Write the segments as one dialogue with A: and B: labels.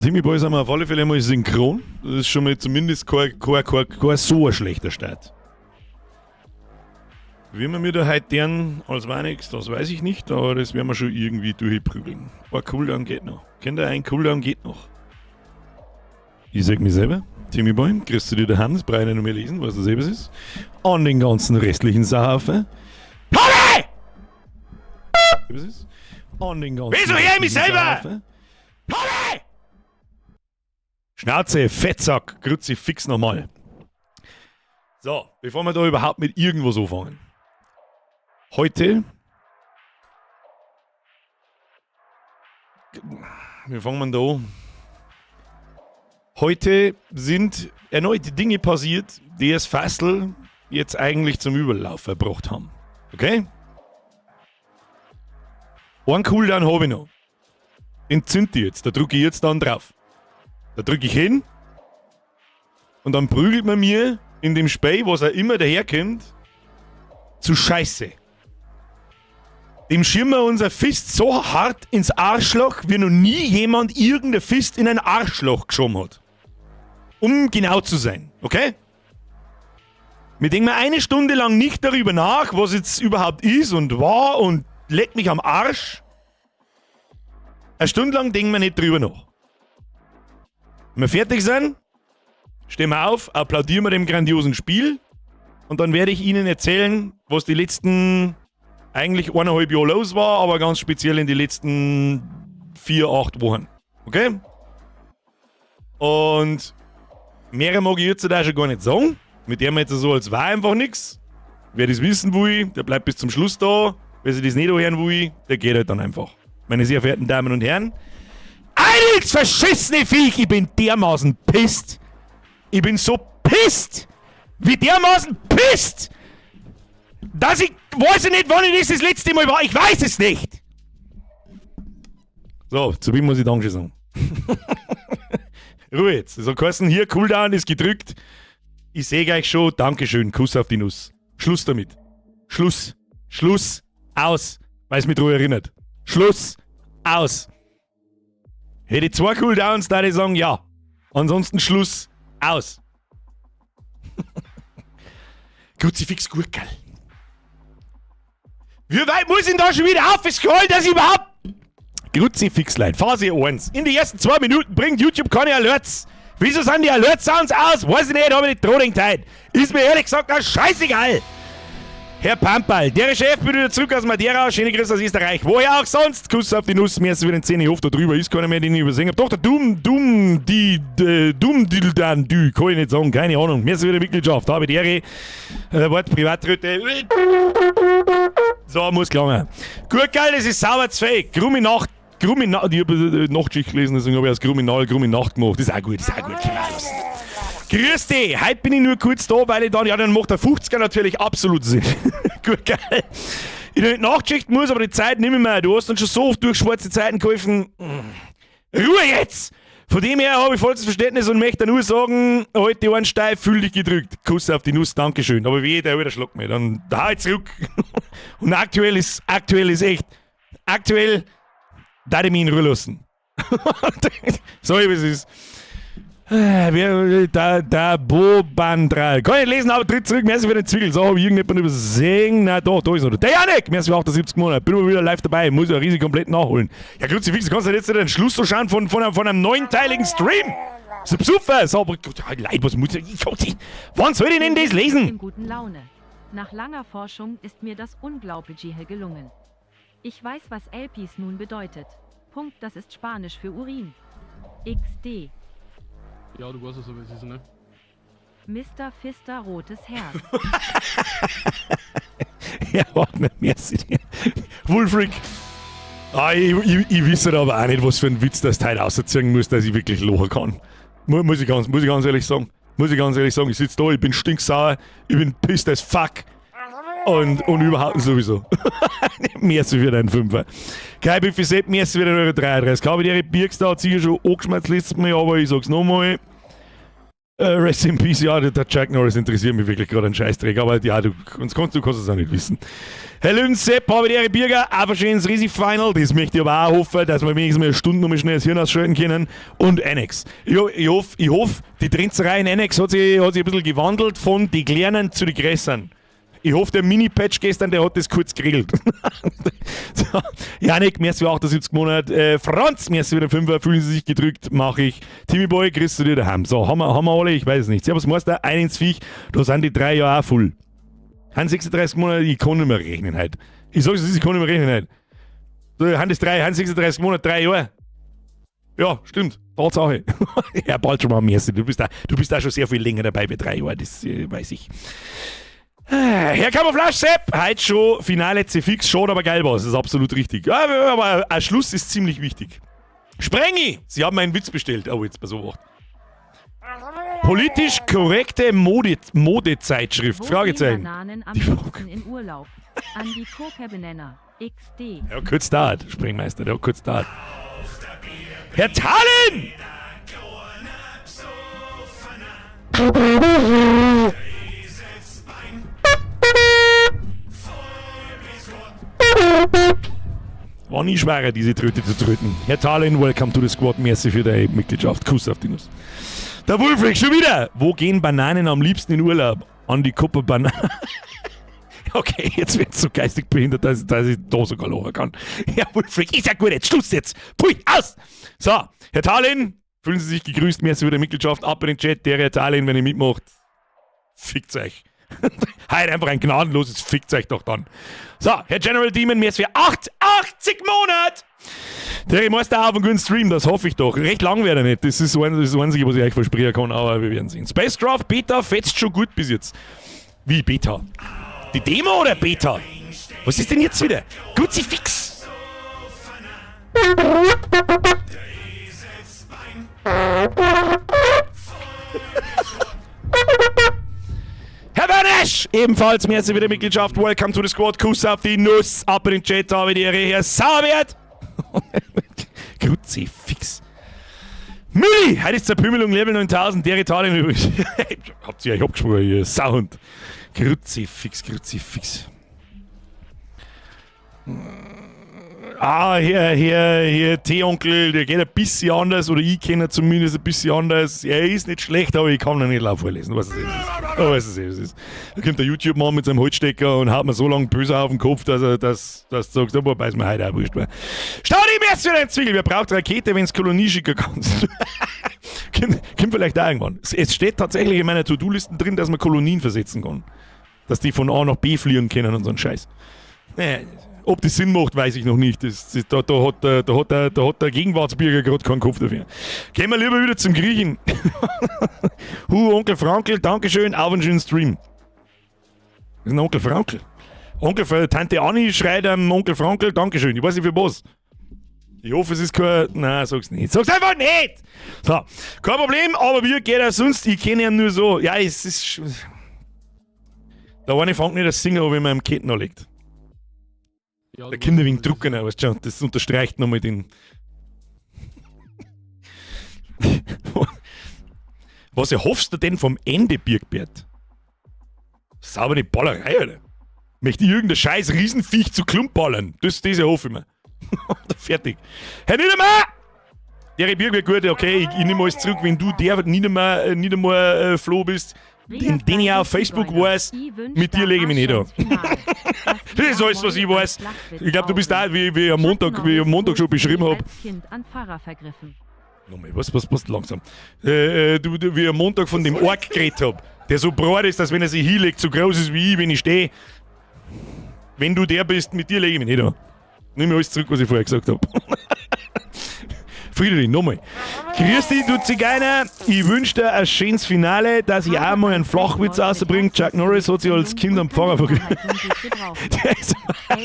A: Timmy Boy sind wir auf alle Fälle mal synchron. Das ist schon mal zumindest kein so ein schlechter Start. Wie wir mir da heute deren als war nichts, das weiß ich nicht, aber das werden wir schon irgendwie durchprügeln. Ein Cooldown geht noch. Kennt ihr, ein Cooldown geht noch. Ich sag mir selber, Timmy Boy, grüßt du dir daheim, das brauche ich nicht mehr lesen, was das eben ist. An den ganzen restlichen Sauhaufen. Pauli! Was ist? An den ganzen
B: Wieso her ich mich
A: restlichen
B: selber?
A: Sauhaufen. Pauli! Schnauze, Fettsack, Kruzifix nochmal. So, bevor wir da überhaupt mit irgendwas anfangen. Heute. Wir fangen da an. Heute sind erneut Dinge passiert, die es Fassel jetzt eigentlich zum Überlauf erbracht haben. Okay? Einen Cooldown habe ich noch. Den zünd ich jetzt. Da drücke ich jetzt dann drauf. Da drücke ich hin und dann prügelt man mir in dem Spey, was er immer daherkommt, zu Scheiße. Dem schirmen wir unser Fist so hart ins Arschloch, wie noch nie jemand irgendein Fist in ein Arschloch geschoben hat. Um genau zu sein, okay? Wir denken mal eine Stunde lang nicht darüber nach, was jetzt überhaupt ist und war und leckt mich am Arsch. Eine Stunde lang denken wir nicht drüber nach. Wenn wir fertig sind, stehen wir auf, applaudieren wir dem grandiosen Spiel und dann werde ich Ihnen erzählen, was die letzten eigentlich 1,5 Jahre los war, aber ganz speziell in die letzten 4, 8 Wochen. Okay? Und mehr mag ich jetzt da schon gar nicht sagen. Mit dem jetzt so als war einfach nichts. Wer das wissen will, der bleibt bis zum Schluss da. Wer sich das nicht hören will, der geht halt dann einfach. Meine sehr verehrten Damen und Herren, Eilitz verschissene Viech, ich bin dermaßen pisst. Ich bin so pisst, wie dermaßen pisst, dass ich weiß ich nicht, wann ich das das letzte Mal war. Ich weiß es nicht. So, zu wem muss ich Danke sagen? Ruhe jetzt. So geheißen, hier, Cooldown ist gedrückt. Ich sehe euch schon. Dankeschön. Kuss auf die Nuss. Schluss damit. Schluss. Schluss. Aus. Weil es mich daran erinnert. Schluss. Aus. Hätte ich zwei Cooldowns, da ich sagen, ja. Ansonsten Schluss. Aus. Kruzifix Gurkel. Wie weit muss ich denn da schon wieder aufscrollen, dass ich überhaupt. Kruzifixlein, Phase 1. In die ersten 2 Minuten bringt YouTube keine Alerts. Wieso sind die Alert-Sounds aus? Weiß ich nicht, hab ich nicht dran gedacht. Ist mir ehrlich gesagt auch scheißegal. Herr Pamperl, der Chef bin wieder zurück aus Madeira. Schöne Grüße aus Österreich. Woher auch sonst? Kuss auf die Nuss. Mir ist wieder ein 10 Hof da drüber. Ist keiner mehr, den ich übersehen hab. Doch, der Dumm, Dumm, die, Dumm, Dildan, du. Kann ich nicht sagen. Keine Ahnung. Mir ist wieder Mitgliedschaft. Habe die Ehre. Wort, Privatröte. So, muss gelangen. Gut, geil, das ist sauber zu fake. Grummi Nacht. Grummi Nacht. Ich habe Nachtschicht gelesen, deswegen habe ich aus Grumminal Grummi Nacht gemacht. Das ist auch gut, das ist auch gut. Grüß dich! Heute bin ich nur kurz da, weil ich dann, ja, dann macht der 50er natürlich absolut Sinn. Gut, geil. Ich nicht Nachtschicht muss, aber die Zeit nehme ich mir. Du hast uns schon so oft durch schwarze Zeiten geholfen. Ruhe jetzt! Von dem her habe ich vollstes Verständnis und möchte nur sagen, heute die Ohren steif, fühl dich gedrückt. Kuss auf die Nuss, Dankeschön. Aber wie der wieder schluckt mir, dann da ich zurück. Und aktuell ist echt, aktuell, da ich mich in Ruhe lassen. So wie es ist. Wer, da, Bo Bandra. Kann ich nicht lesen, aber tritt zurück. Merci für den Zwiegel. So, habe ich irgendjemand übersehen. Na, da ist noch. Der Janik! Merci für 78 Monate. Bin mal wieder live dabei. Muss ja riesig komplett nachholen. Ja, Kruzifix, du kannst ja jetzt nicht den Schluss so schauen von einem neunteiligen Stream. So besoffen. So, aber, Gott, Leid, was muss ich, ich? Wann soll ich denn das lesen?
C: In guten Laune. Nach langer Forschung ist mir das Unglaubliche gelungen. Ich weiß, was LPs nun bedeutet. Punkt, das ist Spanisch für Urin. XD.
D: Ja, du weißt es, aber es ist, ne?
C: Mr. Fister rotes Herz.
A: Ja, warte, merci dir. Wulfric. Ah, ich wisse aber auch nicht, was für ein Witz das Teil rausziehen muss, dass ich wirklich lachen kann. Muss ich ganz ehrlich sagen. Muss ich ganz ehrlich sagen, ich sitze da, ich bin stinksauer, ich bin pissed as fuck. Und überhaupt sowieso. Merci für deinen Fünfer. Kai Büffi merci für den Euro 33. Habe die Birkstar hat sicher schon angeschmerzt letztes Mal, aber ich sag's nochmal. Rest in Peace, ja, der Chuck Norris interessiert mich wirklich gerade ein Scheißdreck, aber ja, du kannst es auch nicht wissen. Herr Löwen Sepp, habe die Ehre, Birger, einfach schön ins Risi-Final, das möchte ich aber auch hoffen, dass wir wenigstens mal eine Stunde noch mal schnell das Hirn ausschalten können. Und Annex. Ich hoff, die Trenzerei in Annex hat sich ein bisschen gewandelt von die Kleinen zu die Größeren. Ich hoffe, der Mini-Patch gestern, der hat das kurz geregelt. So, Janik, merci für 78 Monate. Franz, merci für den Fünfer. Fühlen Sie sich gedrückt? Mache ich. Timmy Boy, grüßt du dir daheim. So, haben wir alle? Ich weiß es nicht. Servus Meister, ein ins Viech. Da sind die 3 Jahre auch voll. Haben 36 Monate, ich kann nicht mehr rechnen heute. Ich sag's, ich kann nicht mehr rechnen heute. So, haben das drei, haben 36 Monate, 3 Jahre. Ja, stimmt. Tatsache. Ja, bald schon mal, merci. Du bist da schon sehr viel länger dabei wie 3 Jahre, das weiß ich. Herr Camouflage Sepp, heute schon Finale C-Fix, schaut aber geil aus, das ist absolut richtig. Ja, aber ein Schluss ist ziemlich wichtig. Sprengi! Sie haben einen Witz bestellt. Oh, jetzt pass auf. Politisch korrekte Modezeitschrift.
C: Wo
A: Fragezeichen.
C: gehen Bananen am
A: Die
C: liebsten in Urlaub? An die Copacabana. XD.
A: Ja, kurz dauert, Sprengmeister, der hat kurz dauert. Herr Tallinn! War nie schwerer, diese Tröte zu tröten. Herr Tallinn, welcome to the squad. Merci für deine Mitgliedschaft. Kuss auf die Nuss. Der Wulfric, schon wieder! Wo gehen Bananen am liebsten in Urlaub? An die Copacabana. Okay, jetzt wird so geistig behindert, dass ich da sogar lachen kann. Herr Wulfric, ist ja gut, jetzt Schluss jetzt. Pui, aus! So, Herr Tallinn, fühlen Sie sich gegrüßt, merci für die Mitgliedschaft. Ab in den Chat, der Herr Tallinn, wenn ihr mitmacht. Fickt euch. Heute einfach ein gnadenloses Fickt euch doch dann. So, Herr General Demon, merci für 88 Monate! Der Meister auf einen guten Stream, das hoffe ich doch. Recht lang wäre er nicht. Das ist das Einzige, was ich euch versprechen kann, aber wir werden sehen. Spacecraft Beta fetzt schon gut bis jetzt. Wie Beta? Die Demo oder Beta? Was ist denn jetzt wieder? Kruzifix! Herr Wernesch! Ebenfalls merci für die Mitgliedschaft. Welcome to the squad. Kuss auf die Nuss. Ab in den Chat habe ich die Ehre. Herr Sauerwert! Kruzifix. Mülli! Heute ist Zerpümmelung Level 9000, der Italien übrigens. Habt ihr euch abgesprochen, ihr Sound. Kruzifix, Kruzifix. Ah, hier, T-Onkel, der geht ein bisschen anders, oder ich kenne ihn zumindest ein bisschen anders. Er ist nicht schlecht, aber ich kann ihn nicht laut vorlesen. Was es ist. Oh, was es ist. Es ist. Da kommt der YouTube-Mann mit seinem Holzstecker und haut mir so lange böse auf den Kopf, dass er dass du sagst, aber beiß mir heute auch wurscht. Stau die mir für den Zwiegel. Wer braucht Rakete, wenn's Kolonie schicken kannst? Kommt vielleicht auch irgendwann. Es steht tatsächlich in meiner To-Do-Listen drin, dass man Kolonien versetzen kann. Dass die von A nach B fliegen können und so ein Scheiß. Naja, ob das Sinn macht, weiß ich noch nicht. Das, das, da, da, hat der, da, hat der, da hat der Gegenwartsbürger gerade keinen Kopf dafür. Gehen wir lieber wieder zum Griechen. Hu, Onkel Frankel, Dankeschön, auf einen schönen Stream. Das ist ein Onkel Frankel. Onkel, Tante Anni schreit am Onkel Frankel, Dankeschön. Ich weiß nicht für was. Ich hoffe, es ist kein. Nein, sag's nicht. Sag's einfach nicht! So, kein Problem, aber wie geht er sonst? Ich kenne ihn nur so. Ja, es ist. Der eine fängt nicht das Singen an, wenn man am Ketten anlegt.
D: Ja,
A: Der
D: du
A: Kinder
D: weißt,
A: wegen
D: was es
A: Drucken, weißt du schon. Das unterstreicht nochmal den. Was erhoffst du denn vom Ende, Birgbert? Saubere Ballerei, Alter. Möchte ich irgendein scheiß Riesenviech zu Klump ballern? Das erhoffe ich mir. Fertig. Herr Niedermeyer! Der Birg wird gut, okay, ich nehme alles zurück, wenn du der Niedermeyer Flo bist, den ich auch auf Facebook weiß, mit dir lege ich mich nicht an. Das ist alles, was ich weiß. Ich glaube, du bist da, wie ich am Montag schon beschrieben habe.
C: Kind an Pfarrer vergriffen.
A: Nochmal, was, langsam. Du, wie ich am Montag von dem Ork geredet hab, der so breit ist, dass wenn er sich hinlegt, so groß ist wie ich, wenn ich stehe. Wenn du der bist, mit dir lege ich mich nicht an. Nimm mir alles zurück, was ich vorher gesagt hab. Friedrich, nochmal. Grüß dich, du Zigeuner. Ich wünsche dir ein schönes Finale, dass ich auch mal einen Flachwitz rausbringe. Chuck Norris hat sich als Kind am Pfarrer vergriffen. Der ist Da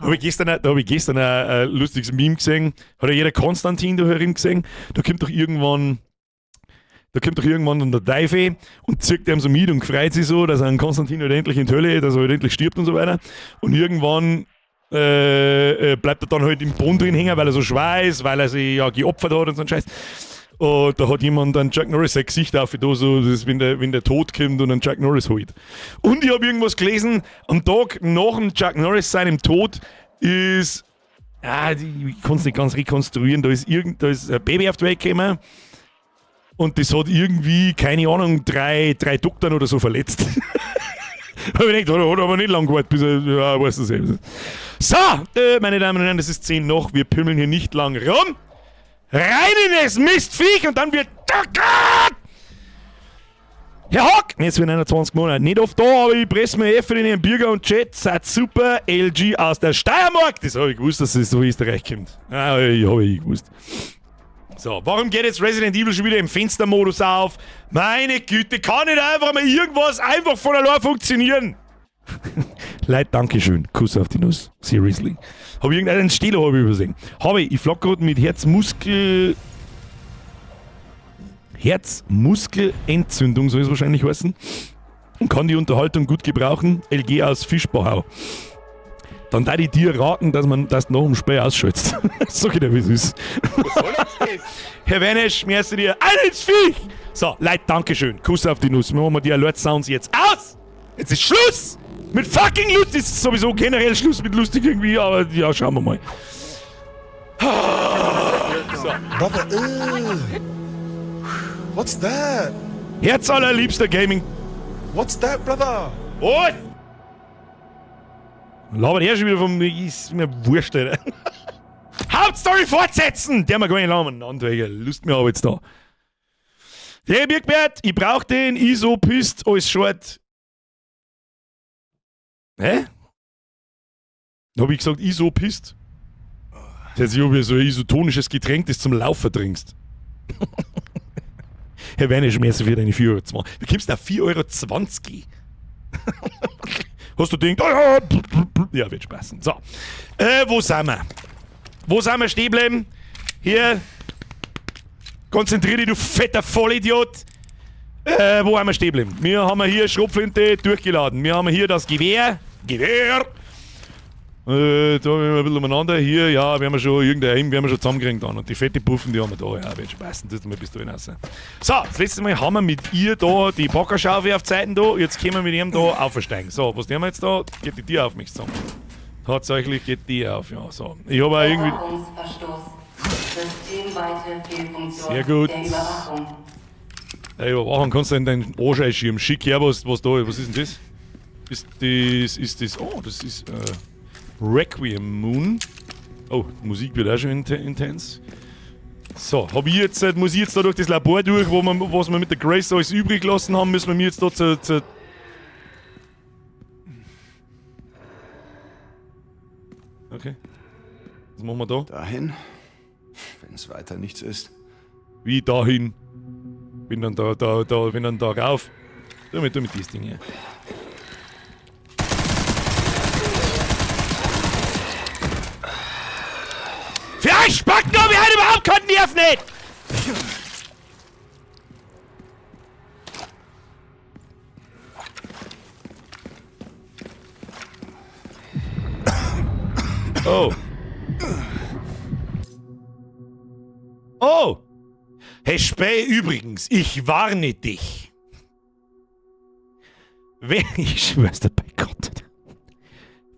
A: hab ich gestern ein lustiges Meme gesehen. Hat ja jeder Konstantin da herin gesehen. Da kommt doch irgendwann dann der Teufel und zieht ihm so mit und freut sich so, dass er einen Konstantin halt endlich in die Hölle, dass er halt endlich stirbt und so weiter. Und irgendwann bleibt er dann halt im Boden drin hängen, weil er so schwer ist, weil er sich ja geopfert hat und so ein Scheiß. Und da hat jemand dann Chuck Norris sein Gesicht auf, da so, das ist, wenn der Tod kommt und einen Chuck Norris holt. Und ich habe irgendwas gelesen, am Tag nach dem Chuck Norris seinem Tod ist, ah, ich kann es nicht ganz rekonstruieren, da ist ein Baby auf die Welt gekommen und das hat irgendwie, keine Ahnung, drei Doktoren oder so verletzt. Hab ich gedacht, hat aber nicht lang gewartet, bis er, ja, weißt du selbst. So, meine Damen und Herren, das ist 10 nach, wir pimmeln hier nicht lang rum. Rein in das Mistviech und dann wird. Herr Hock! Jetzt wird 21 Monate. Nicht oft da, aber ich presse mir eh für den Bürger und Chat. Seid super. LG aus der Steiermark. Das habe ich gewusst, dass es so Österreich kommt. Ah, ich habe ich gewusst. So, warum geht jetzt Resident Evil schon wieder im Fenstermodus auf? Meine Güte, kann nicht einfach mal irgendwas einfach von allein funktionieren? Leute, Dankeschön. Kuss auf die Nuss. Seriously. Habe ich irgendeinen Stehler habe ich übersehen. Habe ich, ich flag gerade mit Herzmuskelentzündung, soll es wahrscheinlich heißen. Und kann die Unterhaltung gut gebrauchen. LG aus Fischbachau. Dann da ich dir raten, dass du nach dem Spiel ausschaltest. Sag ich dir, wie es ist.
B: Was soll jetzt das?
A: Herr Wernisch, merci dir. Ein ins Viech! So, Leute, Dankeschön. Kuss auf die Nuss. Wir machen die Alert Sounds jetzt aus! Jetzt ist Schluss! Mit fucking lustig ist sowieso generell Schluss mit lustig irgendwie, aber ja, schauen wir mal. So.
E: Brother, ugh. What's that?
A: Herz allerliebster Gaming.
E: What's that, brother?
A: Was? Labert er schon wieder vom. Ist mir wurscht, Alter. Hauptstory fortsetzen! Der wir gar nicht labern. Welche Lust mir aber jetzt da. Der Birkbert, ich brauch den ISO-Pist als Short. Hä? Hab ich gesagt ISO-Pist? Das hört sich an wie so ein isotonisches Getränk, das zum Laufen trinkst. Herr Werner, merci für deine 4,20 Euro. Wie kommst du auf 4,20 Euro? Hast du gedacht, oh ja, ja, wird spaßen. So, wo sind wir? Wo sind wir stehen bleiben? Hier, konzentrier dich, du fetter Vollidiot. Wo haben wir stehen bleiben? Wir haben hier Schrotflinte durchgeladen. Wir haben hier das Gewehr. Gewehr! Da haben wir ein bisschen umeinander. Hier, ja, wir haben schon irgendein, wir haben schon zusammengekriegt dann. Und die fette Puffen, die haben wir da. Ja, wird schon passen. Das mal bis da hinaus. So, das letzte Mal haben wir mit ihr da die Packerschaufel auf Zeiten da. Jetzt können wir mit ihm da aufsteigen. So, was nehmen wir jetzt da? Geht die Tür auf mich zusammen? Tatsächlich geht die auf, ja. So. Ich habe auch irgendwie.
F: Überwachungsverstoß. Systemweite Fehlfunktion
A: Sehr gut.
F: der Überwachung.
A: Der Überwachung kannst du in deinen Arsch einschieben. Schick her, was da was ist denn das? Ist das, oh, das ist Requiem Moon. Oh, die Musik wird auch schon intens. So, hab ich jetzt, muss ich jetzt da durch das Labor durch, was wir mit der Grace alles übrig gelassen haben, müssen wir mir jetzt da zu. Okay. Was machen wir da?
G: Dahin? Wenn es weiter nichts ist.
A: Wie dahin? Bin dann da, bin dann da rauf. Tu mit das Ding hier. Für euch Spacken hab ich heute überhaupt keinen Nerv nicht! Oh. Oh! Hey Späh, übrigens, ich warne dich. Wenn, ich schwör's dir bei Gott,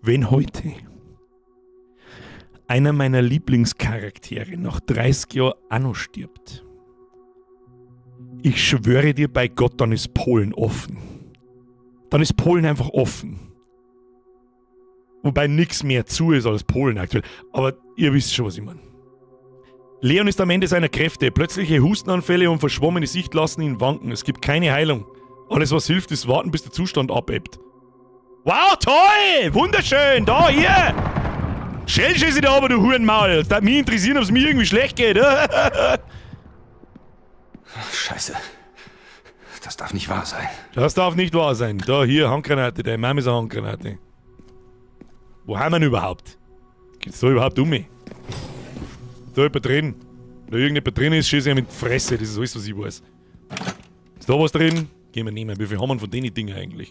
A: wenn heute einer meiner Lieblingscharaktere nach 30 Jahren auch noch stirbt, ich schwöre dir bei Gott, dann ist Polen offen. Dann ist Polen einfach offen. Wobei nichts mehr zu ist als Polen aktuell. Aber ihr wisst schon, was ich meine. Leon ist am Ende seiner Kräfte. Plötzliche Hustenanfälle und verschwommene Sicht lassen ihn wanken. Es gibt keine Heilung. Alles, was hilft, ist warten, bis der Zustand abebbt. Wow, toll! Wunderschön! Da, hier! Schellschüsse da aber, du Hurenmaul! Das mich interessieren, ob es mir irgendwie schlecht geht.
G: Scheiße. Das darf nicht wahr sein.
A: Das darf nicht wahr sein. Da, hier, Handgranate. Deine Mama ist eine Handgranate. Wo haben wir denn überhaupt? Geht's da überhaupt um mich? Da jemand drin. Wenn da irgendjemand drin ist, schieße ich ihm in die Fresse. Das ist alles, was ich weiß. Ist da was drin? Gehen wir nehmen. Wie viel haben wir von den Dingen eigentlich?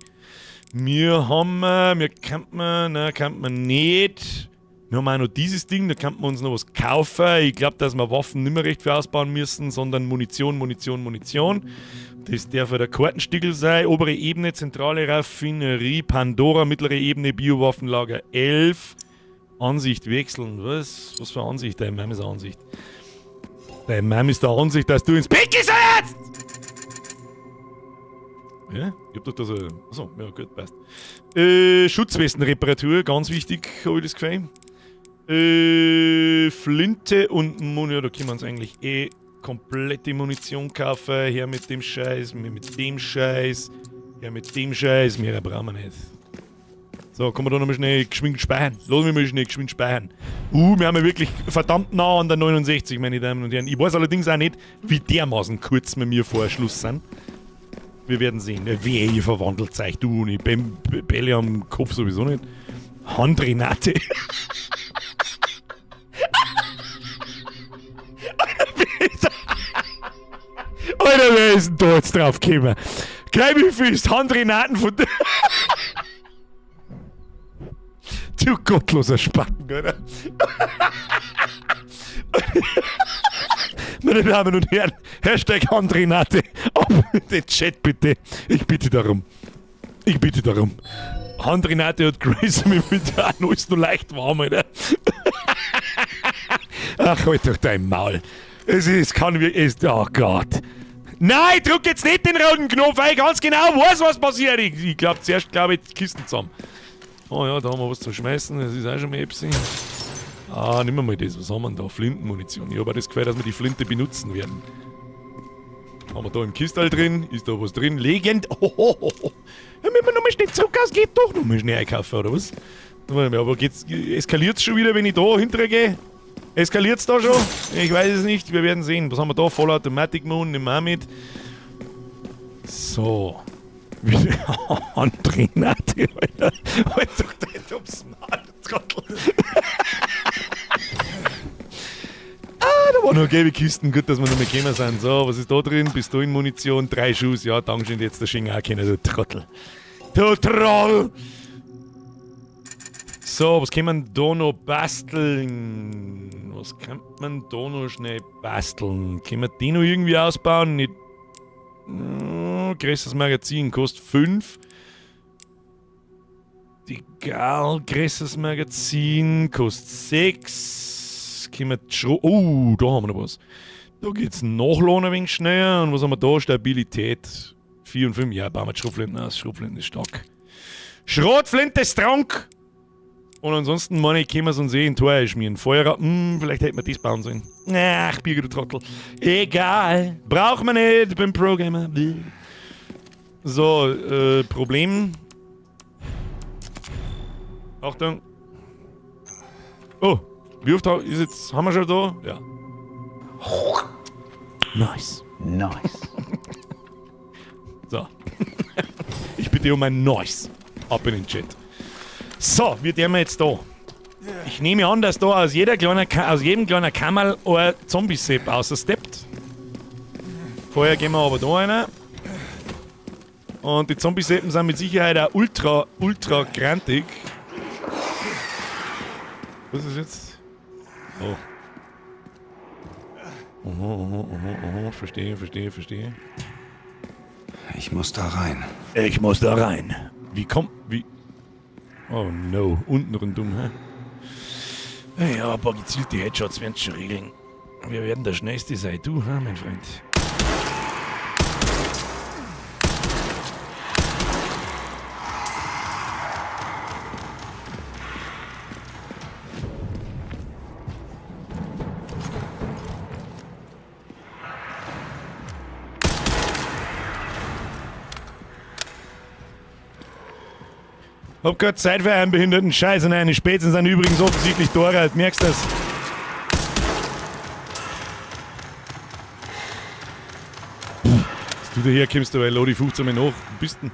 A: Wir haben, wir kennt man, ne, kennt man nicht. Wir haben auch noch dieses Ding, da könnten wir uns noch was kaufen. Ich glaub, dass wir Waffen nicht mehr recht viel ausbauen müssen, sondern Munition, Munition, Munition. Das darf ja der Kartenstickel sein. Obere Ebene, zentrale Raffinerie, Pandora, mittlere Ebene, Biowaffenlager 11. Ansicht wechseln. Was? Was für eine Ansicht? Deine Mom ist eine Ansicht. Deine Mom ist der Ansicht, dass du ins Bett gehst jetzt! Ja, ich hab doch da so. Achso, ja, gut, passt. Schutzwestenreparatur, ganz wichtig, hab ich das Gefühl. Flinte und Munition, ja, da können wir uns eigentlich eh komplette Munition kaufen. Her mit dem Scheiß, mir mit dem Scheiß, her mit dem Scheiß, mehr brauchen wir nicht. So, kommen wir da nochmal schnell geschwind speichern. Lass mich mal schnell geschwind speichern. Wir haben ja wirklich verdammt nah an der 69, meine Damen und Herren. Ich weiß allerdings auch nicht, wie dermaßen kurz wir mir vor Schluss sind. Wir werden sehen. Wer ihr verwandelt euch, du und ich. Bälle am Kopf sowieso nicht. Handrenate. Alter, wer ist denn da jetzt drauf gekommen? Gleich wie viel ist Handrenaten von der. Du gottloser Spacken, oder? Meine Damen und Herren, Hashtag Handrenate. Ab in den Chat bitte. Ich bitte darum. Ich bitte darum. Handrenate hat Grace mit mir auch noch, ist nur leicht warm, Alter. Ach, halt doch dein Maul. Es ist, kann wirklich, es, oh Gott. Nein, drück jetzt nicht den roten Knopf, weil ich ganz genau weiß, was passiert. Ich glaub, zuerst glaub ich, die Kisten zusammen. Oh ja, da haben wir was zu schmeißen, das ist auch schon mal etwas. Ah, nehmen wir mal das. Was haben wir denn da? Flintenmunition. Ich hab auch das Gefühl, dass wir die Flinte benutzen werden. Haben wir da im Kistal drin? Ist da was drin? Legend? Ohohoho. Ja, wenn wir nochmal schnell zurück aus, geht doch nochmal schnell einkaufen, oder was? Aber geht's, eskaliert's schon wieder, wenn ich da hinterher gehe? Eskaliert's da schon? Ich weiß es nicht, wir werden sehen. Was haben wir da? Vollautomatic Moon, nehmen wir auch mit. So. Handrenate, Alter. Halt doch dein dummes Maul, Trottel. Ah, da waren noch gelbe Kisten. Gut, dass wir noch mal gekommen sind. So, was ist da drin? Pistolenmunition, 3 Schuss. Ja, Dankeschön, jetzt der Schengen auch kennen, du Trottel. Du Troll! So, was kann man da noch basteln? Was kann man da noch schnell basteln? Können wir den noch irgendwie ausbauen? Nicht. Größeres Magazin kostet 5. Egal, größeres Magazin kostet 6. Können wir oh, da haben wir noch was. Da geht's Nachladen ein wenig schneller. Und was haben wir da? Stabilität. 4 und 5. Ja, bauen wir die Schrotflinten aus. Schrotflinten ist stark. Schrotflinte ist trank! Und ansonsten, meine ich, können wir es uns eh in Tor schmieren. Feuer, vielleicht hätten wir das bauen sollen. Ach, Birger, du Trottel. Egal. Braucht man nicht. Bin Pro-Gamer. So, Problem. Achtung. Oh, wie oft ist jetzt, haben wir schon da? Ja. Nice.
G: Nice.
A: So. Ich bitte um ein Nice. Ab in den Chat. So, wir sind jetzt da. Ich nehme an, dass da aus jedem kleinen Kammerl ein Zombie-Sepp außersteppt. Vorher gehen wir aber da rein. Und die Zombie-Seppen sind mit Sicherheit auch ultra, ultra grantig. Was ist jetzt? Oh. Aha, aha, aha, aha. Verstehe, verstehe, verstehe.
G: Ich muss da rein.
A: Ich muss da rein. Wie kommt... Wie... Oh no, unten rundum, hä? Ja, ein paar gezielte Headshots werden schon regeln. Wir werden der Schnellste sein. Du, hä, mein Freund? Hab keine Zeit für einen behinderten Scheiß und eine Spätzle sind übrigens offensichtlich teurer, merkst du das? Dass du daher kommst, aber lade ich 15 Mal nach. Wo bist denn?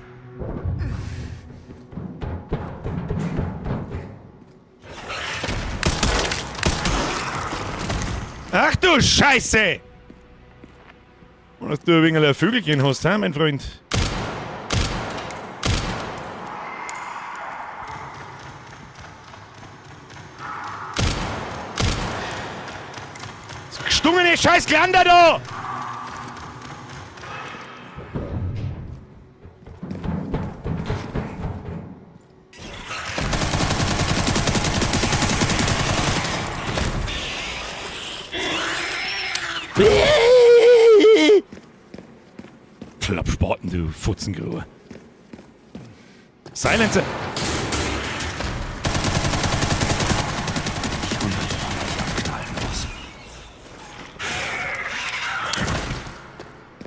A: Ach du Scheiße! Und dass du ein wenig ein Vögelchen hast, hä, mein Freund? Das scheiß Glander da! Klappspaten, du Futzengrube. Silencer!
G: Ich hunderte von euch abknallen muss.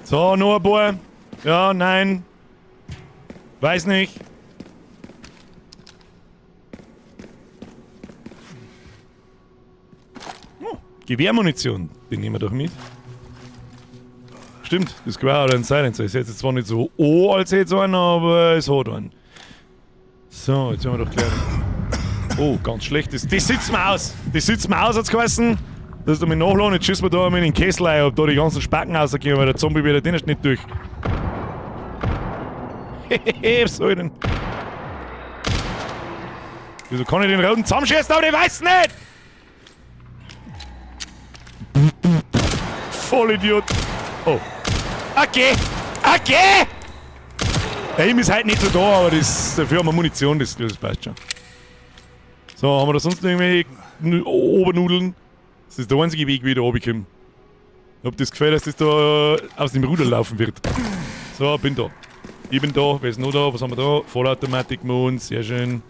A: So, noch ein paar. Ja, nein. Weiß nicht. Oh, Gewehrmunition. Den nehmen wir doch mit. Stimmt, das Gewehr hat einen Silencer. Ist jetzt zwar nicht so oh, als hätte es einen, aber es hat einen. So, jetzt haben wir doch gleich. Oh, ganz schlecht. Das sitzt mir aus. Das sitzt mir aus, hat's geheißen. Das ist einmal nachladen. Jetzt schießen wir da einmal in den Kessel rein, ob da die ganzen Spacken rausgehen, weil der Zombie wieder den nicht durch. Hehehe, was soll ich denn? Wieso kann ich den roten zusammenschießen, aber ich weiß nicht! Vollidiot! Oh. Okay! Okay! Der Aim ist halt nicht so da, aber das, dafür haben wir Munition, das passt schon. So, haben wir da sonst noch irgendwelche Obernudeln? Das ist der einzige Weg, wie ich da runterkomme. Ich hab das Gefühl, dass das da aus dem Ruder laufen wird. So, bin da. Ich bin da, wer ist noch da? Was haben wir da? Vollautomatik Mond, sehr schön.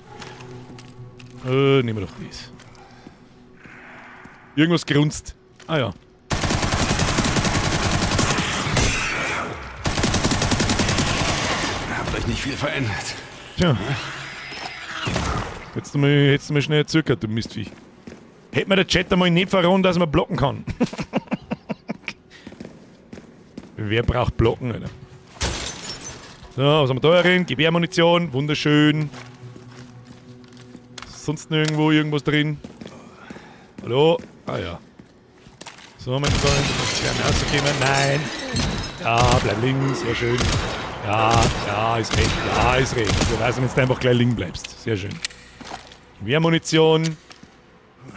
A: Nehmen wir doch das. Irgendwas grunzt. Ah ja.
G: Habt euch nicht viel verändert.
A: Tja. Hättest du mal schnell zurückgehört, du Mistviech. Hätte mir der Chat einmal nicht verraten, dass man blocken kann. Wer braucht Blocken, Alter? So, was haben wir da drin? Gewehrmunition, wunderschön. Sonst nirgendwo irgendwas drin? Hallo? Ah ja. So, mein Freund, du kannst gerne rauskommen. Nein. Ja, bleib links, sehr schön. Ja, ja, ist recht. Ja, ist recht. Ich weiß, wenn du einfach gleich liegen bleibst. Sehr schön. Gewehrmunition.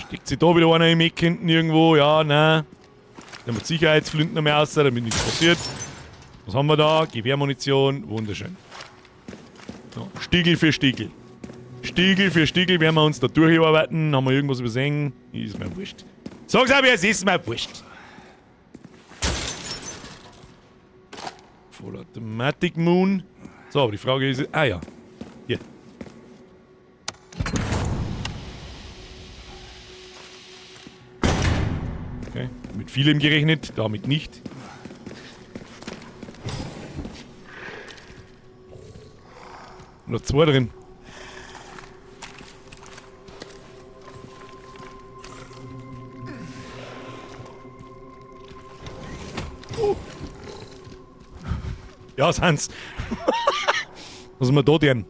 A: Steckt sich da wieder einer im Eck hinten irgendwo? Ja, nein. Dann mit Sicherheitsflinten noch mehr raus, damit nichts passiert. Was haben wir da? Gewehrmunition. Wunderschön. So, Stiegel für Stiegel. Stiegel für Stiegel werden wir uns da durcharbeiten. Haben wir irgendwas übersehen? Ist mir wurscht. Sag's aber, es ist mir wurscht. Vollautomatic Moon. So, aber die Frage ist... Ah ja. Hier. Okay. Mit vielem gerechnet, damit nicht. Noch zwei drin. Oh. Ja, sind's. Was haben wir da denn?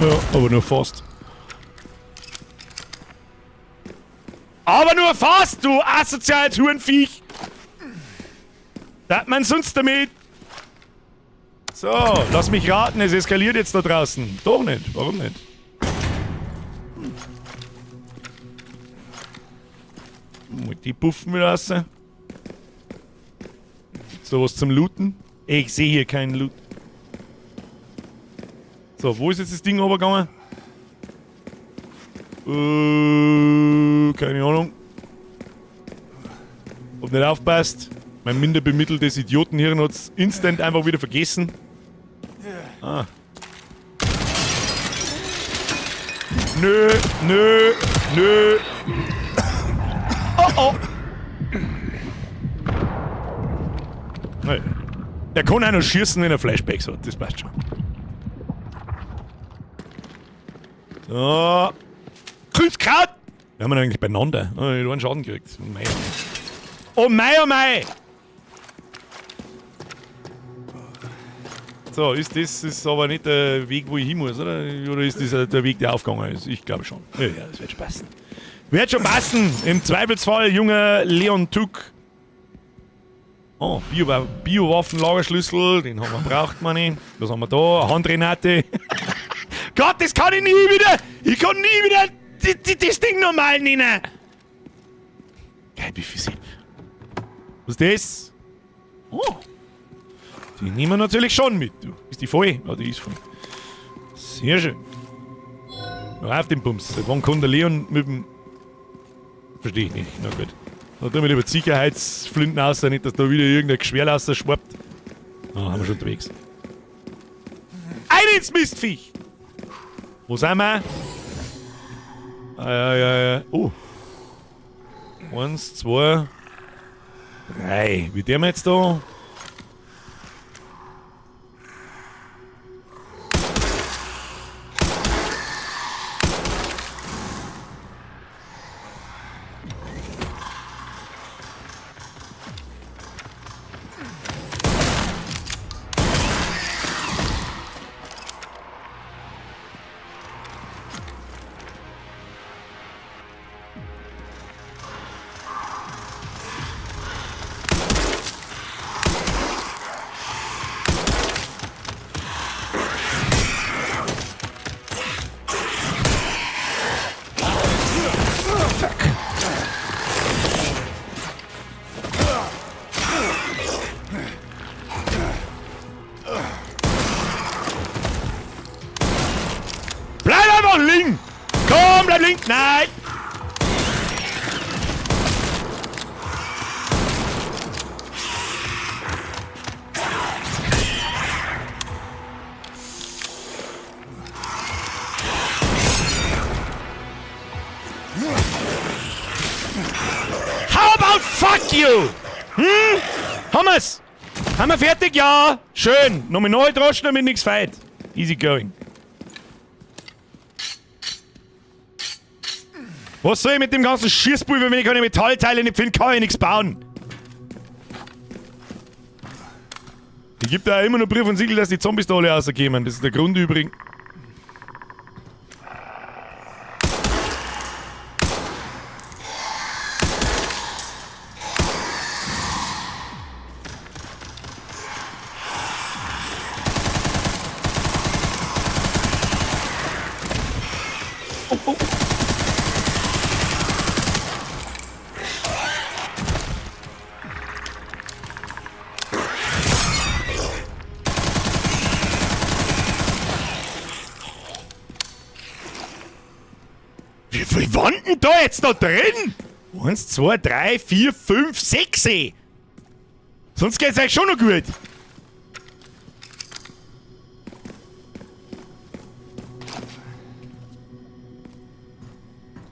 A: Ja, aber nur fast. Aber nur fast, du asoziales Hurenviech! Da hat man sonst damit. So, lass mich raten, es eskaliert jetzt da draußen. Doch nicht, warum nicht? Mit die Puffen wieder raus. Gibt's da was zum Looten? Ich sehe hier keinen Loot. So, wo ist jetzt das Ding runtergegangen? Keine Ahnung. Hab nicht aufpasst. Mein minder bemitteltes Idiotenhirn hat's instant einfach wieder vergessen. Ah. Nö, nö, nö. Oh, oh. Nein. Der kann auch noch schießen, wenn er Flashbacks hat. Das passt schon. So. Grüß Gott! Wir haben ihn eigentlich beieinander. Oh, ich hab einen Schaden gekriegt. Oh mei, oh mei. Oh mei, oh mei! So, ist das ist aber nicht der Weg, wo ich hin muss, oder? Oder ist das der Weg, der aufgegangen ist? Ich glaube schon. Ja, ja, das wird schon passen. Wird schon passen! Im Zweifelsfall, junger Leon Tuck. Oh, Biowaffenlagerschlüssel, den haben wir braucht, meine ich. Was haben wir da? Eine Handgranate. Gott, das kann ich nie wieder! Ich kann nie wieder das Ding normal nennen! Geil, Büffel. Was ist das? Oh! Die nehmen wir natürlich schon mit, du. Ist die voll? Ja, die ist voll. Sehr schön. Noch auf den Bums. Seit wann kann der Leon mit dem... Verstehe ich nicht. Na gut. Da tun wir lieber die Sicherheitsflinten aus, nicht, dass da wieder irgendein Geschwerl rausschwappt. Ah, haben wir schon unterwegs. Ein ins Mistviech! Wo sind wir? Ah, ja, ja, ja. Oh. 1, 2, 3. Wie der wir jetzt da? Bleib einfach liegen! Komm, bleib liegen! Nein! How about fuck you? Hm? Haben wir's? Haben wir fertig? Ja! Schön! Nochmal neu droschen, damit nichts feit. Easy going. Was soll ich mit dem ganzen Schießpulver, wenn ich keine Metallteile nicht finde, kann ich nichts bauen. Ich gebe da immer nur Brief und Siegel, dass die Zombies da alle rauskommen. Das ist der Grund übrigens. Oh, oh. Wie viel waren denn da jetzt noch drin? 1, 2, 3, 4, 5, 6. Sonst geht's euch schon noch gut.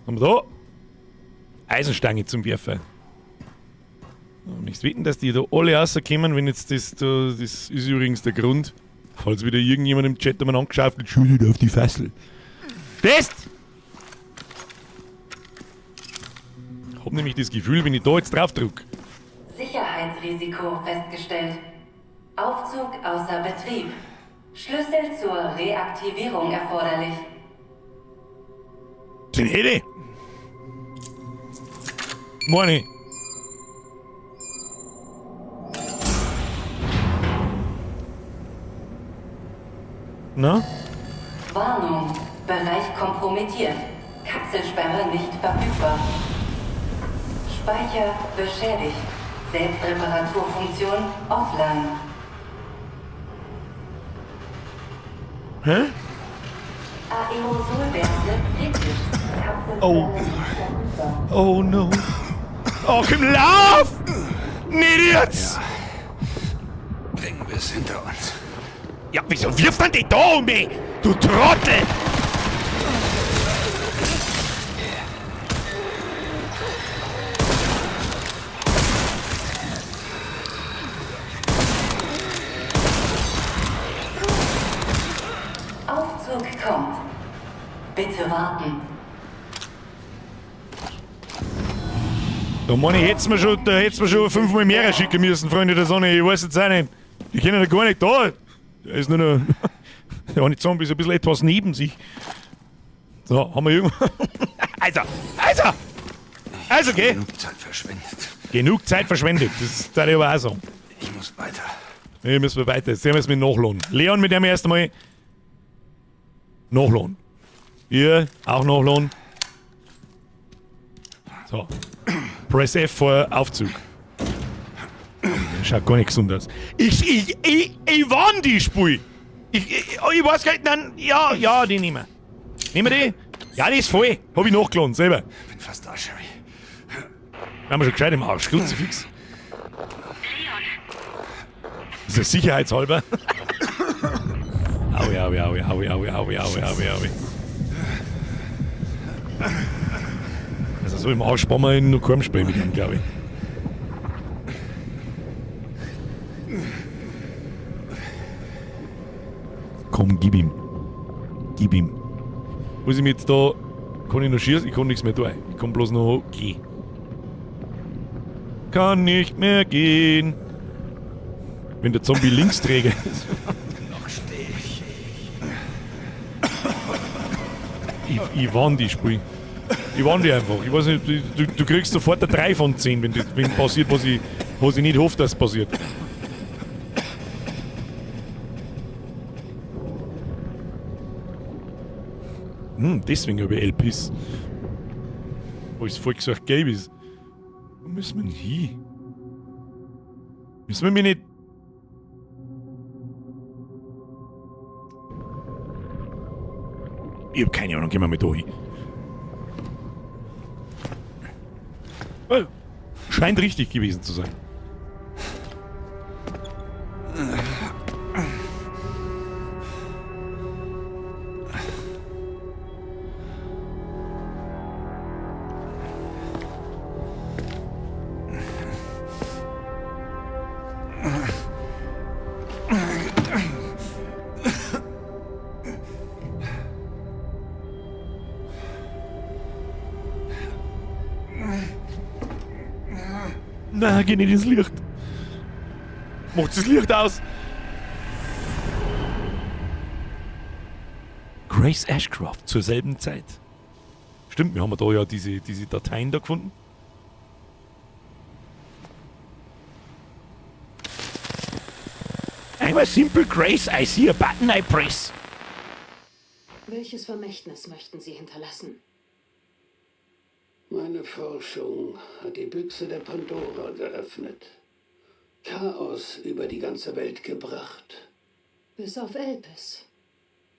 A: Haben wir da? Eisenstange zum Werfen. Ich möchte wetten, dass die da alle rauskommen, wenn jetzt das da, das ist übrigens der Grund, falls wieder irgendjemand im Chat einmal angeschaut hat, schuldet auf die Fassel. Test! Ich hab nämlich das Gefühl, wenn ich da jetzt drauf drück.
F: Sicherheitsrisiko festgestellt. Aufzug außer Betrieb. Schlüssel zur Reaktivierung erforderlich.
A: Den hätte ich. Meine. Na?
F: Warnung. Bereich kompromittiert. Kapselsperre nicht verfügbar. Speicher beschädigt. Selbstreparaturfunktion offline.
A: Hä?
F: Aerosolwerte kritisch. Kapselsperre
A: Oh.
F: nicht verfügbar.
A: Oh no. Oh, komm, lauf! Nicht jetzt!
G: Ja. Bringen wir es hinter uns.
A: Ja, wieso wirft man die da um mich? Du Trottel!
F: Aufzug kommt. Bitte warten.
A: Da meine ich, hätt's mir schon, da hätt's mir schon 5-mal mehr schicken müssen, Freunde der Sonne. Ich weiß jetzt auch nicht. Die können ja gar nicht da. Der ist nur noch. Der eine Zombie ist ein bisschen etwas neben sich. So, haben wir irgendwann. Also! Also! Also, geh!
G: Genug Zeit verschwendet.
A: Genug Zeit verschwendet. Das darf ich aber auch sagen.
G: Ich muss weiter.
A: Hier müssen wir weiter. Jetzt sehen wir es mit Nachladen. Leon mit dem erst einmal. Nachladen. Hier, auch nachladen. So. Press F vor Aufzug. Schaut gar nicht gesund aus. Ich warn die Spiel. Ich weiß gar nicht, nein, ja, ja, die nehmen wir. Nehmen wir die? Ja, die ist voll. Hab ich nachgeladen, selber.
G: Bin fast da, Sherry.
A: Wir haben schon gescheit im Arsch. Kruzifix. Das ist sicherheitshalber. Aui, aui, aui, aui, aui, aui, aui, aui, aui. Also so im Arsch sparen wir in noch keinem Spiel mit ihm, glaube ich. Komm, gib ihm. Gib ihm. Muss ich mir jetzt da... Kann ich noch schießen? Ich kann nichts mehr tun. Ich kann bloß noch gehen. Kann nicht mehr gehen. Wenn der Zombie Linksträger ist.
G: Noch stehe ich.
A: Ich warn die Spiel. Ich warn die einfach. Ich weiß nicht, du kriegst sofort eine 3 von 10, wenn passiert, was ich nicht hoffe, dass passiert. Deswegen habe ich Elpis. Weil es voll gesagt gelb ist. Wo müssen wir denn hin? Müssen wir mich nicht... Ich hab keine Ahnung, gehen wir mal da hin. Oh, scheint richtig gewesen zu sein. Na, geh nicht ins Licht. Macht das Licht aus. Grace Ashcroft zur selben Zeit. Stimmt, wir haben da ja diese Dateien da gefunden. I'm a simple Grace, I see a button I press.
B: Welches Vermächtnis möchten Sie hinterlassen?
H: Meine Forschung hat die Büchse der Pandora geöffnet. Chaos über die ganze Welt gebracht.
B: Bis auf Elpis,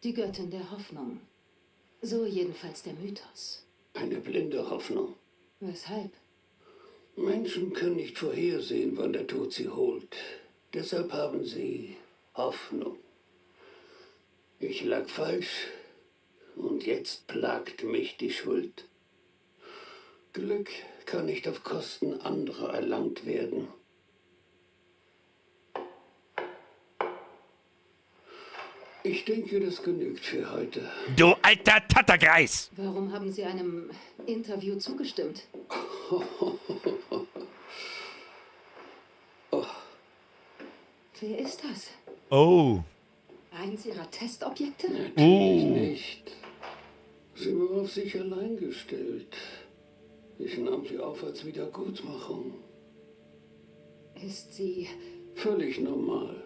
B: die Göttin der Hoffnung. So jedenfalls der Mythos.
H: Eine blinde Hoffnung.
B: Weshalb?
H: Menschen können nicht vorhersehen, wann der Tod sie holt. Deshalb haben sie Hoffnung. Ich lag falsch und jetzt plagt mich die Schuld. Glück kann nicht auf Kosten anderer erlangt werden. Ich denke, das genügt für heute.
A: Du alter Tattergreis!
B: Warum haben Sie einem Interview zugestimmt?
H: Oh.
B: Wer ist das?
A: Oh.
B: Eins Ihrer Testobjekte?
H: Natürlich
A: Oh.
H: nicht. Sie war auf sich allein gestellt. Ich nahm sie auf als Wiedergutmachung.
B: Ist sie...
H: Völlig normal.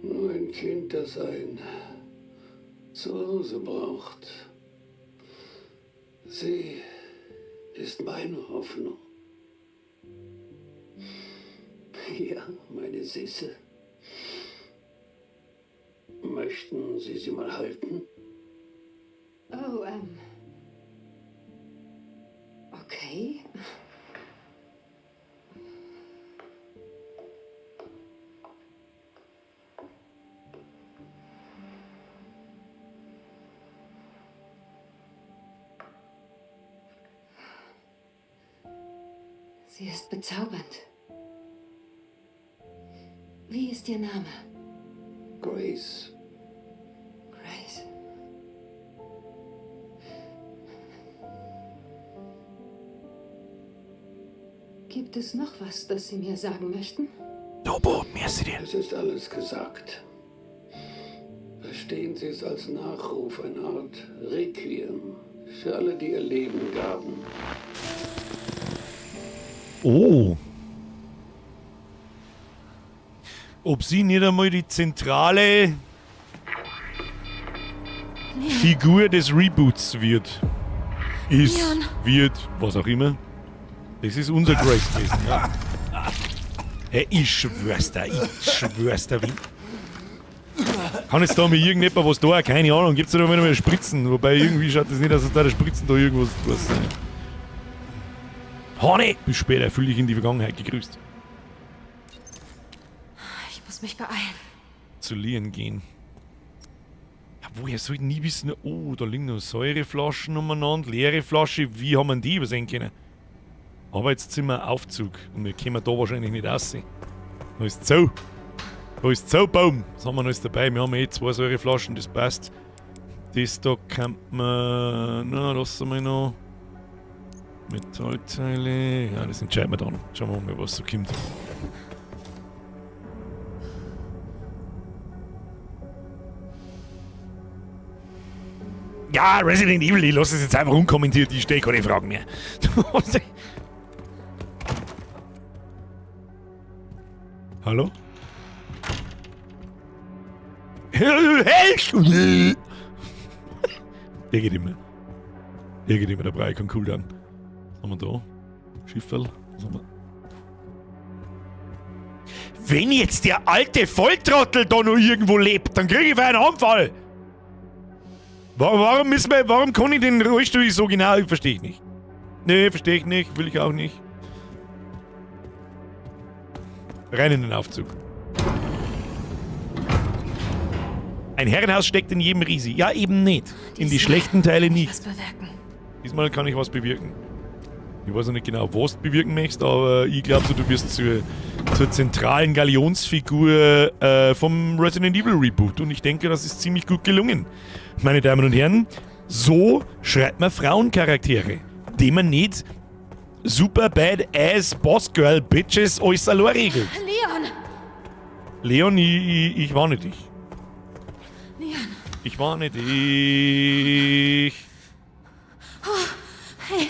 H: Nur ein Kind, das ein Zuhause braucht. Sie ist meine Hoffnung. Ja, meine Süße. Möchten Sie sie mal halten?
B: Oh, Okay. Sie ist bezaubernd. Wie ist Ihr Name?
H: Grace.
B: Grace. Gibt es noch was, das Sie mir sagen möchten?
A: Tobo, merci dir.
H: Es ist alles gesagt. Verstehen Sie es als Nachruf, eine Art Requiem für alle, die ihr Leben gaben.
A: Oh. Ob sie nicht einmal die zentrale Figur des Reboots wird. Ist,
B: Leon.
A: wird, was auch immer. Das ist unser Grace gewesen, ja. Hey, ich schwör's dir, wie. Kann jetzt da mir irgendjemand was da? Keine Ahnung. Gibt's da noch mal Spritzen? Wobei irgendwie schaut das nicht aus, als da der Spritzen da irgendwas was sein. Honey! Bis später, fühl dich in die Vergangenheit gegrüßt.
I: Ich muss mich beeilen.
A: Zu Leon gehen. Ja, woher soll ich nie wissen? Oh, da liegen noch Säureflaschen umeinander, leere Flasche. Wie haben wir denn die übersehen können? Arbeitszimmer, Aufzug. Und wir kommen da wahrscheinlich nicht raus. Da ist zu. Da ist zu, Baum. Was haben wir noch alles dabei? Wir haben eh 2 Säureflaschen, das passt. Das da kann man. Na, lassen wir noch. Metallteile. Ja, das entscheiden wir dann. Schauen wir mal, was so kommt. Ja, Resident Evil, ich lasse es jetzt einfach unkommentiert, ich stelle keine Fragen mehr. Hallo? Der geht immer. Der geht immer, der Brei kann cool dann. Was haben wir da? Schifferl? Was haben wir? Wenn jetzt der alte Volltrottel da noch irgendwo lebt, dann kriege ich einen Anfall! Warum müssen wir, warum kann ich den Rollstuhl so genau? Verstehe ich nicht. Nee, verstehe ich nicht, will ich auch nicht. Rein in den Aufzug. Ein Herrenhaus steckt in jedem Risi. Ja, eben nicht. In die schlechten Teile nicht.
I: Was bewirken.
A: Diesmal kann ich was bewirken. Ich weiß noch nicht genau, was du bewirken möchtest, aber ich glaube so, du wirst zur zentralen Galionsfigur vom Resident Evil Reboot. Und ich denke, das ist ziemlich gut gelungen. Meine Damen und Herren, so schreibt man Frauencharaktere, die man nicht super badass Boss Girl Bitches alles allein regelt.
I: Leon!
A: Leon, ich warne dich.
I: Leon!
A: Ich warne dich.
I: Oh, hey,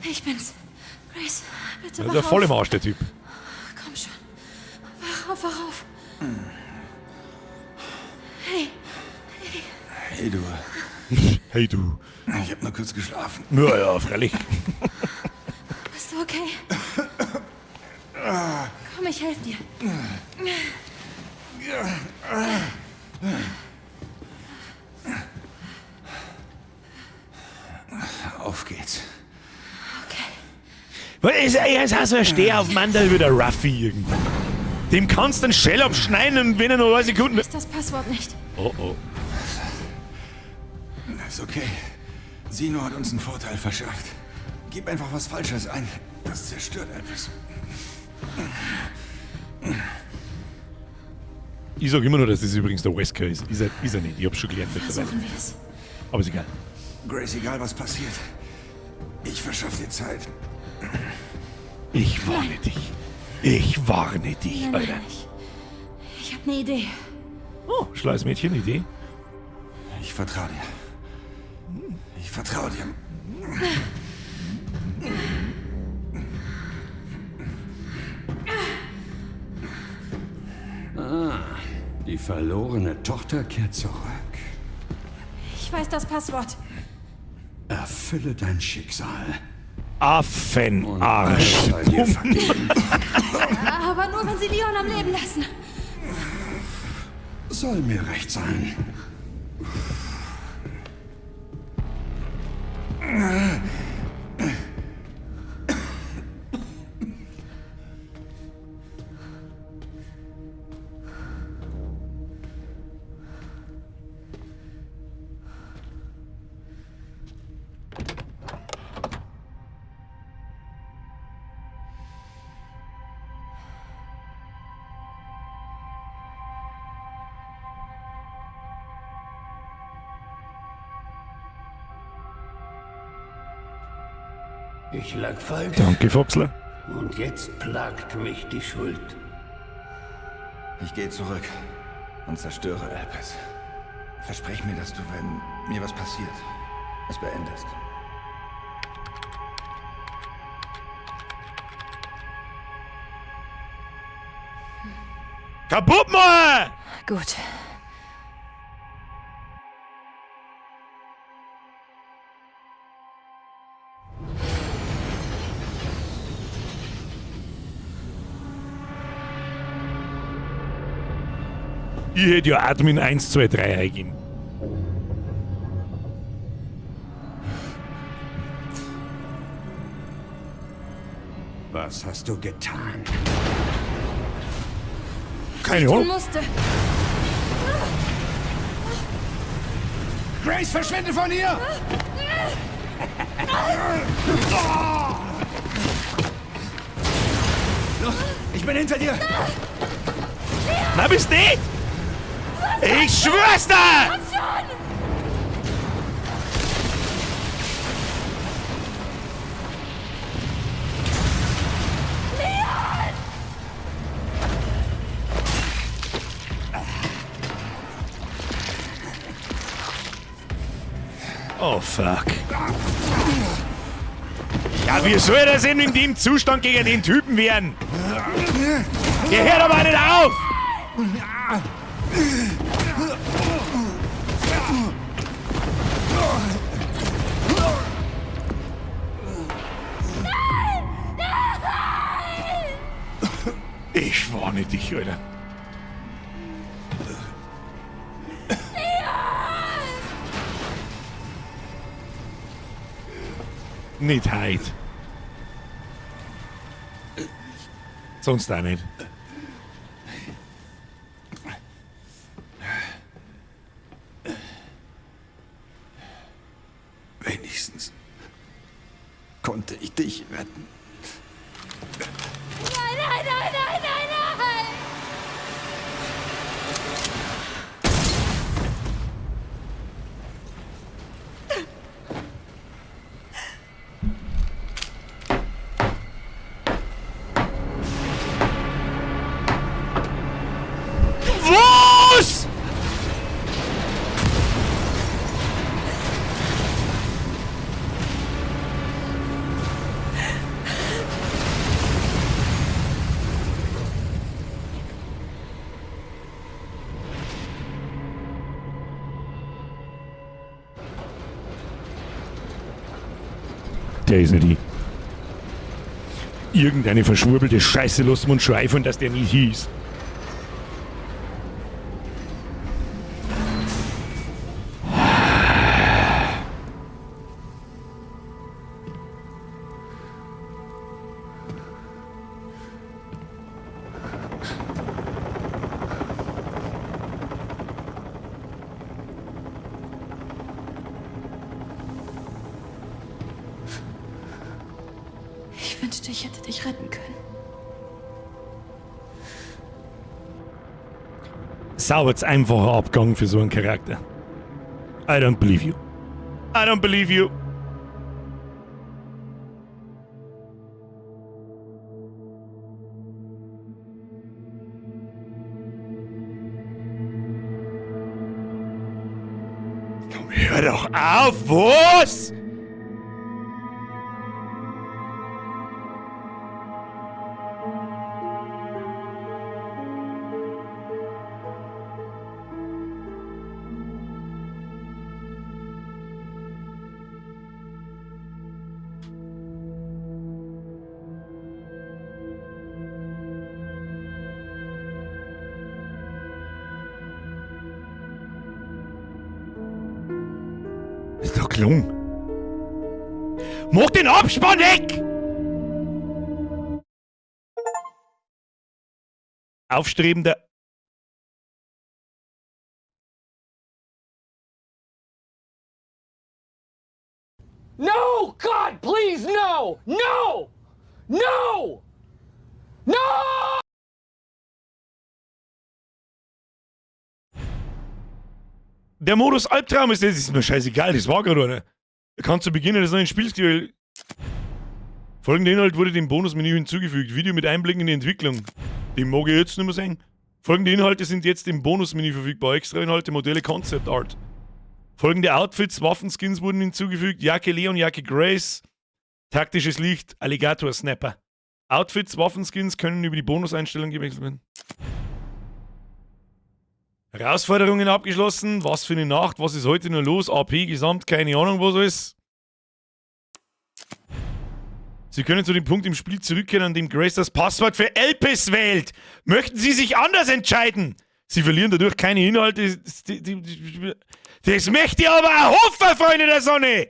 I: ich bin's. Grace, bitte
A: Das
I: wach
A: ist ja voll
I: auf.
A: im Arsch, der Typ.
I: Komm schon. Wach auf, wach auf. Hey, hey.
G: Hey, du.
A: Hey, du.
G: Ich hab nur kurz geschlafen.
A: Ja, ja, freilich.
I: Bist du okay? Komm, ich helfe dir.
G: Auf geht's.
I: Okay.
A: Weil er ist auch so ein Stehaufmandel wie der Ruffy irgendwie. Dem kannst du einen Shell abschneiden und wenn er noch 1 Sekunde...
I: Ist das Passwort nicht?
A: Oh, oh.
G: Ist okay. Sino hat uns einen Vorteil verschafft. Gib einfach was Falsches ein. Das zerstört etwas.
A: Ich sag immer nur, dass das übrigens der Wesker ist. Ist er nicht. Ich hab's schon gelernt mittlerweile.
I: Versuchen wir's.
A: Aber ist egal.
G: Grace, egal was passiert. Ich verschaff dir Zeit.
A: Ich warne dich. Ich warne dich,
I: Nein,
A: Alter.
I: nein, ich hab ne Idee.
A: Oh, schlaues Mädchen, Idee.
G: Ich vertrau dir. Ich vertrau dir.
H: Ah, die verlorene Tochter kehrt zurück.
I: Ich weiß das Passwort.
H: Erfülle dein Schicksal.
A: Affenarsch.
H: Sei dir vergeben.
I: Aber nur, wenn sie Leon am Leben lassen.
H: Soll mir recht sein. Ich lag falsch.
A: Danke, Foxler.
H: Und jetzt plagt mich die Schuld.
G: Ich gehe zurück und zerstöre Elpis. Versprich mir, dass du, wenn mir was passiert, es beendest.
A: Kaputt machen!
I: Gut.
A: Ich hätte ja Admin 1, 2, 3 eingeben.
G: Was hast du getan?
A: Keine
I: Tun
A: Ahnung.
I: musste.
G: Grace, verschwinde von hier! Los, ich bin hinter dir!
A: Na, bist nicht! Ich schwör's dir! Oh fuck. Ja, wie soll das denn in dem Zustand gegen den Typen werden? Der hört aber nicht auf! Ich warne dich, Alter. Nicht heute. Sonst auch nicht.
G: Wenigstens konnte ich dich retten.
I: Nein, nein, nein, nein, nein, nein!
A: Was? Der ist nicht ich. Irgendeine verschwurbelte Scheiße lassen wir uns schon einfallen, dass der nicht hieß.
I: Ich wünschte, ich hätte dich retten können.
A: Sauber's einfacher Abgang für so einen Charakter. I don't believe you. I don't believe you. Komm, hör doch auf, was? Ist doch gelungen. Mach den Abspann weg! Aufstrebender.
D: No! God, please, no! No! No! No!
A: Der Modus Albtraum ist, das ist mir scheißegal, das war gerade einer. Kann zu Beginn eines neuen Spiels gewählt. Folgender Inhalt wurde dem Bonusmenü hinzugefügt. Video mit Einblicken in die Entwicklung. Den mag ich jetzt nicht mehr sehen. Folgende Inhalte sind jetzt im Bonusmenü verfügbar. Extra Inhalte, Modelle, Concept Art. Folgende Outfits, Waffenskins wurden hinzugefügt. Jacke Leon, Jacke Grace. Taktisches Licht, Alligator Snapper. Outfits, Waffenskins können über die Bonuseinstellung gewechselt werden. Herausforderungen abgeschlossen. Was für eine Nacht? Was ist heute nur los? AP gesamt, keine Ahnung, was alles. Sie können zu dem Punkt im Spiel zurückkehren, an dem Grace das Passwort für Elpis wählt. Möchten Sie sich anders entscheiden? Sie verlieren dadurch keine Inhalte. Das möchte ich aber auch hoffen, Freunde der Sonne!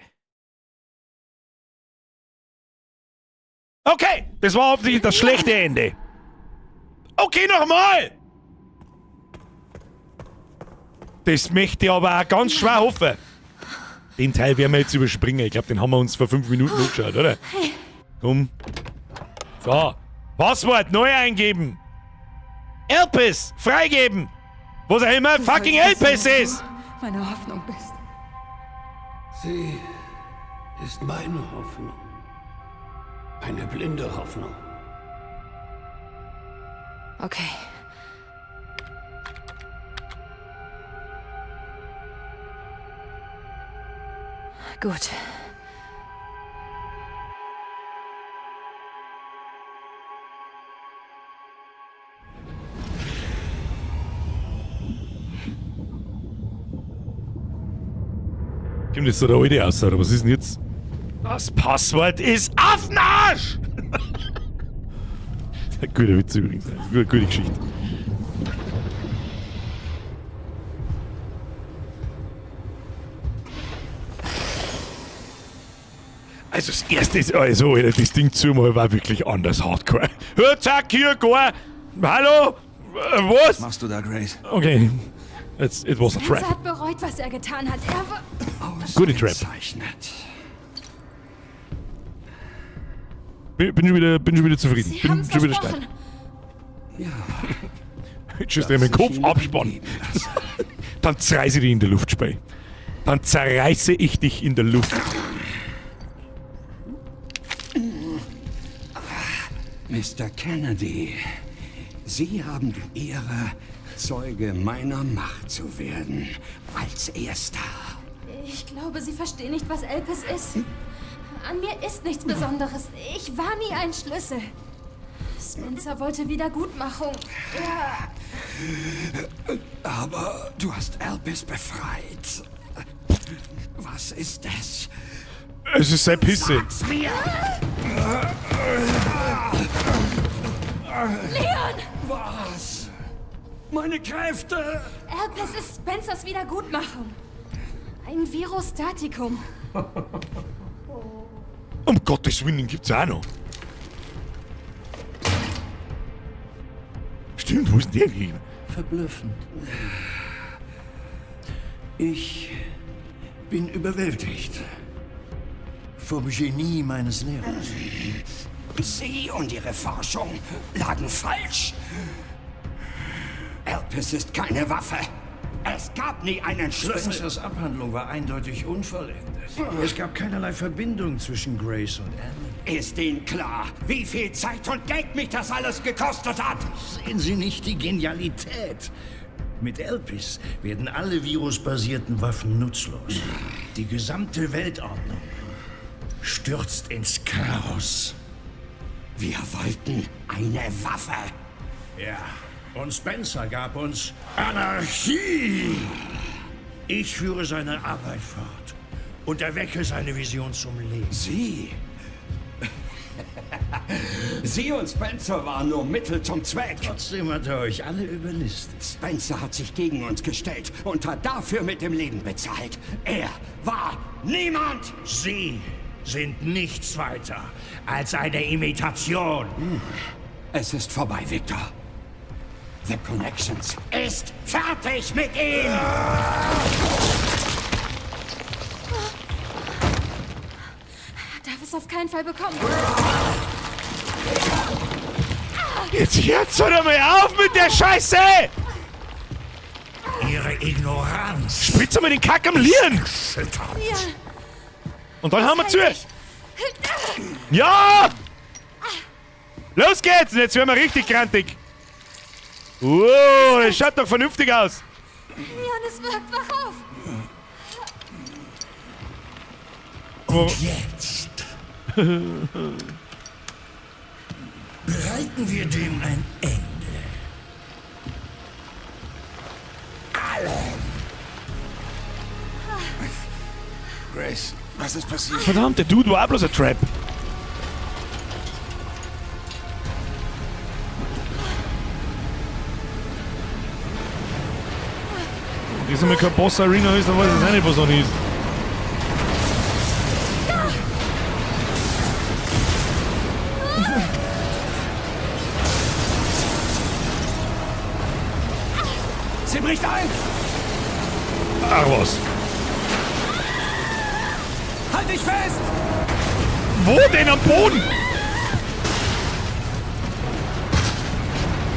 A: Okay, das war hauptsächlich das schlechte Ende. Okay, nochmal! Das möchte ich aber auch ganz schwer hoffen. Den Teil werden wir jetzt überspringen. Ich glaube, den haben wir uns vor 5 Minuten angeschaut, oder? Komm. So. Passwort neu eingeben. Elpis freigeben. Was auch immer fucking Elpis ist.
I: Meine Hoffnung bist.
H: Sie ist meine Hoffnung. Eine blinde Hoffnung.
I: Okay. Gut.
A: Kommt jetzt da der alte aus, oder was ist denn jetzt? Das Passwort ist Affenarsch! Guter Witz übrigens. Gute, gute Geschichte. Also das erste ist, also Alter, das Ding zumal war wirklich anders hardcore. Hör, zack, hier, gar. Hallo? Was?
G: Was machst du da, Grace?
A: Okay. It was a
I: Spencer
A: trap.
I: hat bereut, was er getan hat. Er war...
A: Gute Trap. Bin schon wieder zufrieden.
I: Sie
A: Bin
I: haben's
A: schon wieder stark.
I: versprochen.
G: Ja.
A: Jetzt dir meinen Kopf abspannen. Dann zerreiße ich dich in der Luft, Spey. Dann zerreiße ich dich in der Luft.
G: Mr. Kennedy, Sie haben die Ehre, Zeuge meiner Macht zu werden. Als Erster.
I: Ich glaube, Sie verstehen nicht, was Elpis ist. An mir ist nichts Besonderes. Ich war nie ein Schlüssel. Spencer wollte Wiedergutmachung. Ja.
G: Aber du hast Elpis befreit. Was ist das?
A: Es ist seine Pisse.
G: Sag's mir!
I: Leon!
G: Was? Meine Kräfte!
I: Elpis ist Spencers Wiedergutmachung. Ein Virostatikum.
A: Um Gottes Willen, den gibt's auch noch. Stimmt, wo ist denn der geblieben?
H: Verblüffend. Ich bin überwältigt. Vom Genie meines Lehrers.
G: Sie und Ihre Forschung lagen falsch. Elpis ist keine Waffe. Es gab nie einen Schlüssel.
H: Spencers Abhandlung war eindeutig unvollendet. Es gab keinerlei Verbindung zwischen Grace und Alan.
G: Ist Ihnen klar, wie viel Zeit und Geld mich das alles gekostet hat?
H: Sehen Sie nicht die Genialität? Mit Elpis werden alle virusbasierten Waffen nutzlos. Die gesamte Weltordnung stürzt ins Chaos.
G: Wir wollten eine Waffe.
H: Ja, und Spencer gab uns Anarchie. Ich führe seine Arbeit fort und erwecke seine Vision zum Leben.
G: Sie? Sie und Spencer waren nur Mittel zum Zweck.
H: Trotzdem hat er euch alle überlistet.
G: Spencer hat sich gegen uns gestellt und hat dafür mit dem Leben bezahlt. Er war niemand!
H: Sie sind nichts weiter als eine Imitation.
G: Es ist vorbei, Victor. The Connections ist fertig mit ihm!
I: Darf es auf keinen Fall bekommen.
A: Jetzt hört's doch mal auf mit der Scheiße!
H: Ihre Ignoranz.
A: Spritz mal den Kack am Lieren!
I: Ja.
A: Und dann haben wir zu. Ja! Los geht's! Und jetzt werden wir richtig grantig. Wow, das schaut doch vernünftig aus.
I: Leon, es wirkt. Wach auf!
E: Und jetzt bereiten wir dem ein Ende. Allen.
G: Grace, was ist passiert?
A: Verdammt, der Dude war auch bloß ein Trap. Wenn das einmal kein Boss Arena ist, dann weiß ich auch nicht, was noch ist.
G: Sie bricht ein!
A: Ach was.
D: Halt dich fest!
A: Wo denn am Boden?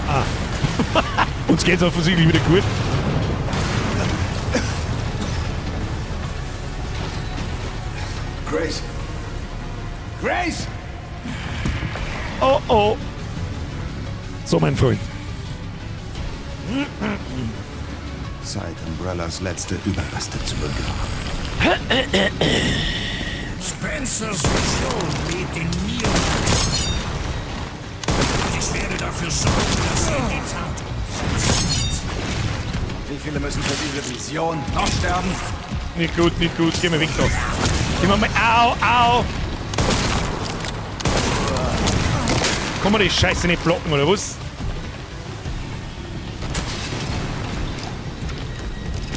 A: Ah. Uns geht's offensichtlich wieder gut.
G: Grace! Grace!
A: Oh oh. So, mein Freund.
G: Zeit, Umbrellas letzte Überreste zu begraben.
J: Spencers Vision lebt in mir. Und ich werde dafür sorgen, dass sie in die Tat umsetzt.
G: Wie viele müssen für diese Vision noch sterben?
A: Nicht gut, nicht gut. Geh mal weg da. Geh mal. Au, au! Kann man die Scheiße nicht blocken, oder was?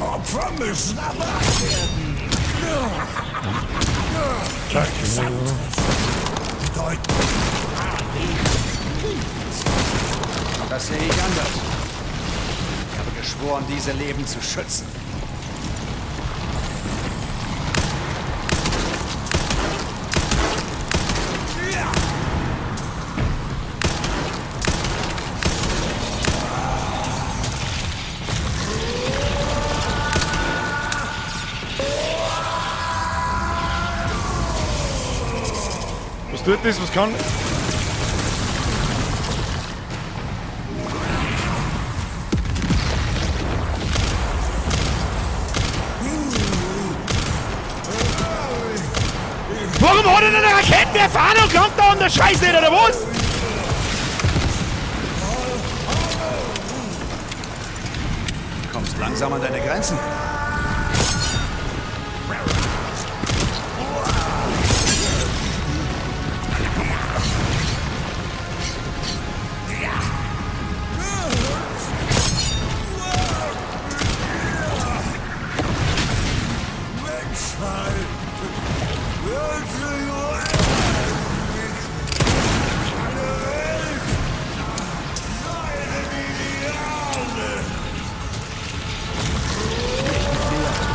J: Opfer müssen erbracht werden. Bedeuten
G: Das sehe ich anders. Ich habe geschworen, diese Leben zu schützen.
A: Was tut das? Was kann. Warum hat er denn eine Raketenwerfer an und kommt da um der Scheiß nicht, oder was?
G: Kommst langsam an deine Grenzen.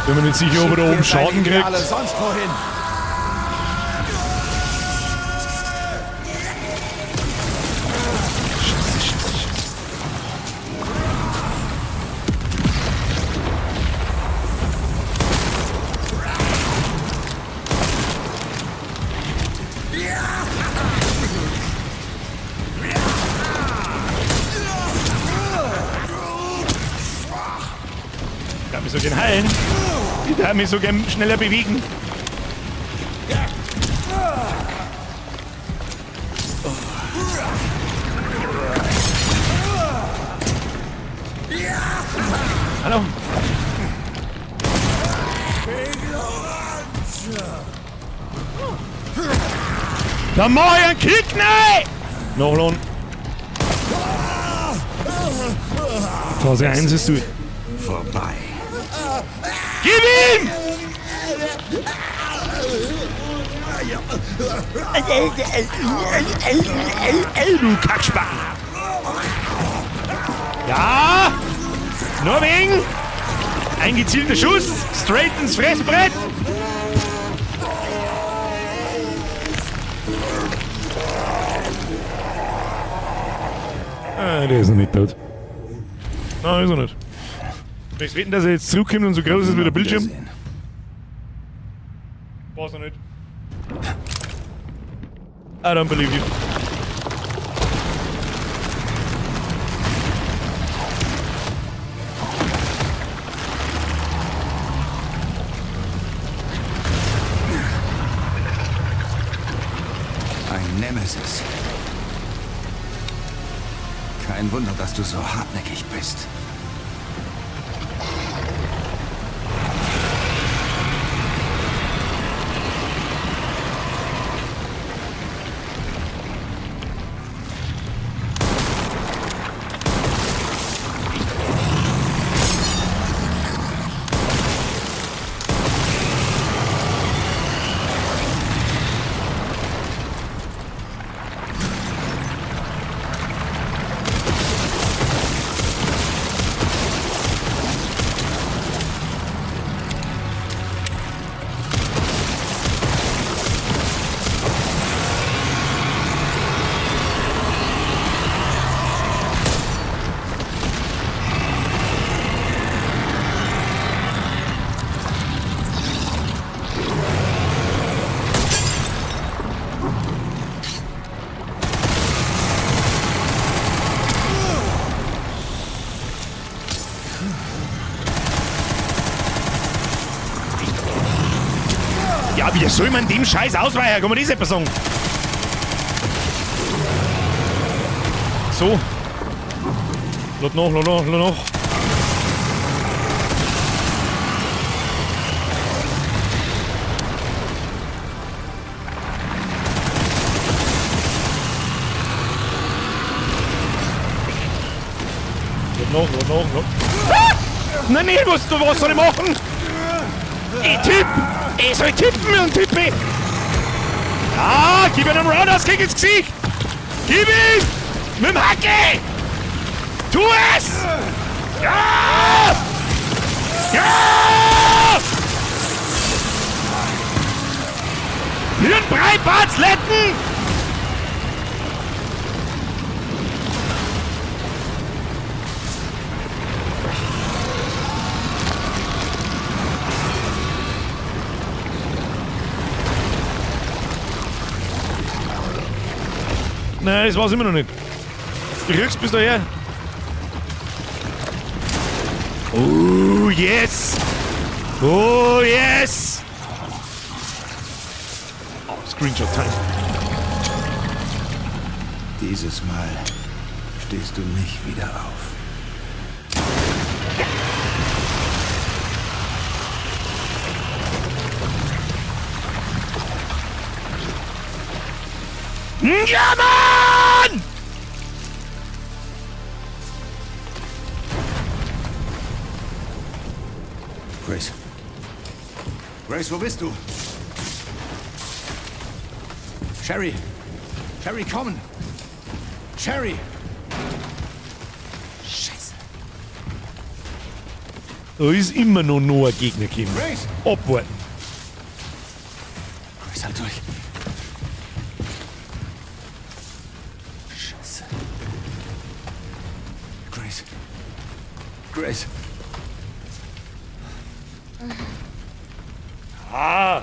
A: Bin mir nicht sicher, ob er da oben Schaden kriegt.
G: Alle sonst wohin.
A: Scheiße, scheiße, scheiße. Ich darf mich so gern heilen. Ich darf mich so gern schneller bewegen. Hallo. Da mach ich einen Kick, nein! Nachladen. Phase 1 ist durch.
G: Vorbei.
A: Gib ihm! Du Kackspacken! Ja! Norwegen! Ein gezielter Schuss! Straight ins Fressbrett! Ah, der ist noch nicht tot. Nein, ist er nicht. Möchtest wetten, dass er jetzt zurückkommt und so groß ist wie der Bildschirm? War's noch nicht. I don't believe you.
G: Nemesis. Kein Wunder, dass du so hartnäckig bist.
A: Ja, wie soll man dem Scheiß ausweichen? Kann man das etwas sagen? So. Lot noch, lot noch, lot noch. Lot noch, lot noch, lot. Ah! Nein, nein, was soll ich machen? Ey, Typ! Ey, soll ich tippen mit dem Typ? Ah, gib ihm einen Roundhouse-Kick ins Gesicht! Gib ihm! Mit dem Hacke! Tu es! Ja! Ja! Hirnbrei, Bartsletten! Nein, das war's immer noch nicht. Kriegst bis daher. Oh, yes! Oh, yes! Oh, Screenshot Time.
G: Dieses Mal stehst du nicht wieder auf.
A: Ja, Mann!
G: Grace. Grace, wo bist du? Sherry! Sherry, kommen! Sherry! Scheiße.
A: Da ist immer noch ein Gegner gekommen.
G: Grace!
A: Abwarten.
G: Grace, halt durch. Scheiße. Grace. Grace.
A: Ah!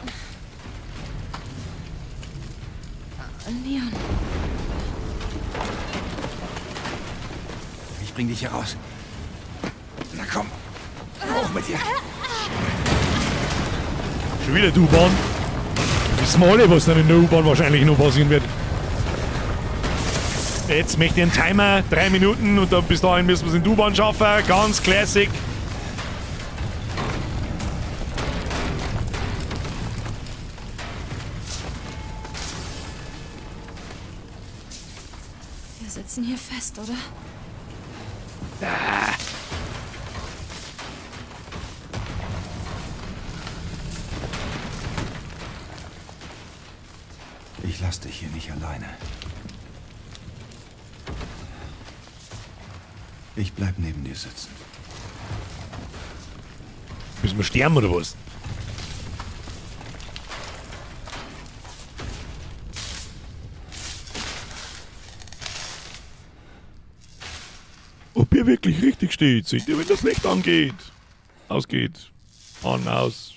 I: Leon,
G: Ich bring dich hier raus. Na komm. Hoch mit dir.
A: Schon wieder die U-Bahn. Wissen wir alle, was dann in der U-Bahn wahrscheinlich noch passieren wird. Jetzt möchte ich einen Timer, 3 Minuten und dann bis dahin müssen wir es in die U-Bahn schaffen. Ganz classic.
I: wir sitzen hier fest, oder?
A: Ah.
G: Ich lass dich hier nicht alleine. Ich bleib neben dir sitzen.
A: Müssen wir sterben oder was? Ob ihr wirklich richtig steht, seht ihr, wenn das Licht angeht. Ausgeht. An, aus.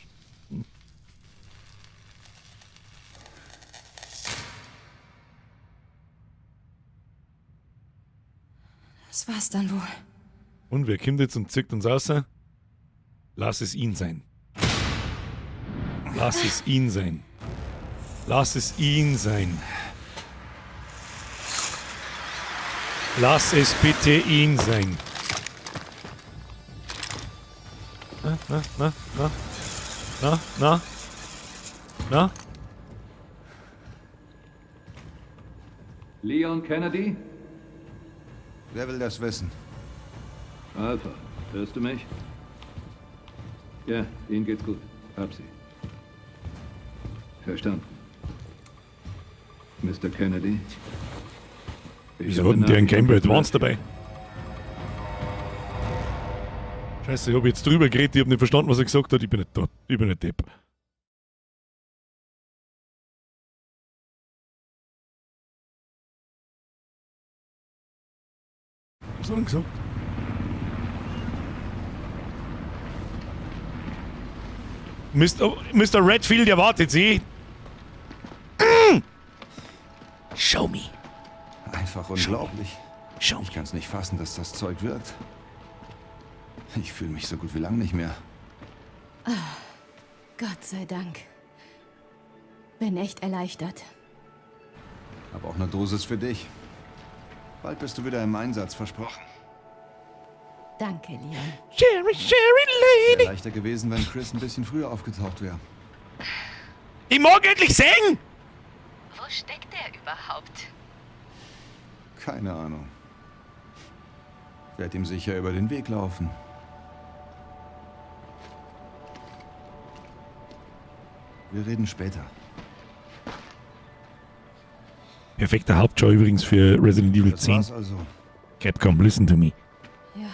I: Das war's dann wohl.
A: Und wer kommt jetzt und zieht uns raus? Lass es ihn sein. Lass es ihn sein. Lass es ihn sein. Lass es bitte ihn sein. Na, na, na, na. Na, na. Na?
K: Leon Kennedy?
G: Wer will das wissen?
K: Alpha, hörst du mich? Ja, Ihnen geht's gut. Hab sie. Verstanden. Mr. Kennedy? Ich
A: Wieso
K: habe
A: hat denn der einen
K: Nachrichten
A: Game Boy
K: von
A: Advance dabei? Scheiße, ich hab jetzt drüber geredet, ich hab nicht verstanden, was er gesagt hat. Ich bin nicht da. Ich bin nicht Depp. Was hat er denn gesagt? Mr. Redfield erwartet Sie. Show me.
G: Einfach unglaublich.
A: Show me.
G: Ich kann's nicht fassen, dass das Zeug wirkt. Ich fühle mich so gut wie lang nicht mehr.
I: Gott sei Dank. Bin echt erleichtert.
G: Hab auch eine Dosis für dich. Bald bist du wieder im Einsatz, versprochen.
I: Danke, Leon.
A: Sherry, Sherry Lady.
G: Wäre leichter gewesen, wenn Chris ein bisschen früher aufgetaucht wäre.
A: Ich mag endlich sehen!
F: Wo steckt der überhaupt?
G: Keine Ahnung. Werd ihm sicher über den Weg laufen. Wir reden später.
A: Perfekter Hauptschau übrigens für Resident Evil
G: Das
A: 10.
G: war's also.
A: Capcom, listen to me.
I: Ja.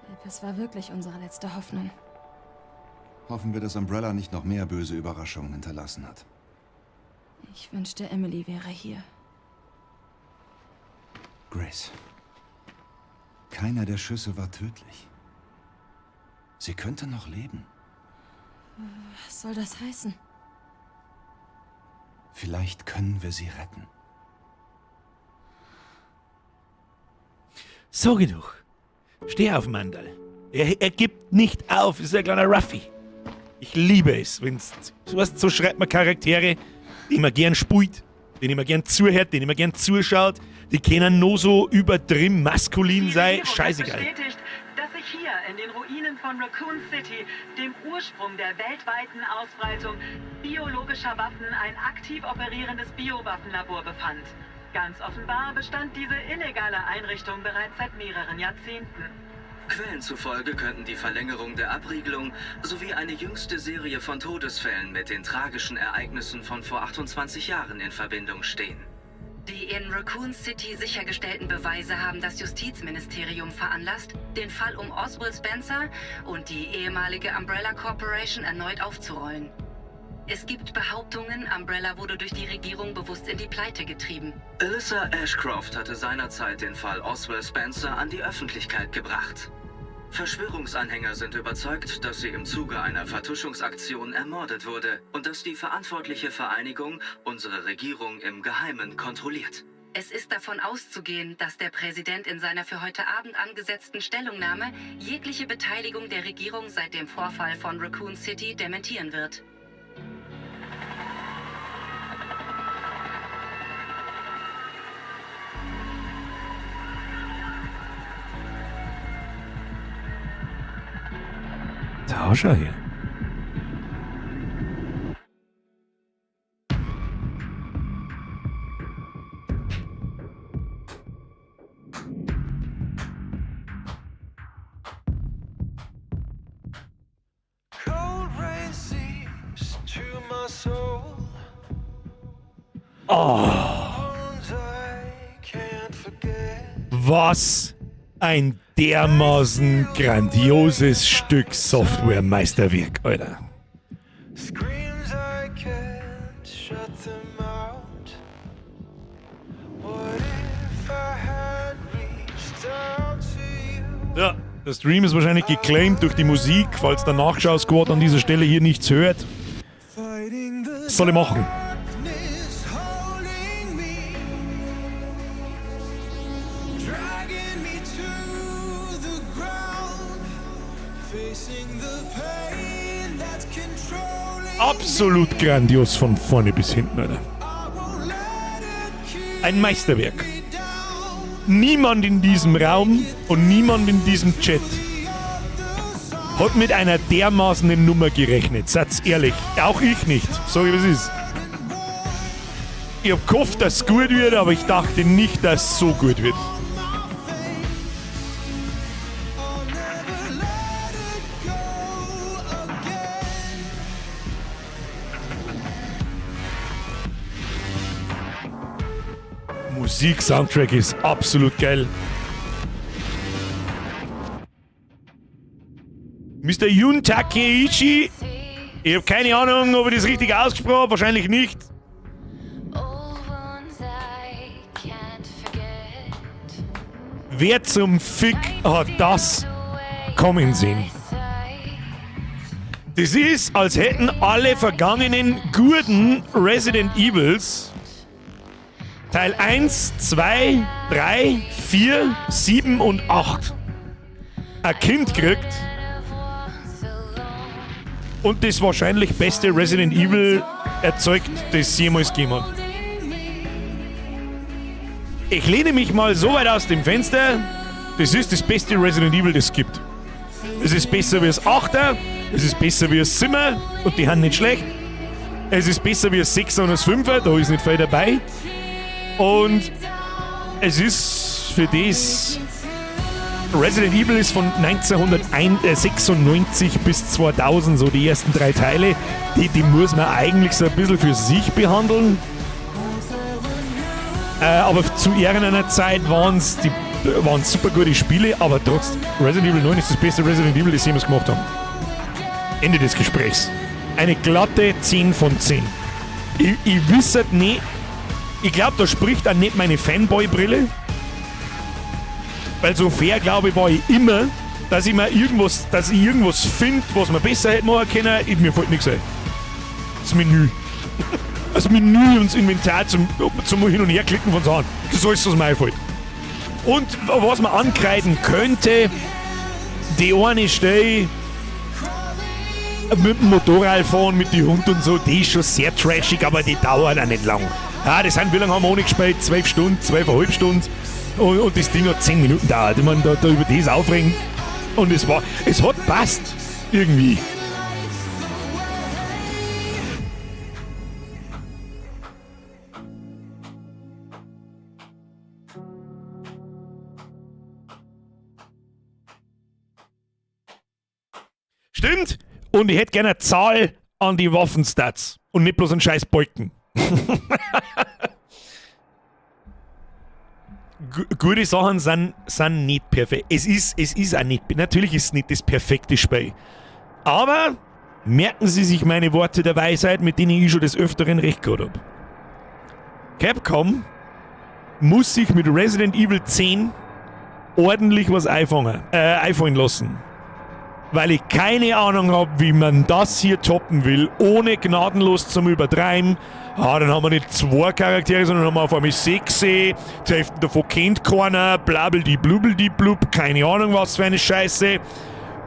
I: Elpis war wirklich unsere letzte Hoffnung.
G: Hoffen wir, dass Umbrella nicht noch mehr böse Überraschungen hinterlassen hat.
I: Ich wünschte, Emily wäre hier.
G: Grace. Keiner der Schüsse war tödlich. Sie könnte noch leben.
I: Was soll das heißen?
G: Vielleicht können wir sie retten.
A: Sag ich doch. Steh auf, Mandal. Er gibt nicht auf. Ist ein kleiner Ruffy. Ich liebe es, wenn's, du weißt, so schreibt man Charaktere, die man gern spielt, denen man gern zuhört, denen man gern zuschaut. Die können nur so übertrieben maskulin
L: Die
A: sein.
L: Regierung hat
A: Scheißegal.
L: bestätigt, dass sich hier in den Ruinen von Raccoon City, dem Ursprung der weltweiten Ausbreitung biologischer Waffen, ein aktiv operierendes Biowaffenlabor befand. Ganz offenbar bestand diese illegale Einrichtung bereits seit mehreren Jahrzehnten.
M: Quellen zufolge könnten die Verlängerung der Abriegelung sowie eine jüngste Serie von Todesfällen mit den tragischen Ereignissen von vor 28 Jahren in Verbindung stehen.
F: Die in Raccoon City sichergestellten Beweise haben das Justizministerium veranlasst, den Fall um Oswald Spencer und die ehemalige Umbrella Corporation erneut aufzurollen. Es gibt Behauptungen, Umbrella wurde durch die Regierung bewusst in die Pleite getrieben.
M: Alyssa Ashcroft hatte seinerzeit den Fall Oswald Spencer an die Öffentlichkeit gebracht. Verschwörungsanhänger sind überzeugt, dass sie im Zuge einer Vertuschungsaktion ermordet wurde und dass die verantwortliche Vereinigung unsere Regierung im Geheimen kontrolliert.
F: Es ist davon auszugehen, dass der Präsident in seiner für heute Abend angesetzten Stellungnahme jegliche Beteiligung der Regierung seit dem Vorfall von Raccoon City dementieren wird.
A: Da, schau her.
N: Cold rain seeps to my soul.
A: Oh.
N: Bones I can't forget.
A: Was ein dermaßen grandioses Stück Software-Meisterwerk, Alter.
N: Screams I can't shut them out. What if I had reached out to you?
A: Ja, der Stream ist wahrscheinlich geclaimed durch die Musik, falls der Nachschau-Squad an dieser Stelle hier nichts hört. Was soll ich machen?
N: Darkness holding me, dragging me to the ground, facing the pain that's controlling.
A: Absolut grandios von vorne bis hinten, Alter. Ein Meisterwerk. Niemand in diesem Raum und niemand in diesem Chat hat mit einer dermaßenen Nummer gerechnet. Seid's ehrlich. Auch ich nicht. Sag ich, was ist. Ich hab gehofft, dass es gut wird, aber ich dachte nicht, dass es so gut wird. Musik-Soundtrack ist absolut geil. Mr. Jun Takeichi. Ich habe keine Ahnung, ob ich das richtig ausgesprochen habe. Wahrscheinlich nicht. Wer zum Fick hat das kommen sehen? Das ist, als hätten alle vergangenen guten Resident Evils Teil 1, 2, 3, 4, 7 und 8 ein Kind kriegt und das wahrscheinlich beste Resident Evil erzeugt, das es jemals gegeben hat. Ich lehne mich mal so weit aus dem Fenster, das ist das beste Resident Evil, das es gibt. Es ist besser wie das 8er, es ist besser wie das 7er und die haben nicht schlecht. Es ist besser wie das 6er und das 5er, da ist nicht viel dabei. Und es ist für das Resident Evil ist von 1996 bis 2000, so die ersten drei Teile. Die muss man eigentlich so ein bisschen für sich behandeln. Aber zu Ehren einer Zeit waren es super gute Spiele, aber trotzdem, Resident Evil 9 ist das beste Resident Evil, das sie jemals gemacht haben. Ende des Gesprächs. Eine glatte 10 von 10. Ich wüsste nicht, ich glaube, da spricht auch nicht meine Fanboy-Brille. Weil so fair, glaube ich, war ich immer, dass ich mir irgendwas, dass ich irgendwas finde, was man besser hätte machen können. Mir fällt nichts ein. Das Menü. Das Menü und das Inventar zum Hin- und Herklicken von Sachen. Das ist alles, was mir einfällt. Und was man ankreiden könnte, die eine Stelle mit dem Motorrad fahren, mit den Hund und so, die ist schon sehr trashig, aber die dauert auch nicht lang. Ja, das sind, wie lange haben wir ohne gespielt? 12 Stunden, 12,5 Stunden. Und das Ding hat 10 Minuten gedauert. Ich meine, da über das aufregen. Und es hat passt. Irgendwie. Stimmt! Und ich hätte gerne eine Zahl an die Waffenstats. Und nicht bloß einen scheiß Balken. Gute Sachen sind nicht perfekt. Es ist auch nicht. Natürlich ist es nicht das perfekte Spiel. Aber merken Sie sich meine Worte der Weisheit, mit denen ich schon des Öfteren recht gehabt habe. Capcom muss sich mit Resident Evil 10 ordentlich was einfallen lassen. Weil ich keine Ahnung habe, wie man das hier toppen will, ohne gnadenlos zum Übertreiben. Ah, dann haben wir nicht 2 Charaktere, sondern haben wir auf einmal 6. Die Hälfte davon kennt keiner, blabbeldi blubbeldi blub, keine Ahnung was für eine Scheiße.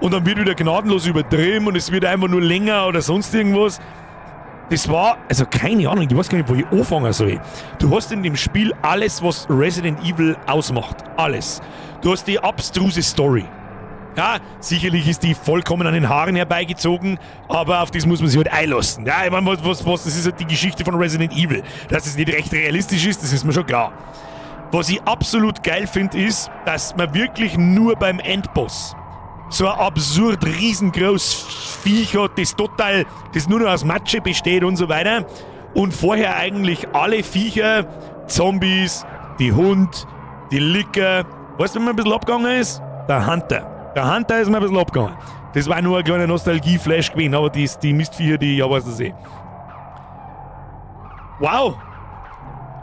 A: Und dann wird wieder gnadenlos übertrieben und es wird einfach nur länger oder sonst irgendwas. Das war, also keine Ahnung, ich weiß gar nicht, wo ich anfangen soll. Du hast in dem Spiel alles, was Resident Evil ausmacht. Alles. Du hast die abstruse Story. Ja, sicherlich ist die vollkommen an den Haaren herbeigezogen, aber auf das muss man sich halt einlassen. Ja, ich meine, was, das ist halt die Geschichte von Resident Evil. Dass es nicht recht realistisch ist, das ist mir schon klar. Was ich absolut geil finde, ist, dass man wirklich nur beim Endboss so ein absurd riesengroßes Viech hat, das total, das nur noch aus Matsche besteht und so weiter. Und vorher eigentlich alle Viecher, Zombies, die Hund, die Licker, weißt du, wenn man ein bisschen abgegangen ist? Der Hunter. Der Hunter ist mir ein bisschen abgegangen. Das war nur ein kleiner Nostalgie-Flash gewesen, aber die Mistviecher, die, ja, weiß das eh. Wow!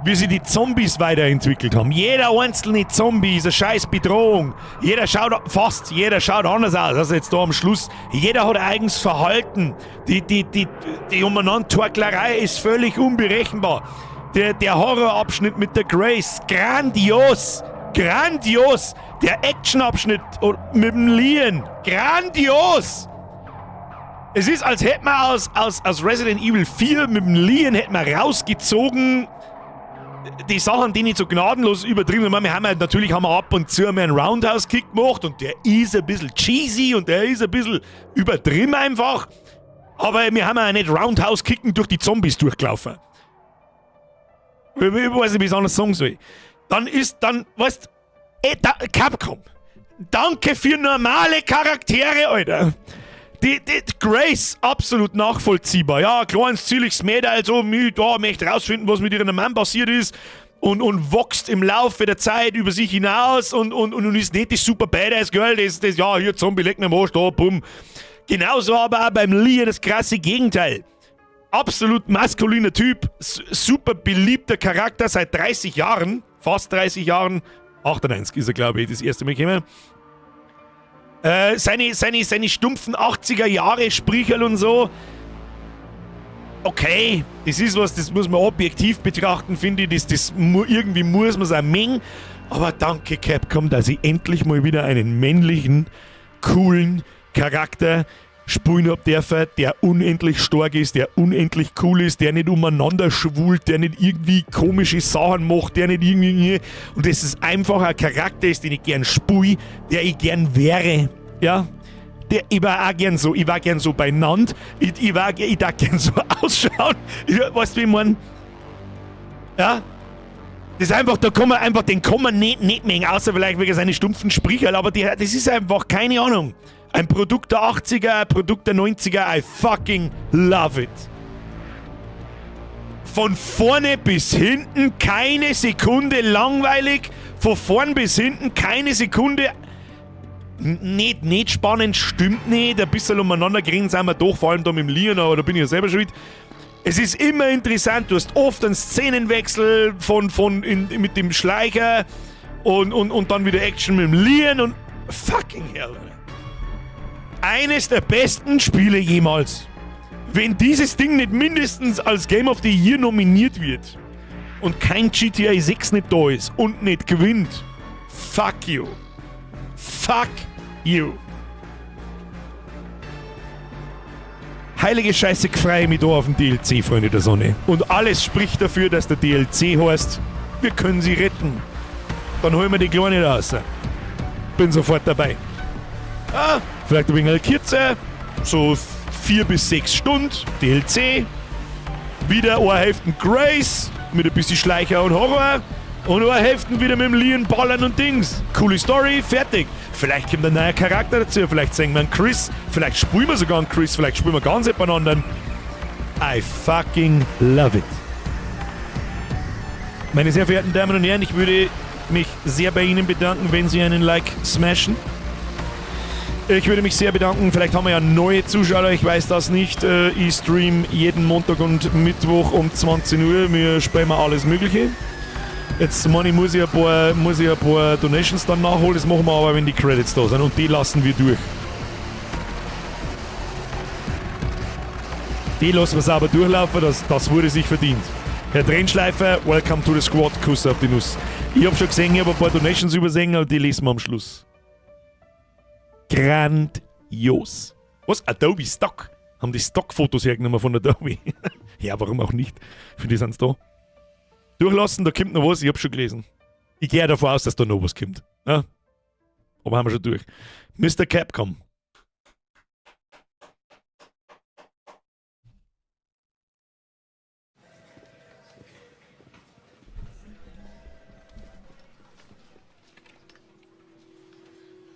A: Wie sie die Zombies weiterentwickelt haben. Jeder einzelne Zombie ist eine scheiß Bedrohung. Jeder schaut, fast jeder schaut anders aus. Also jetzt da am Schluss. Jeder hat ein eigenes Verhalten. Die Umeinander-Torklerei ist völlig unberechenbar. Der Horrorabschnitt mit der Grace, grandios! Grandios! Der Action-Abschnitt mit dem Leon, grandios! Es ist, als hätte man aus Resident Evil 4 mit dem Leon hätte man rausgezogen, Die Sachen, die nicht so gnadenlos übertrieben sind, wir haben halt, natürlich haben wir ab und zu einmal einen Roundhouse-Kick gemacht und der ist ein bisschen cheesy und der ist ein bisschen übertrieben einfach. Aber wir haben ja nicht Roundhouse-Kicken durch die Zombies durchgelaufen. Ich weiß nicht, wie ich es anders sagen soll. Dann ist, dann, weißt, da, Capcom, danke für normale Charaktere, Alter. Die Grace, absolut nachvollziehbar. Ja, kleines, zierliches Mädel, so, da möchte rausfinden, was mit ihrem Mann passiert ist. Und wächst im Laufe der Zeit über sich hinaus und ist nicht das super Badass Girl, das, ja, hier Zombie, leck mir am Arsch, da, bumm. Genauso aber auch beim Leon das krasse Gegenteil. Absolut maskuliner Typ, super beliebter Charakter seit 30 Jahren, fast 30 Jahren, 98 ist er, glaube ich, das erste Mal gekommen. Seine stumpfen 80er Jahre Sprücherl und so. Okay, das ist was, das muss man objektiv betrachten, finde ich. Irgendwie muss man es auch mengen. Aber danke, Capcom, dass ich endlich mal wieder einen männlichen, coolen Charakter spielen hab dürfen, der unendlich stark ist, der unendlich cool ist, der nicht umeinander schwult, der nicht irgendwie komische Sachen macht, der nicht irgendwie... Und das ist einfach ein Charakter ist, den ich gern spui, der ich gern wäre. Ja? Der, ich war auch gern so, ich war gern so beieinander, ich darf gern so ausschauen. Ich, weißt du, wie ich mein? Ja? Das ist einfach, da kann man einfach, den kann man nicht mengen, außer vielleicht wegen seinen stumpfen Sprüche, aber das ist einfach, keine Ahnung. Ein Produkt der 80er, ein Produkt der 90er, I fucking love it. Von vorne bis hinten keine Sekunde langweilig, von vorn bis hinten keine Sekunde nicht spannend, stimmt nicht, ein bisschen umeinander gerannt sind wir doch, vor allem da mit dem Leon, aber da bin ich ja selber schuld. Es ist immer interessant, du hast oft einen Szenenwechsel mit dem Schleicher und dann wieder Action mit dem Leon und fucking hell, Alter. Eines der besten Spiele jemals. Wenn dieses Ding nicht mindestens als Game of the Year nominiert wird und kein GTA 6 nicht da ist und nicht gewinnt, fuck you. Fuck you. Heilige Scheiße, freue ich mich da auf den DLC, Freunde der Sonne. Und alles spricht dafür, dass der DLC heißt, wir können sie retten. Dann holen wir die Kleine raus. Bin sofort dabei. Ah, vielleicht ein wenig kürzer, so 4 bis 6 Stunden, DLC. Wieder eine Hälfte Grace mit ein bisschen Schleicher und Horror. Und eine Hälfte wieder mit dem Leon Ballern und Dings. Coole Story, fertig. Vielleicht kommt ein neuer Charakter dazu, vielleicht sehen wir einen Chris, vielleicht spielen wir sogar einen Chris, vielleicht spielen wir ganz jemand anderen. I fucking love it. Meine sehr verehrten Damen und Herren, ich würde mich sehr bei Ihnen bedanken, wenn Sie einen Like smashen. Ich würde mich sehr bedanken. Vielleicht haben wir ja neue Zuschauer, ich weiß das nicht. Ich stream jeden Montag und Mittwoch um 20 Uhr. Wir spielen alles Mögliche. Jetzt meine ich, muss ich ein paar Donations dann nachholen. Das machen wir aber, wenn die Credits da sind. Und die lassen wir durch. Die lassen wir sauber durchlaufen, das wurde sich verdient. Herr Trennschleifer, welcome to the squad, Kuss auf die Nuss. Ich hab schon gesehen, ich hab ein paar Donations übersehen, aber die lesen wir am Schluss. Grandios. Was? Adobe Stock? Haben die Stock-Fotos hergenommen von Adobe? Ja, warum auch nicht? Für die sind's da. Durchlassen, da kommt noch was, ich hab schon gelesen. Ich gehe davon aus, dass da noch was kommt. Ja? Aber haben wir schon durch. Mr. Capcom.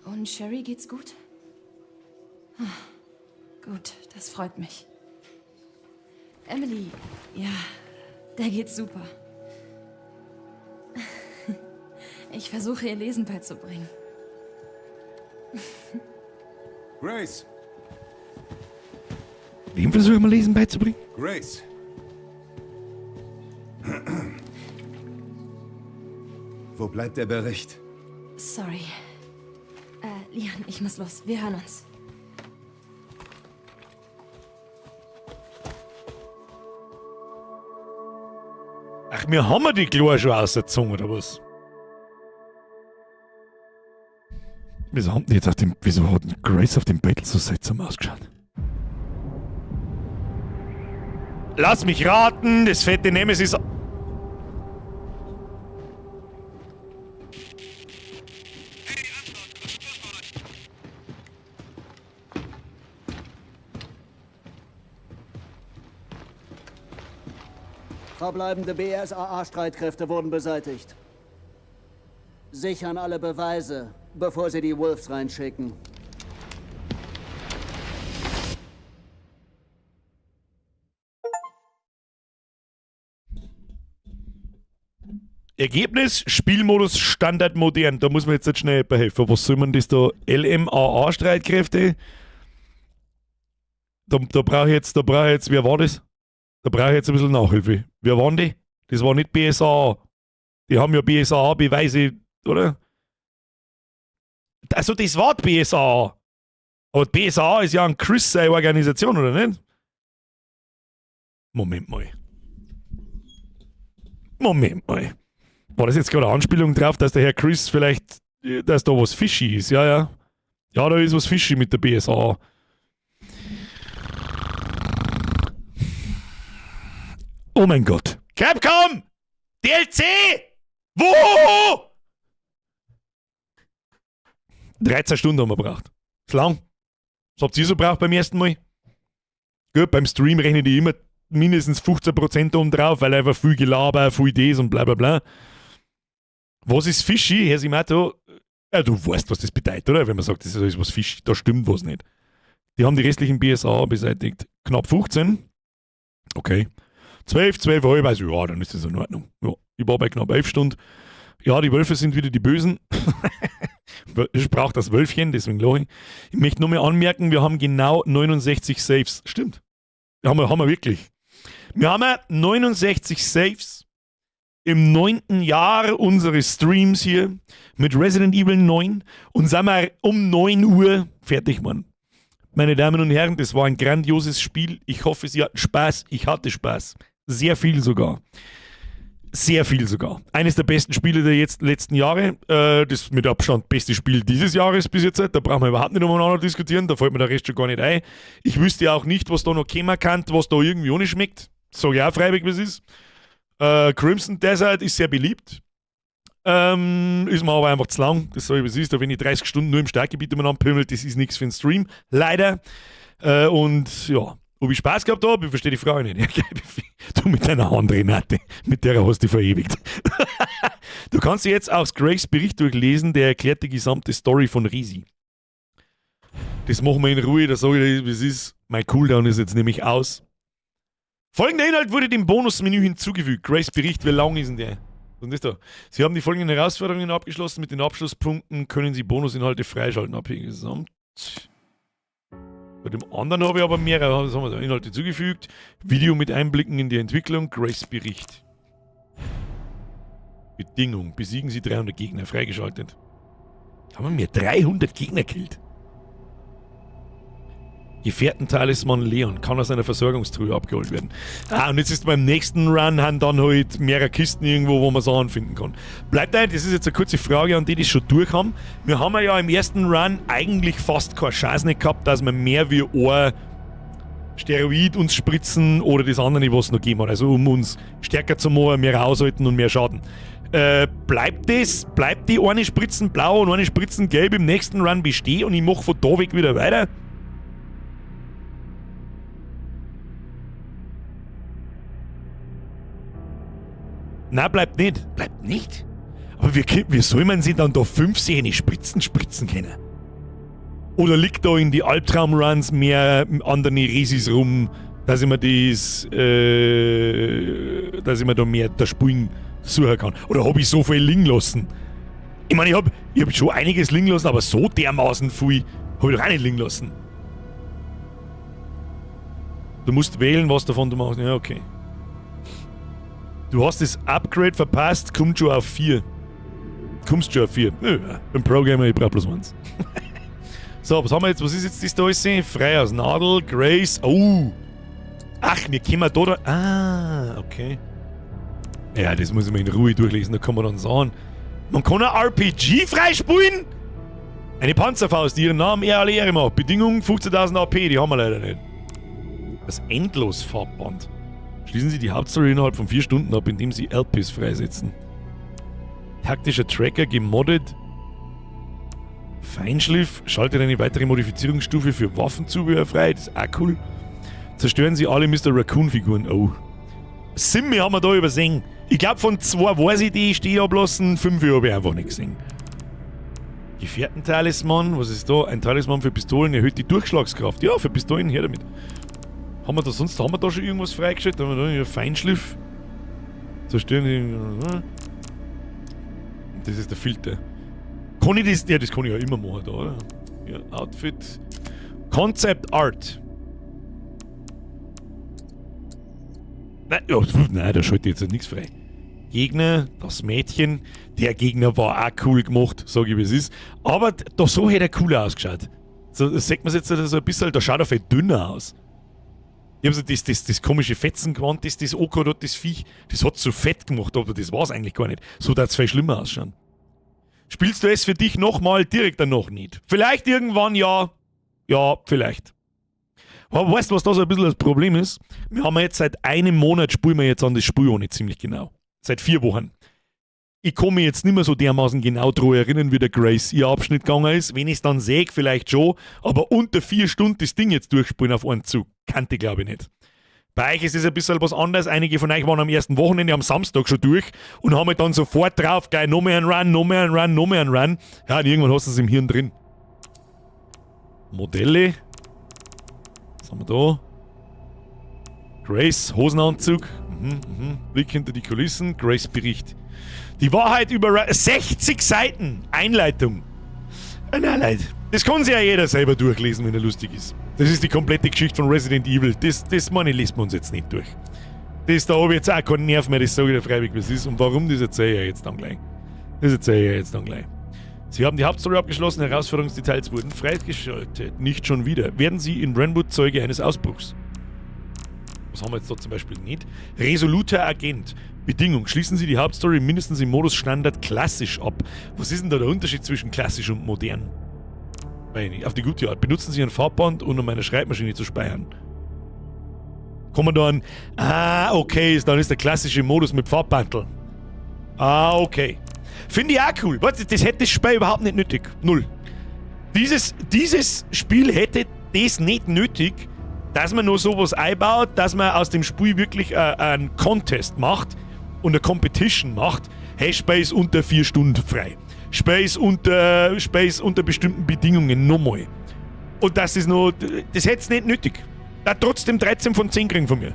I: Und Sherry geht's gut? Ah, gut, das freut mich. Emily, ja, der geht's super. Ich versuche, ihr Lesen beizubringen.
G: Grace!
A: Wem versuchen wir Lesen beizubringen?
G: Grace! Wo bleibt der Bericht?
I: Sorry. Leon, ich muss los. Wir hören uns.
A: Ach, wir haben ja die Chlor schon aus der Zunge, oder was? Wieso haben die jetzt auf dem, wieso hat denn Grace auf dem Battle so seltsam ausgeschaut? Lass mich raten, das fette Nemesis.
O: Verbleibende BSAA-Streitkräfte wurden beseitigt. Sichern alle Beweise, bevor sie die Wolves reinschicken.
A: Ergebnis, Spielmodus Standard modern. Da muss man jetzt nicht schnell helfen. Was soll man das da? LMAA-Streitkräfte? Da brauche ich jetzt, da brauche ich jetzt, wer war das? Da brauche ich jetzt ein bisschen Nachhilfe. Wer waren die? Das war nicht BSAA. Die haben ja BSAA-Beweise, oder? Also das war die BSAA. Aber die BSAA ist ja ein Chris seine Organisation, oder nicht? Moment mal. Moment mal. War das jetzt gerade eine Anspielung drauf, dass der Herr Chris vielleicht, dass da was fishy ist? Ja, ja. Ja, da ist was fishy mit der BSAA. Oh mein Gott. Capcom! DLC! Wo? 13 Stunden haben wir gebraucht. Ist lang. Was habt ihr so gebraucht beim ersten Mal? Gut, beim Stream rechne ich immer mindestens 15% oben drauf, weil einfach viel Gelaber, viel das und bla bla bla. Was ist fishy, Herr Simato? Ja, du weißt, was das bedeutet, oder? Wenn man sagt, das ist alles was fishy, da stimmt was nicht. Die haben die restlichen BSA beseitigt. Knapp 15. Okay. 12, 12,5, also ja, dann ist das in Ordnung. Ja, ich war bei knapp 11 Stunden. Ja, die Wölfe sind wieder die Bösen. Ich brauche das Wölfchen, deswegen lache ich. Ich möchte nur mal anmerken, wir haben genau 69 Saves. Stimmt. Haben wir wirklich. Wir haben 69 Saves im 9. Jahr unseres Streams hier mit Resident Evil 9 und sind wir um 9 Uhr fertig geworden. Meine Damen und Herren, das war ein grandioses Spiel. Ich hoffe, Sie hatten Spaß. Ich hatte Spaß. Sehr viel sogar. Sehr viel sogar. Eines der besten Spiele der jetzt, letzten Jahre. Das mit Abstand beste Spiel dieses Jahres bis jetzt. Da brauchen wir überhaupt nicht umeinander diskutieren. Da fällt mir der Rest schon gar nicht ein. Ich wüsste ja auch nicht, was da noch kommen kann, was da irgendwie ohne schmeckt. Sag ich auch freiwillig, wie es ist. Crimson Desert ist sehr beliebt. Ist mir aber einfach zu lang. Das sag ich, wie es ist. Da wenn ich 30 Stunden nur im Startgebiet umeinander pimmel, das ist nichts für den Stream. Leider. Und ja. Ob ich Spaß gehabt habe, ich verstehe die Frage nicht. Ja, du mit deiner Hand, Renate, mit der hast du dich verewigt. Du kannst dir jetzt auch Graves Bericht durchlesen, der erklärt die gesamte Story von Risi. Das machen wir in Ruhe, da sage ich dir, wie es ist. Mein Cooldown ist jetzt nämlich aus. Folgender Inhalt wurde dem Bonusmenü hinzugefügt. Graves Bericht, wie lang ist denn der? Was ist das da? Sie haben die folgenden Herausforderungen abgeschlossen. Mit den Abschlusspunkten können Sie Bonusinhalte freischalten. Abhängig gesamt. Bei dem anderen habe ich aber mehrere, was haben wir da? Inhalte zugefügt. Video mit Einblicken in die Entwicklung. Grace Bericht. Bedingung. Besiegen Sie 300 Gegner. Freigeschaltet. Haben wir mir 300 Gegner gekillt? Gefährten-Talisman Leon kann aus einer Versorgungstruhe abgeholt werden. Ah, und jetzt ist beim nächsten Run haben dann halt mehrere Kisten irgendwo, wo man Sachen finden kann. Bleibt ein, das ist jetzt eine kurze Frage an die, die es schon durch haben. Wir haben ja im ersten Run eigentlich fast keine Chance nicht gehabt, dass wir mehr wie ein Steroid uns spritzen oder das andere, was es noch gegeben hat. Also um uns stärker zu machen, mehr aushalten und mehr Schaden. Bleibt die eine Spritzen blau und eine Spritzen gelb im nächsten Run bestehen und ich mach von da weg wieder weiter? Nein, bleibt nicht. Bleibt nicht? Aber wie soll man sich dann da 5 Sehne spritzen können? Oder liegt da in die Albtraum-Runs mehr andere Resis rum, dass ich mir das, dass ich mir da mehr der Spulen suchen kann? Oder hab ich so viel liegen lassen? Ich meine, ich hab schon einiges liegen lassen, aber so dermaßen viel hab ich doch auch nicht liegen lassen. Du musst wählen, was davon du machst. Ja, okay. Du hast das Upgrade verpasst, kommt schon auf 4. Kommst schon auf 4. Nö, beim Pro-Gamer, ich brauch bloß 1. So, was haben wir jetzt? Was ist jetzt das da alles? Frei aus Nadel, Grace. Oh! Ach, wir kommen da. Ah, okay. Ja, das muss ich mir in Ruhe durchlesen, da kann man dann sagen. Man kann ein RPG freispulen? Eine Panzerfaust, die ihren Namen eher alle Ehre macht. Bedingung 15.000 AP, die haben wir leider nicht. Das Endlos-Farbband. Schließen Sie die Hauptstory innerhalb von 4 Stunden ab, indem Sie Elpis freisetzen. Taktischer Tracker gemoddet. Feinschliff schaltet eine weitere Modifizierungsstufe für Waffenzubehör frei. Das ist auch cool. Zerstören Sie alle Mr. Raccoon-Figuren. Oh. 7 haben wir da übersehen. Ich glaube, von zwei weiß ich, die ich stehen ablassen, 5 habe ich einfach nicht gesehen. Gefährtentalisman, was ist da? Ein Talisman für Pistolen erhöht die Durchschlagskraft. Ja, für Pistolen, her damit. Haben wir da sonst, haben wir da schon irgendwas freigeschaltet? Haben wir da einen Feinschliff? Zerstören die. Das ist der Filter. Kann ich das? Ja, das kann ich ja immer machen da, oder? Ja, Outfit. Concept Art. Nein, ja, nein, da schalte ich jetzt nichts frei. Gegner, das Mädchen. Der Gegner war auch cool gemacht, sag ich wie es ist. Aber da so hätte er cooler ausgeschaut. So, das sieht man jetzt so ein bisschen, da schaut er viel dünner aus. Ich hab so das komische Fetzengewand, das angehört hat, das Viech, das hat so fett gemacht, aber das war's eigentlich gar nicht. So darf's viel schlimmer ausschauen. Spielst du es für dich nochmal direkt danach nicht? Vielleicht irgendwann ja. Ja, vielleicht. Aber weißt du, was da so ein bisschen das Problem ist? Wir haben ja jetzt seit einem Monat, spielen wir jetzt an das Spiel auch nicht ziemlich genau. Seit 4 Wochen. Ich kann mich jetzt nicht mehr so dermaßen genau daran erinnern, wie der Grace ihr Abschnitt gegangen ist. Wenn ich's dann sehe, vielleicht schon. Aber unter 4 Stunden das Ding jetzt durchspielen auf einen Zug, kannte ich glaube ich nicht. Bei euch ist es ein bisschen was anderes. Einige von euch waren am ersten Wochenende, am Samstag schon durch und haben halt dann sofort drauf, gleich noch mehr ein Run, noch mehr ein Run, noch mehr ein Run. Ja, und irgendwann hast du es im Hirn drin. Modelle. Was haben wir da? Grace, Hosenanzug. Blick hinter die Kulissen. Grace Bericht. Die Wahrheit über 60 Seiten. Einleitung. Nein, Leute. Das kann sich ja jeder selber durchlesen, wenn er lustig ist. Das ist die komplette Geschichte von Resident Evil. Das meine ich, lesen wir uns jetzt nicht durch. Das da hab ich jetzt auch keinen Nerv mehr, das sage ich dir freiwillig, was ist. Und warum, das erzähle ich ja jetzt dann gleich. Das erzähle ich ja jetzt dann gleich. Sie haben die Hauptstory abgeschlossen, Herausforderungsdetails wurden freigeschaltet. Nicht schon wieder. Werden Sie in Brentwood Zeuge eines Ausbruchs? Was haben wir jetzt da zum Beispiel nicht? Resoluter Agent. Bedingung. Schließen Sie die Hauptstory mindestens im Modus Standard klassisch ab. Was ist denn da der Unterschied zwischen klassisch und modern? Weiß ich nicht. Auf die gute Art. Benutzen Sie ein Farbband, um eine Schreibmaschine zu speichern. Kommen wir da an? Ah, okay. Dann ist der klassische Modus mit Farbbandel. Ah, okay. Finde ich auch cool. Warte, das hätte das Spiel überhaupt nicht nötig. Null. Dieses Spiel hätte das nicht nötig, dass man nur sowas einbaut, dass man aus dem Spiel wirklich einen Contest macht und eine Competition macht. Hey, Spiel ist unter 4 Stunden frei. Spiel ist unter bestimmten Bedingungen nochmal. Und das ist noch, das hätt's nicht nötig. Da trotzdem 13 von 10 kriegen von mir.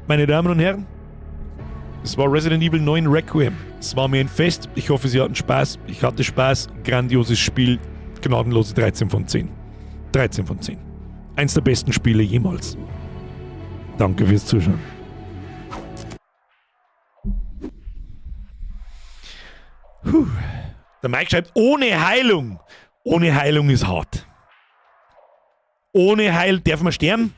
A: Meine Damen und Herren, es war Resident Evil 9 Requiem. Es war mir ein Fest. Ich hoffe, Sie hatten Spaß. Ich hatte Spaß. Grandioses Spiel. Gnadenlose 13 von 10. 13 von 10. Eins der besten Spiele jemals. Danke fürs Zuschauen. Puh. Der Mike schreibt, ohne Heilung. Ohne Heilung ist hart. Ohne Heil darf man sterben?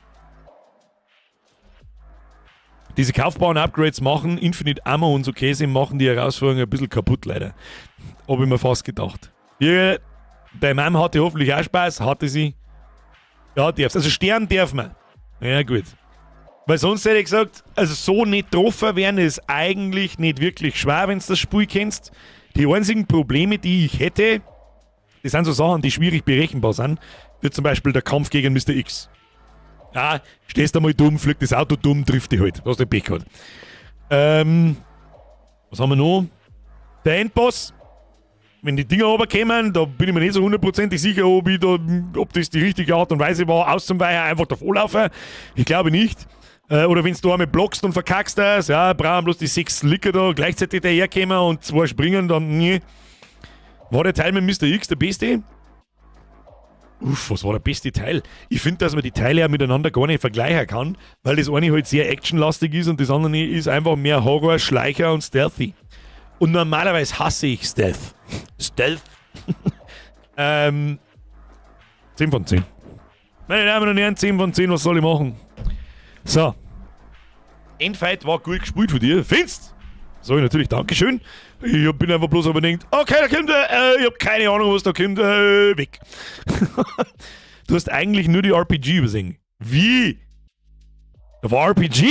A: Diese kaufbaren Upgrades machen Infinite Ammo und so Käse machen die Herausforderung ein bisschen kaputt, leider. Hab ich mir fast gedacht. Hier, deine Mom hatte hoffentlich auch Spaß, hatte sie. Ja, darf's. Also sterben darf man. Ja, gut. Weil sonst hätte ich gesagt, also so nicht getroffen werden ist eigentlich nicht wirklich schwer, wenn du das Spiel kennst. Die einzigen Probleme, die ich hätte, das sind so Sachen, die schwierig berechenbar sind, wie zum Beispiel der Kampf gegen Mister X. Ja, stehst einmal dumm, fliegt das Auto dumm, trifft dich halt. Hast du Pech gehabt. Was haben wir noch? Der Endboss. Wenn die Dinger runterkommen, da bin ich mir nicht so hundertprozentig sicher, ob das die richtige Art und Weise war, auszuweichen, einfach davonlaufen. Ich glaube nicht. Oder wenn du einmal blockst und verkackst das, ja, brauchen bloß die 6 Licker da gleichzeitig daherkommen und 2 springen, dann, nee. War der Teil mit Mister X der beste? Uff, was war der beste Teil? Ich find, dass man die Teile ja miteinander gar nicht vergleichen kann, weil das eine halt sehr actionlastig ist und das andere ist einfach mehr Horror, Schleicher und Stealthy. Und normalerweise hasse ich Stealth. Stealth? 10 von 10. Meine Damen und Herren, 10 von 10, was soll ich machen? So. Endfight war gut gespielt von dir. Findest? Sag ich natürlich Dankeschön. Ich bin einfach bloß aber denkt, okay, da kommt er, ich hab keine Ahnung, was da kommt, weg. Du hast eigentlich nur die RPG übersehen. Wie? Da war RPG?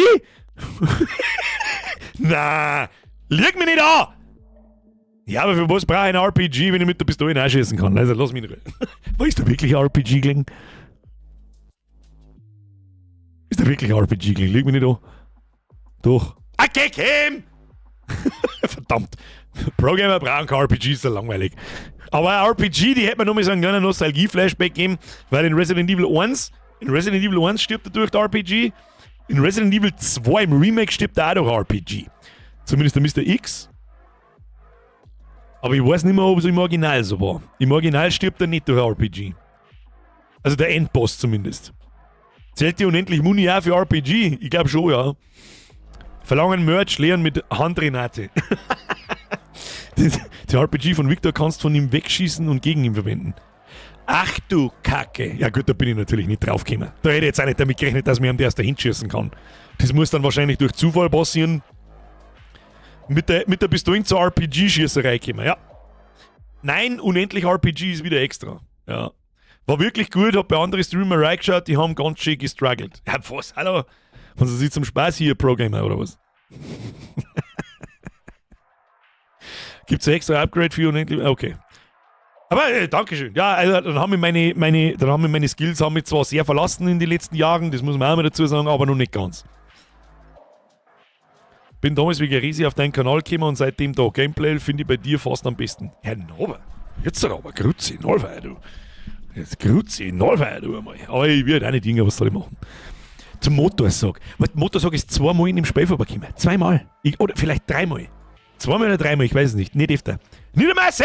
A: Na, lüg mich nicht an! Ja, aber für was brauche ich ein RPG, wenn ich mit der Pistole einschießen kann? Also lass mich in Ruhe. Wo ist da wirklich RPG gelegen? Hat wirklich RPG gelegen. Lüg mich nicht an. Doch. Ah, geh, heim! Verdammt. Programmer brauchen kein RPG, ist ja langweilig. Aber ein RPG, die hätte man nochmal so einen kleinen Nostalgie-Flashback geben, weil in Resident Evil 1, in Resident Evil 1 stirbt er durch die RPG, in Resident Evil 2 im Remake stirbt er auch durch RPG. Zumindest der Mr. X. Aber ich weiß nicht mehr, ob es im Original so war. Im Original stirbt er nicht durch RPG. Also der Endboss zumindest. Zählt die unendlich Muni auch für RPG? Ich glaube schon, ja. Verlangen Merch, Leon mit Handrenate. Die RPG von Victor kannst von ihm wegschießen und gegen ihn verwenden. Ach du Kacke. Ja gut, da bin ich natürlich nicht draufgekommen. Da hätte ich jetzt auch nicht damit gerechnet, dass mir der erst dahin schießen kann. Das muss dann wahrscheinlich durch Zufall passieren. Mit der Pistole zur RPG-Schießerei gekommen, ja. Nein, unendlich RPG ist wieder extra. Ja. War wirklich gut, hab bei anderen Streamer reingeschaut, die haben ganz schön gestruggelt. Ja, was? Hallo? Haben sie sich zum Spaß hier Programmer oder was? Gibt es ein extra Upgrade für unendlich? Okay. Aber Dankeschön. Ja, also dann haben mich meine Skills haben mich zwar sehr verlassen in den letzten Jahren, das muss man auch mal dazu sagen, aber noch nicht ganz. Bin damals wegen Resi auf deinen Kanal gekommen und seitdem da. Gameplay finde ich bei dir fast am besten. Herr Nober, jetzt aber Grüezi, Nolfeier, du. Jetzt Grüezi, Nolfeier, du einmal. Aber ich werde auch nicht jünger, was soll ich machen? Zum Motorsag. Weil Motorsag ist zweimal in dem Spiel vorbeigekommen. Zweimal. Ich, oder vielleicht dreimal. Zweimal oder dreimal, ich weiß es nicht. Nicht öfter. Niedermasse!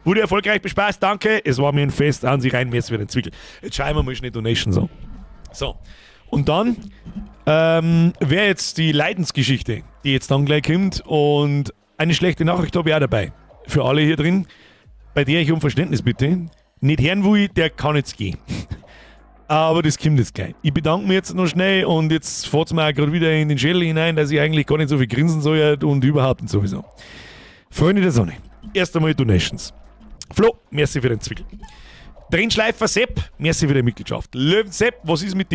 A: Wurde erfolgreich bespaßt, danke. Es war mir ein Fest. An Sie rein, mir jetzt wieder ein Zwickel. Jetzt schauen wir mal schnell Donations an. So. Und dann wäre jetzt die Leidensgeschichte, die jetzt dann gleich kommt. Und eine schlechte Nachricht habe ich auch dabei. Für alle hier drin, bei der ich um Verständnis bitte. Nicht hören will, der kann jetzt gehen. Aber das kommt jetzt gleich. Ich bedanke mich jetzt noch schnell und jetzt fährt es mir auch gerade wieder in den Schädel hinein, dass ich eigentlich gar nicht so viel grinsen soll und überhaupt und sowieso. Freunde der Sonne, erst einmal Donations. Flo, merci für den Zwickel. Drinschleifer Sepp, merci für die Mitgliedschaft. Löwen Sepp, was ist mit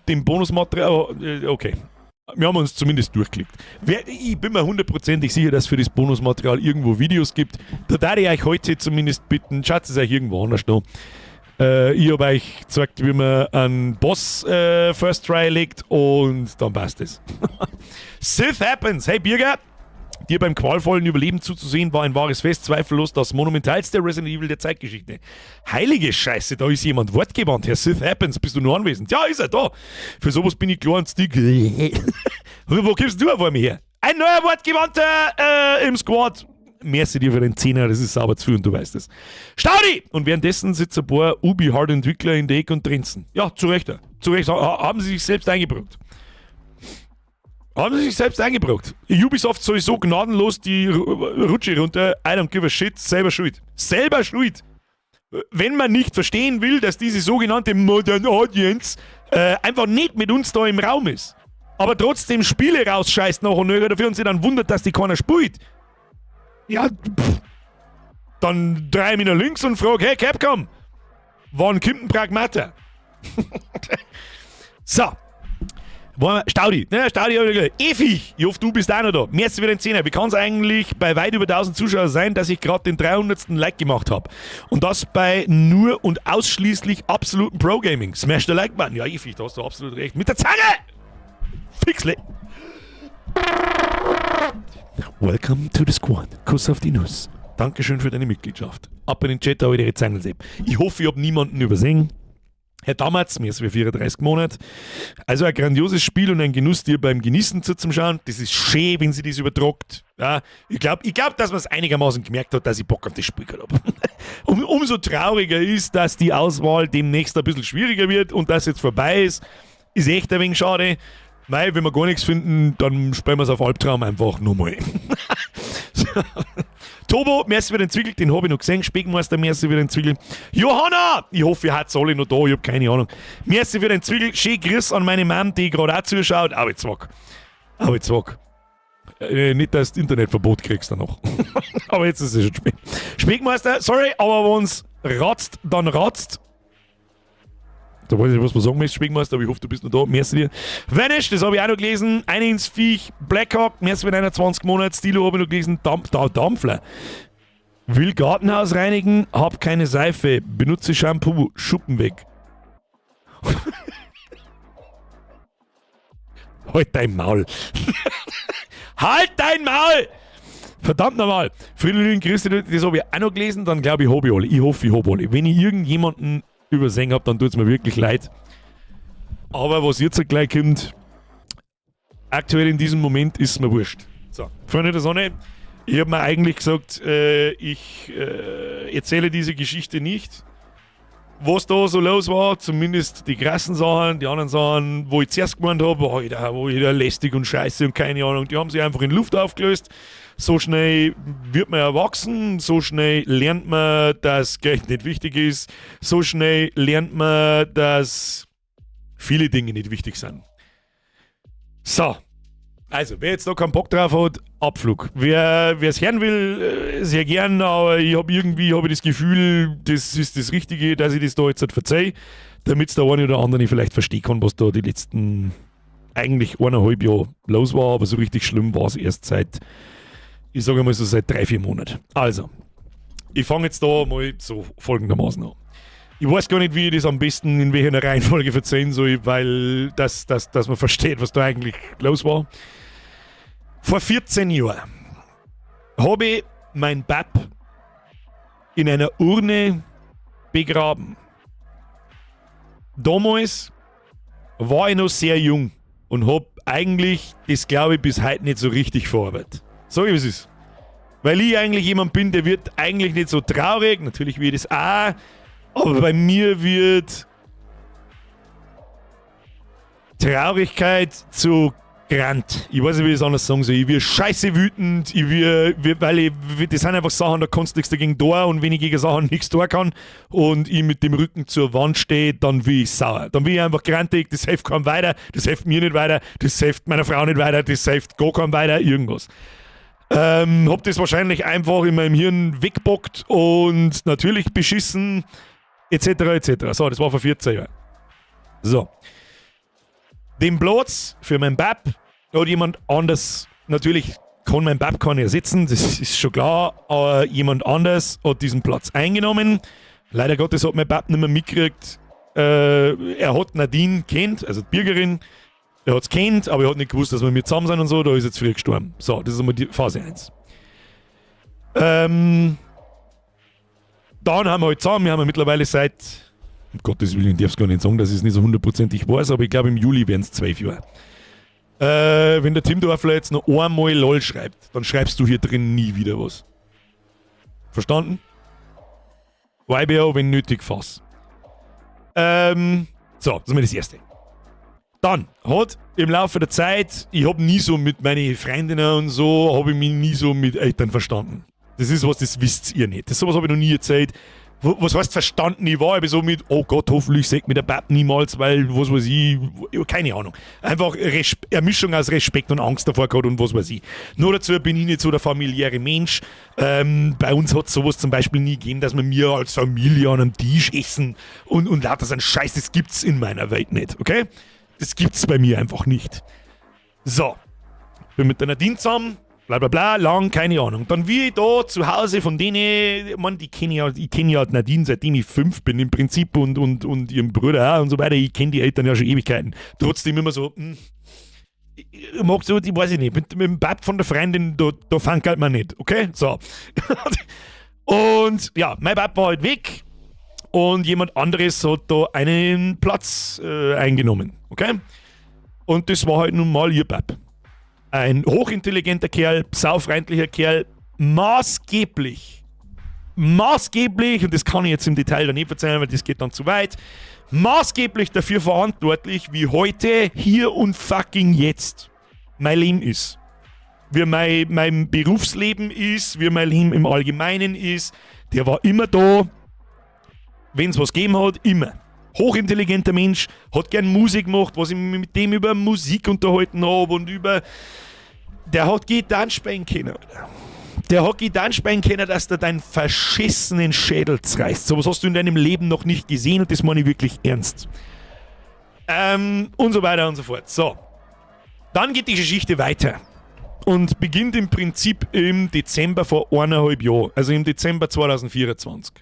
A: dem Bonusmaterial? Oh, okay. Wir haben uns zumindest durchgeklickt. Ich bin mir hundertprozentig sicher, dass für das Bonusmaterial irgendwo Videos gibt. Da darf ich euch heute zumindest bitten, schaut es euch irgendwo anders noch. Ich habe euch gezeigt, wie man einen Boss First Try legt und dann passt es. Sith Happens. Hey Birger, dir beim qualvollen Überleben zuzusehen, war ein wahres Fest, zweifellos das monumentalste Resident Evil der Zeitgeschichte. Heilige Scheiße, da ist jemand wortgewandt. Herr Sith Happens, bist du nur anwesend? Ja, ist er da. Für sowas bin ich klar und Stick. Wo kommst du auf einmal her? Ein neuer Wortgewandter im Squad. Merci dir für den Zehner, das ist sauber zu viel und du weißt es. Staudi! Und währenddessen sitzen ein paar Ubi-Hard-Entwickler in der Ecke und trinzen. Ja, zu Recht. Zu Recht haben sie sich selbst eingebrockt. Haben sie sich selbst eingebrockt. Ubisoft sowieso gnadenlos die Rutsche runter. I don't give a shit. Selber schuld. Selber schuld. Wenn man nicht verstehen will, dass diese sogenannte Modern Audience einfach nicht mit uns da im Raum ist, aber trotzdem Spiele rausscheißt noch und nöcher dafür und sich dann wundert, dass die keiner spielt. Ja, pff. Dann dreh ich mich nach links und frage, hey Capcom, wann kommt ein Pragmata? So. Staudi, ne, Staudi, Efi, ich hoffe, du bist auch noch da. Merci für den Zehner. Wie kann es eigentlich bei weit über 1000 Zuschauern sein, dass ich gerade den 300. Like gemacht habe? Und das bei nur und ausschließlich absoluten Pro-Gaming. Smash the Like-Button. Ja, Efi, da hast du absolut recht. Mit der Zange! Fixle! Welcome to the squad. Kuss auf die Nuss. Dankeschön für deine Mitgliedschaft. Ab in den Chat, da habe ich die Zange. Ich hoffe, ich habe niemanden übersehen. Herr Damals, mir ist für 34 Monate. Also ein grandioses Spiel und ein Genuss, dir beim Genießen zuzuschauen. Das ist schön, wenn sie das übertragt. Ja, ich glaube, dass man es einigermaßen gemerkt hat, dass ich Bock auf das Spiel gehabt habe. Umso trauriger ist, dass die Auswahl demnächst ein bisschen schwieriger wird und dass jetzt vorbei ist. Ist echt ein wenig schade. Mei, wenn wir gar nichts finden, dann spielen wir es auf Albtraum einfach nochmal. So. Tobo, merci für den Zwickel, den habe ich noch gesehen. Speckmeister, merci für den Zwickel. Johanna! Ich hoffe, ihr habt alle noch da, ich habe keine Ahnung. Merci für den Zwickel. Schön Grüß an meine Mom, die gerade auch zuschaut. Aber jetzt zwack. Aber jetzt zwack. Nicht, dass du Internetverbot kriegst danach. Aber jetzt ist es schon spät. Speckmeister, sorry, aber wenn's ratzt, dann ratzt. Da weiß ich nicht, was man sagen möchte, Speckmeister, aber ich hoffe, du bist noch da. Merci dir. Vanish, das habe ich auch noch gelesen. Eine ins Viech, Blackhawk, merci für 21 Monate. Stilo habe ich noch gelesen. Dampfler. Will Gartenhaus reinigen, hab keine Seife, benutze Shampoo, Schuppen weg. Halt dein Maul. Halt dein Maul! Verdammt nochmal. Fridolin, Christi, das habe ich auch noch gelesen, dann glaube ich, habe ich alle. Ich hoffe, ich habe alle. Wenn ich irgendjemanden übersehen habe, dann tut es mir wirklich leid. Aber was jetzt gleich kommt, aktuell in diesem Moment ist mir wurscht. So, Freunde der Sonne, ich habe mir eigentlich gesagt, ich erzähle diese Geschichte nicht. Was da so los war, zumindest die krassen Sachen, die anderen Sachen, wo ich zuerst gemeint habe, oh, wo jeder lästig und scheiße und keine Ahnung, die haben sich einfach in Luft aufgelöst. So schnell wird man erwachsen, so schnell lernt man, dass Geld nicht wichtig ist, so schnell lernt man, dass viele Dinge nicht wichtig sind. So, also, wer jetzt da keinen Bock drauf hat, Abflug. Wer es hören will, sehr gern, aber ich habe irgendwie hab ich das Gefühl, das ist das Richtige, dass ich das da jetzt halt verzeihe, damit der eine oder andere vielleicht verstehen kann, was da die letzten eigentlich 1,5 Jahre los war, aber so richtig schlimm war es erst seit, ich sage mal so seit 3, 4 Monaten. Also, ich fange jetzt da mal so folgendermaßen an. Ich weiß gar nicht, wie ich das am besten in welcher Reihenfolge verzeihen soll, weil dass man versteht, was da eigentlich los war. Vor 14 Jahren habe ich mein Bab in einer Urne begraben. Damals war ich noch sehr jung und habe eigentlich das, glaube ich, bis heute nicht so richtig verarbeitet. Sag ich, wie es ist. Weil ich eigentlich jemand bin, der wird eigentlich nicht so traurig, natürlich wird es auch, aber bei mir wird Traurigkeit zu Grant. Ich weiß nicht, wie ich es anders sagen soll. Ich werde scheiße wütend, ich werd, weil ich, das sind einfach Sachen, da kannst du nichts dagegen tun und wenn ich gegen Sachen nichts tun kann und ich mit dem Rücken zur Wand stehe, dann will ich sauer. Dann will ich einfach grantig, das hilft keinem weiter, das hilft mir nicht weiter, das hilft meiner Frau nicht weiter, das hilft gar keinem weiter, irgendwas. Hab das wahrscheinlich einfach in meinem Hirn wegbockt und natürlich beschissen, etc. etc. So, das war vor 14 Jahren. So. Den Platz für mein Bab hat jemand anders, natürlich kann mein Bab keinen ersetzen, das ist schon klar, aber jemand anders hat diesen Platz eingenommen. Leider Gottes hat mein Bab nicht mehr mitgekriegt. Er hat Nadine kennt, also die Bürgerin, er hat es kennt, aber er hat nicht gewusst, dass wir mit zusammen sind und so, da ist jetzt früh gestorben. So, das ist einmal die Phase 1. Dann haben wir halt zusammen, wir haben ja mittlerweile seit, um Gottes Willen, ich darf es gar nicht sagen, dass ich es nicht so hundertprozentig weiß, aber ich glaube im Juli werden es 12 Jahre. Wenn der Tim Dörfler jetzt noch einmal LOL schreibt, dann schreibst du hier drin nie wieder was. Verstanden? YBO, wenn nötig, fass. So, das ist mal das Erste. Dann hat im Laufe der Zeit, ich habe nie so mit meinen Freundinnen und so, habe ich mich nie so mit Eltern verstanden. Das ist was, das wisst ihr nicht. Das sowas habe ich noch nie erzählt. Was heißt verstanden? Ich war eben so mit, oh Gott, hoffentlich sagt mir der Bab niemals, weil, was weiß ich, keine Ahnung. Einfach eine Mischung aus Respekt und Angst davor gehabt und was weiß ich. Nur dazu bin ich nicht so der familiäre Mensch. Bei uns hat es sowas zum Beispiel nie gegeben, dass wir mir als Familie an einem Tisch essen und lauter so einen Scheiß, das gibt's in meiner Welt nicht, okay? Das gibt's bei mir einfach nicht. So, bin mit der Nadine zusammen, bla bla bla, lang, keine Ahnung. Dann wie ich da zu Hause von denen, ich mein, die kenn ich ja, ich kenn ja Nadine, seitdem ich 5 bin im Prinzip und ihren Bruder auch und so weiter. Ich kenn die Eltern ja schon Ewigkeiten. Trotzdem immer so, ich mag so, die weiß ich nicht, mit dem Bab von der Freundin, da fangt halt man nicht, okay? So. Und ja, mein Bab war halt weg und jemand anderes hat da einen Platz eingenommen, okay? Und das war halt nun mal ihr Bab. Ein hochintelligenter Kerl, saufreundlicher Kerl, maßgeblich, maßgeblich, und das kann ich jetzt im Detail dann nicht verzeihen, weil das geht dann zu weit, maßgeblich dafür verantwortlich, wie heute, hier und fucking jetzt mein Leben ist. Wie mein Berufsleben ist, wie mein Leben im Allgemeinen ist. Der war immer da, wenn's was gegeben hat, immer. Hochintelligenter Mensch, hat gern Musik gemacht, was ich mich mit dem über Musik unterhalten hab und über... Der hat Gitarren spielen können, Alter. Der hat Gitarren spielen können, dass der deinen verschissenen Schädel zerreißt. Sowas hast du in deinem Leben noch nicht gesehen und das meine ich wirklich ernst. Und so weiter und so fort. So. Dann geht die Geschichte weiter. Und beginnt im Prinzip im Dezember vor eineinhalb Jahren. Also im Dezember 2024.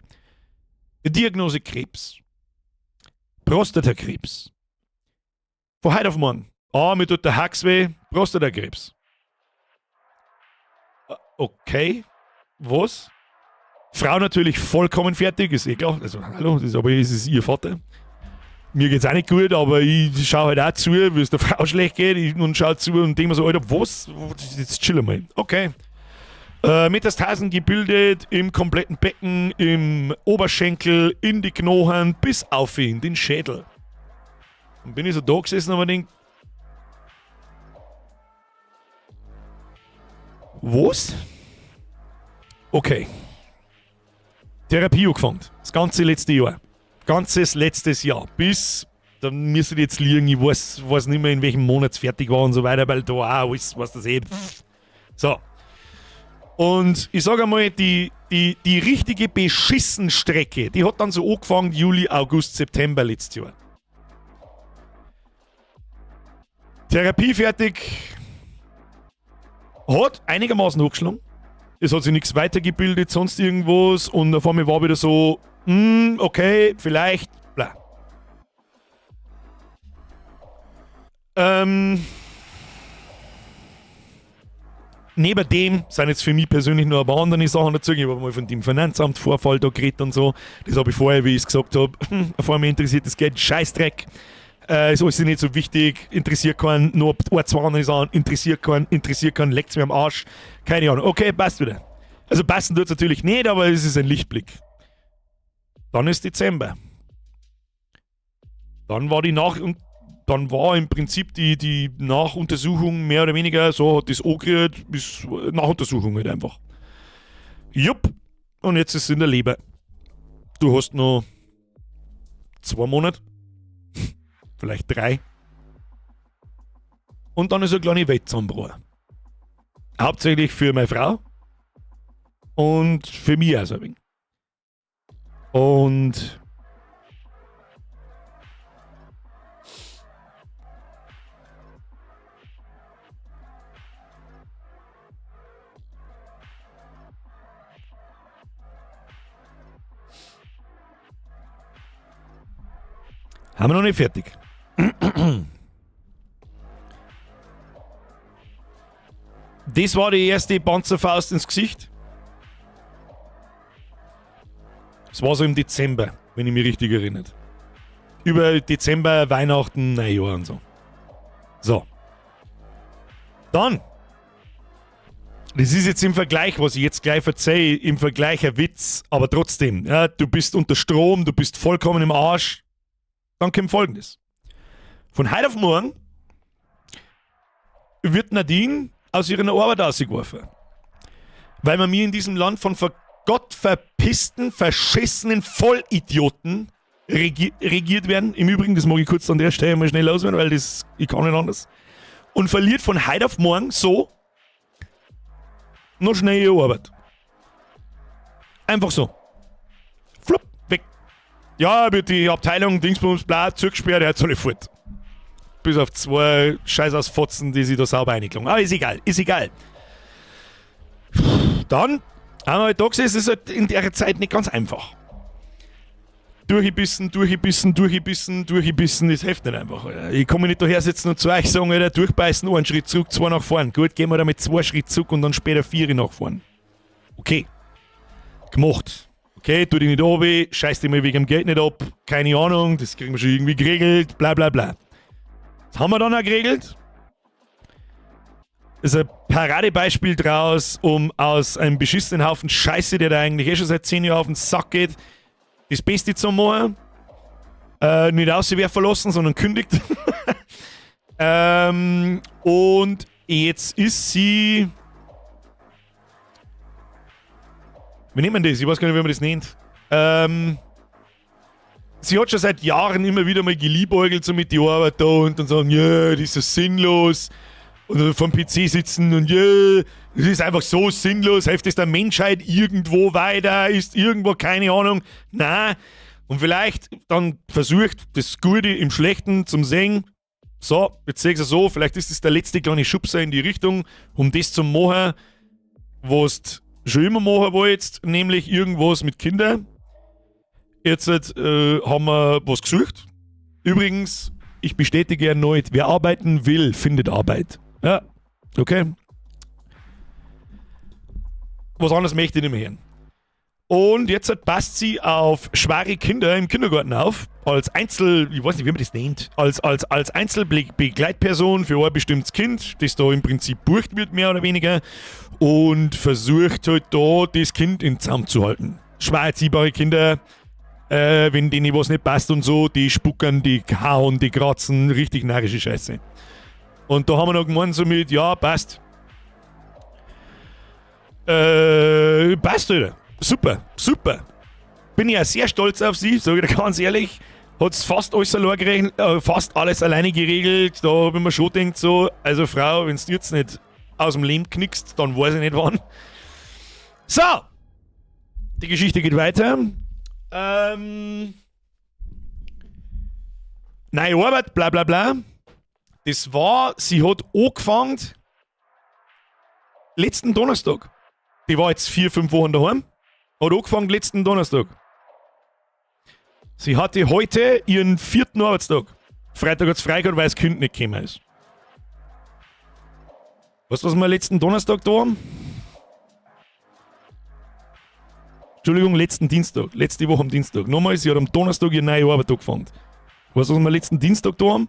A: Diagnose Krebs. Prostatakrebs. Von heute auf morgen. Ah, mir tut der Hax weh, Prostatakrebs. Okay, was? Frau natürlich vollkommen fertig, ist eh klar. Also, hallo, das ist aber es ist ihr Vater. Mir geht's auch nicht gut, aber ich schaue halt auch zu, wie es der Frau schlecht geht und schaue zu und denke mir so, Alter, was? Jetzt chill mal. Okay. Metastasen gebildet im kompletten Becken, im Oberschenkel, in die Knochen, bis auf in den Schädel. Und bin ich so da gesessen und mir gedacht, was? Okay. Therapie angefangen. Das ganze letzte Jahr. Ganzes letztes Jahr. Bis, da müsste ich jetzt liegen, ich weiß nicht mehr, in welchem Monat es fertig war und so weiter, weil da auch alles, was das eh. So. Und ich sag einmal, die richtige Beschissenstrecke, die hat dann so angefangen, Juli, August, September letztes Jahr. Therapie fertig. Hat einigermaßen angeschlagen. Es hat sich nichts weitergebildet, sonst irgendwas. Und auf einmal war wieder so, okay, vielleicht, bla. Neben dem sind jetzt für mich persönlich noch ein paar andere Sachen dazu. Ich habe mal von dem Finanzamtvorfall da geredet und so. Das habe ich vorher, wie ich es gesagt habe, vor mir interessiert das Geld, Scheißdreck. Ist alles nicht so wichtig, interessiert keinen, nur ein, zwei andere Sachen, interessiert keinen, leckt's mir am Arsch. Keine Ahnung. Okay, passt wieder. Also passen tut's natürlich nicht, aber es ist ein Lichtblick. Dann ist Dezember. Dann war die Nach- und dann war im Prinzip die Nachuntersuchung mehr oder weniger, so hat das angerührt, bis Nachuntersuchung halt einfach. Jupp, und jetzt ist es in der Leber. Du hast noch 2 Monate, vielleicht 3. Und dann ist eine kleine Welt zusammengebrochen. Hauptsächlich für meine Frau und für mich auch so ein wenig. Und haben wir noch nicht fertig. Das war die erste Panzerfaust ins Gesicht. Das war so im Dezember, wenn ich mich richtig erinnere. Über Dezember, Weihnachten, Neujahr und so. So. Dann. Das ist jetzt im Vergleich, was ich jetzt gleich erzähle, im Vergleich ein Witz, aber trotzdem. Ja, du bist unter Strom, du bist vollkommen im Arsch. Dann kommt Folgendes. Von heute auf morgen wird Nadine aus ihrer Arbeit rausgeworfen. Weil man mir in diesem Land von gottverpissten, verschissenen Vollidioten regiert werden. Im Übrigen, das mag ich kurz an der Stelle mal schnell loswerden, weil das, ich kann nicht anders. Und verliert von heute auf morgen so noch schnell ihre Arbeit. Einfach so. Flupp, weg. Ja, wird die Abteilung Dingsbums, bla, zugesperrt, er hat alle fort. Bis auf 2 Scheißausfotzen, die sich da sauber reingeklungen. Aber ist egal, ist egal. Dann haben wir halt da gesehen, es ist halt in der Zeit nicht ganz einfach. Durchgebissen, durchgebissen, durchgebissen, durchgebissen, das hilft nicht einfach. Alter. Ich kann mich nicht daher sitzen und zu euch sagen, Alter, durchbeißen, einen Schritt zurück, 2 nach vorn. Gut, gehen wir da mit 2 Schritt zurück und dann später 4 nach vorn. Okay. Gemacht. Okay, tu dich nicht runter, scheiß dich mal wegen dem Geld nicht ab, keine Ahnung, das kriegen wir schon irgendwie geregelt, bla bla bla. Das haben wir dann auch geregelt. Das ist ein Paradebeispiel draus, um aus einem beschissenen Haufen Scheiße, der da eigentlich eh schon seit 10 Jahren auf den Sack geht, das Beste zu machen. Nicht auswerfen lassen, sondern kündigt. Und jetzt ist sie... Wie nennt man das? Ich weiß gar nicht, wie man das nennt. Sie hat schon seit Jahren immer wieder mal geliebäugelt, so mit der Arbeit da und dann sagen, ja, das ist so sinnlos. Und dann vorm PC sitzen und ja, das ist einfach so sinnlos, hilft es der Menschheit irgendwo weiter, ist irgendwo, keine Ahnung. Nein. Und vielleicht dann versucht, das Gute im Schlechten zum Sehen. So, jetzt sehe ich es so, vielleicht ist das der letzte kleine Schubser in die Richtung, um das zu machen, was du schon immer machen wolltest, nämlich irgendwas mit Kindern. Jetzt haben wir was gesucht. Übrigens, Ich bestätige erneut, wer arbeiten will, findet Arbeit. Ja, okay. Was anderes möchte ich nicht mehr hören. Und jetzt passt sie auf schwere Kinder im Kindergarten auf. Als Einzel, ich weiß nicht, wie man das nennt, als Einzelbegleitperson für ein bestimmtes Kind, das da im Prinzip bucht wird, mehr oder weniger. Und versucht halt da, das Kind in Zaum zu halten. Schwer erziehbare Kinder, wenn denen was nicht passt und so, die spuckern, die hauen, die kratzen, richtig narrische Scheiße. Und da haben wir noch gemeint so mit, ja, passt. Passt, Alter. Super, super. Bin ich auch sehr stolz auf sie, sage ich dir ganz ehrlich. Hat's fast alles allein geregelt, fast alles alleine geregelt. Da hab ich mir schon gedacht, so, also Frau, wenn's du jetzt nicht aus dem Leben knickst, dann weiß ich nicht wann. So! Die Geschichte geht weiter. Neue Arbeit, bla bla bla. Das war, sie hat angefangen letzten Donnerstag. Die war jetzt 4, 5 Wochen daheim. Hat angefangen letzten Donnerstag. Sie hatte heute ihren 4. Arbeitstag. Freitag hat's frei gehabt, weil das Kind nicht gekommen ist. Weißt du, was wir letzten Donnerstag da haben? Entschuldigung, letzten Dienstag. Letzte Woche am Dienstag. Nochmal, sie hat am Donnerstag ihre neue Arbeit angefangen. Weißt du, was wir letzten Dienstag da haben?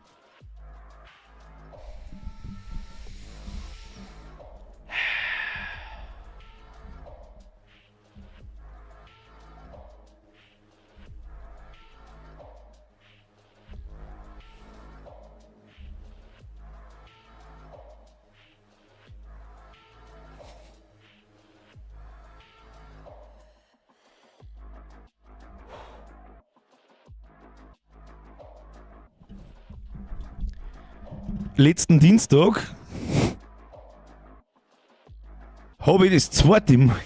A: Letzten Dienstag habe ich das zweite Mal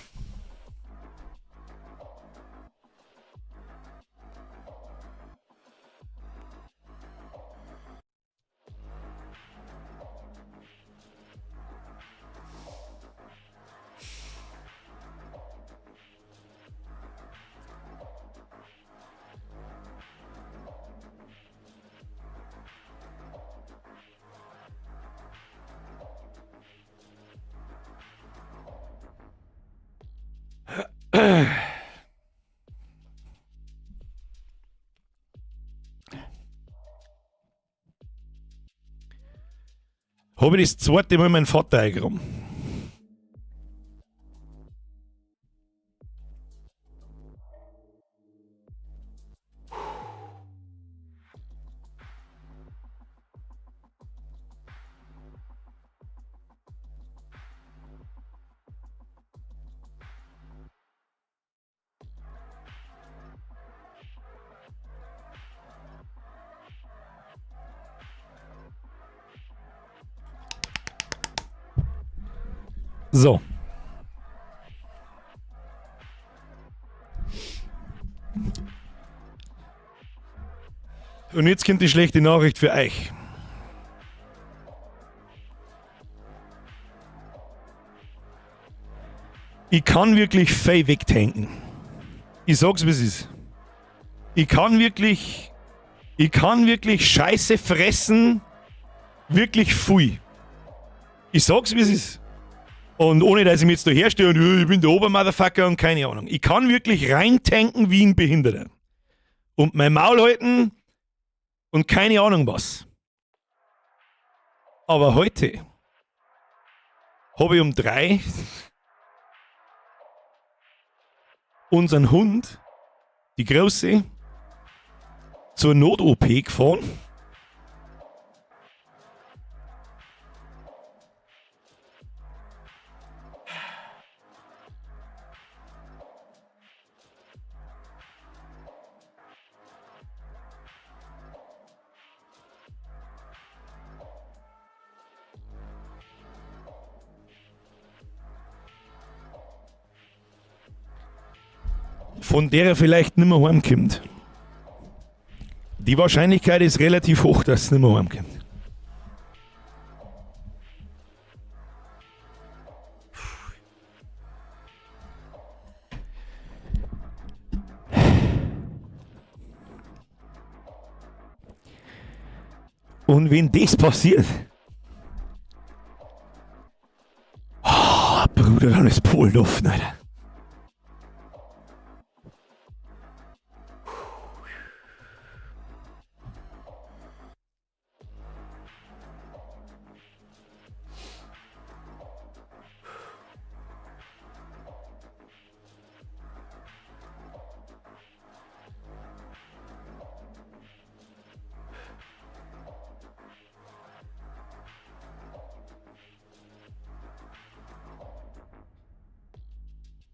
A: habe ich das zweite Mal meinen Vater eingeräumt. So. Und jetzt kommt die schlechte Nachricht für euch. Ich kann wirklich fei wegtanken. Ich sag's, wie es ist. Ich kann wirklich Scheiße fressen, wirklich viel. Ich sag's, wie es ist. Und ohne, dass ich mir jetzt da herstehe und ich bin der Obermotherfucker und keine Ahnung. Ich kann wirklich reintanken wie ein Behinderter. Und mein Maul halten und keine Ahnung was. Aber heute habe ich um 3 unseren Hund, die Große, zur Not-OP gefahren. Von der er vielleicht nimmer heimkommt. Die Wahrscheinlichkeit ist relativ hoch, dass es nimmer heimkommt. Und wenn das passiert, oh, Bruder, dann ist Polen offen, Alter.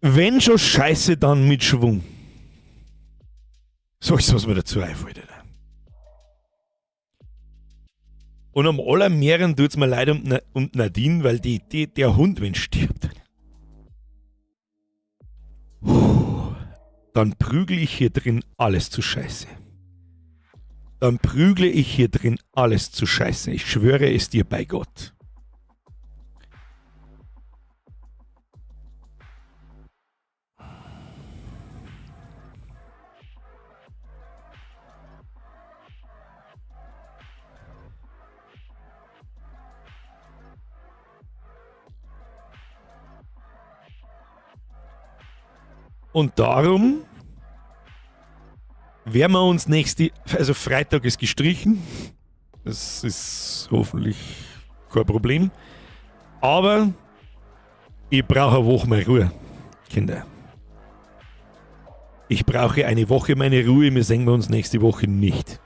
A: Wenn schon Scheiße, dann mit Schwung. So ist, was mir dazu einfällt. Alter. Und am allermehren tut es mir leid um Nadine, weil der Hund, wenn stirbt, dann prügle ich hier drin alles zu Scheiße. Dann prügle ich hier drin alles zu Scheiße. Ich schwöre es dir bei Gott. Und darum werden wir uns nächste, also Freitag ist gestrichen. Das ist hoffentlich kein Problem. Aber ich brauche eine Woche mehr Ruhe, Kinder. Ich brauche eine Woche meine Ruhe. Wir sehen uns nächste Woche nicht.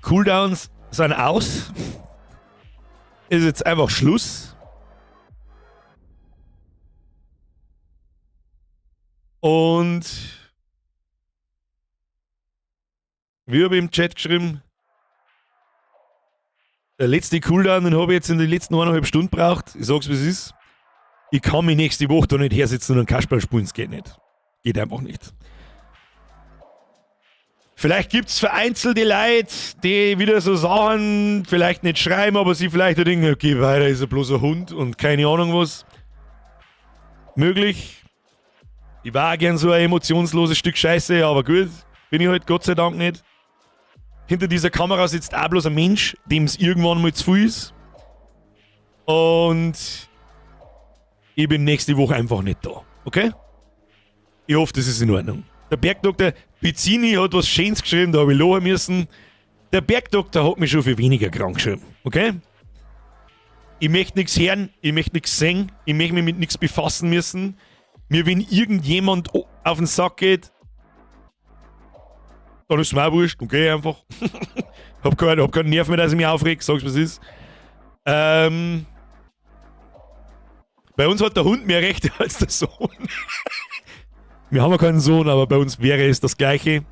A: Cooldowns sind aus. Ist jetzt einfach Schluss. Und wie habe ich im Chat geschrieben, der letzte Cooldown, den habe ich jetzt in den letzten 1,5 Stunden gebraucht. Ich sag's, wie es ist. Ich kann mich nächste Woche da nicht hersitzen und einen Kasperl spielen, es geht nicht. Geht einfach nicht. Vielleicht gibt's vereinzelte Leute, die wieder so Sachen vielleicht nicht schreiben, aber sie vielleicht auch denken, okay, weiter ist er bloß ein Hund und keine Ahnung was. Möglich. Ich war auch gern so ein emotionsloses Stück Scheiße, aber gut, bin ich halt Gott sei Dank nicht. Hinter dieser Kamera sitzt auch bloß ein Mensch, dem es irgendwann mal zu viel ist. Und ich bin nächste Woche einfach nicht da, okay? Ich hoffe, das ist in Ordnung. Der Bergdoktor Pizzini hat was Schönes geschrieben, da habe ich lachen müssen. Der Bergdoktor hat mich schon für weniger krank geschrieben, okay? Ich möchte nichts hören, ich möchte nichts sehen, ich möchte mich mit nichts befassen müssen. Mir, wenn irgendjemand auf den Sack geht, dann ist es mir auch wurscht, okay, einfach. Hab keinen Nerv mehr, dass ich mich aufreg, sag's, was ist. Bei uns hat der Hund mehr Rechte als der Sohn. Wir haben ja keinen Sohn, aber bei uns wäre es das Gleiche.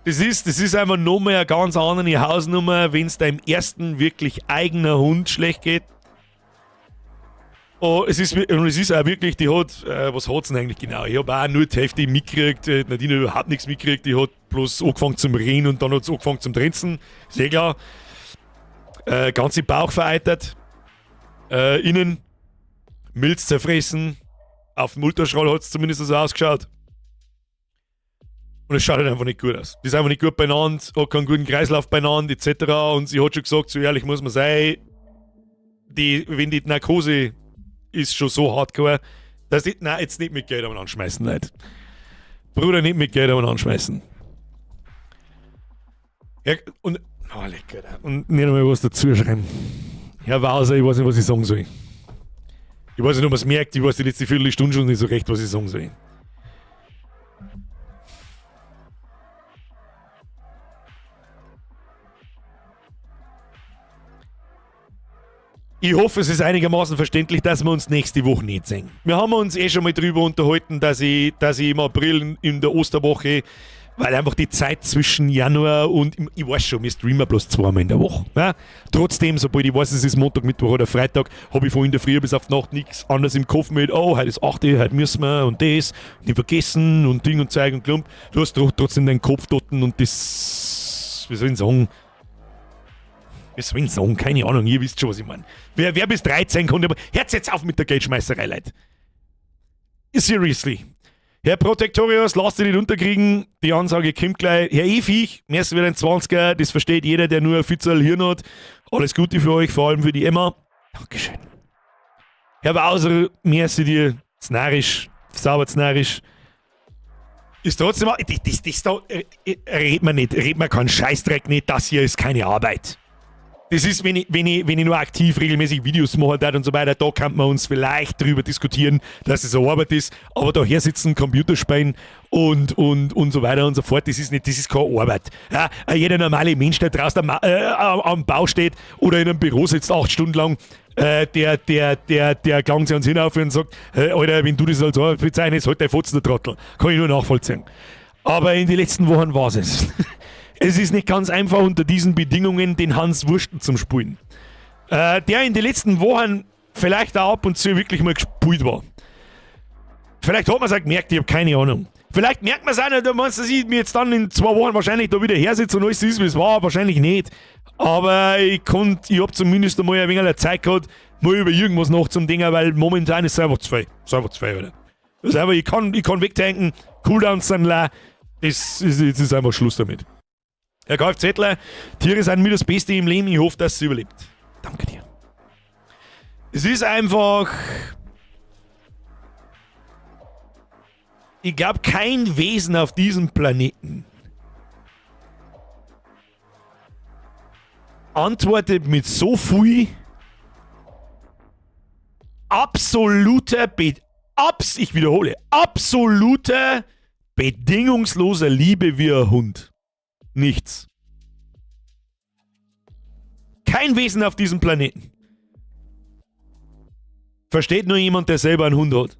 A: Das ist einfach nochmal eine ganz andere Hausnummer, wenn's deinem ersten wirklich eigener Hund schlecht geht. Oh, es ist auch wirklich, die hat, was hat's denn eigentlich genau? Ich hab auch nur die Hälfte mitgekriegt, Nadine hat überhaupt nichts mitgekriegt, die hat bloß angefangen zum Reden und dann hat's angefangen zum Trenzen. Sehr klar. Ganze Bauch vereitert, innen, Milz zerfressen, auf dem Ultraschall hat's zumindest so ausgeschaut. Und es schaut halt einfach nicht gut aus. Die ist einfach nicht gut beieinander, hat keinen guten Kreislauf beieinander, etc. Und sie hat schon gesagt, so ehrlich muss man sein, wenn die Narkose ist schon so hardcore, dass ich, nein, jetzt nicht mit Geld am Anschmeißen, Leute. Bruder, nicht mit Geld am Anschmeißen. Ja, und, oh, lecker. Und nicht einmal was dazu schreiben. Herr Wauser, ich weiß nicht, was ich sagen soll. Ich weiß nicht, ob man es merkt, ich weiß die letzte Viertelstunde schon nicht so recht, was ich sagen soll. Ich hoffe, es ist einigermaßen verständlich, dass wir uns nächste Woche nicht sehen. Wir haben uns eh schon mal drüber unterhalten, dass ich im April in der Osterwoche, weil einfach die Zeit zwischen Januar und, ich weiß schon, wir streamen bloß zweimal in der Woche. Ne? Trotzdem, sobald ich weiß, es ist Montag, Mittwoch oder Freitag, habe ich von in der Früh bis auf die Nacht nichts anderes im Kopf mit, oh, heute ist 8 Uhr, heute müssen wir und das, nicht vergessen und Ding und Zeug und Klump. Du hast trotzdem deinen Kopf dort und das, wie soll ich sagen, keine Ahnung, ihr wisst schon, was ich meine. Wer bis 13 kommt, aber hört jetzt auf mit der Geldschmeißerei, Leute. Seriously. Herr Protektorius, lass dich nicht unterkriegen. Die Ansage kommt gleich. Herr Efich, merci wieder ein 20er. Das versteht jeder, der nur ein Fitzel Hirn hat. Alles Gute für euch, vor allem für die Emma. Dankeschön. Herr Bowser, merci dir. Znarisch, sauber znarisch. Ist trotzdem, das da, red man nicht, red man keinen Scheißdreck nicht, das hier ist keine Arbeit. Das ist, wenn ich nur aktiv regelmäßig Videos mache und so weiter, da kann man uns vielleicht drüber diskutieren, dass es eine Arbeit ist, aber da her sitzen, Computer spielen und so weiter und so fort, das ist nicht, das ist keine Arbeit. Ja, jeder normale Mensch, der draußen am Bau steht oder in einem Büro sitzt, 8 Stunden lang, der klangt sich ans Hirn auf und sagt, Alter, wenn du das als Arbeit bezeichnest, halt dein Fotzen, der Trottel. Kann ich nur nachvollziehen. Aber in den letzten Wochen war es. Es ist nicht ganz einfach, unter diesen Bedingungen den Hans Wursten zum Spielen. Der in den letzten Wochen vielleicht auch ab und zu wirklich mal gespielt war. Vielleicht hat man es auch gemerkt, ich habe keine Ahnung. Vielleicht merkt man es auch nicht, du meinst, dass ich mir jetzt dann in 2 Wochen wahrscheinlich da wieder her sitze und alles ist, wie es war, wahrscheinlich nicht. Aber ich hab zumindest einmal ein wenig Zeit gehabt, mal über irgendwas nachzudenken, weil momentan ist es einfach zu viel. Ist einfach zu viel, oder? Das ist einfach, ich kann wegtanken, Cooldowns sind leer, das ist einfach Schluss damit. Herr Kfzler, Tiere sind mir das Beste im Leben, ich hoffe, dass sie überlebt. Danke dir. Es ist einfach. Ich glaube, kein Wesen auf diesem Planeten antwortet mit so viel absoluter, Be abs ich wiederhole, absoluter, bedingungsloser Liebe wie ein Hund. Nichts. Kein Wesen auf diesem Planeten. Versteht nur jemand, der selber einen Hund hat.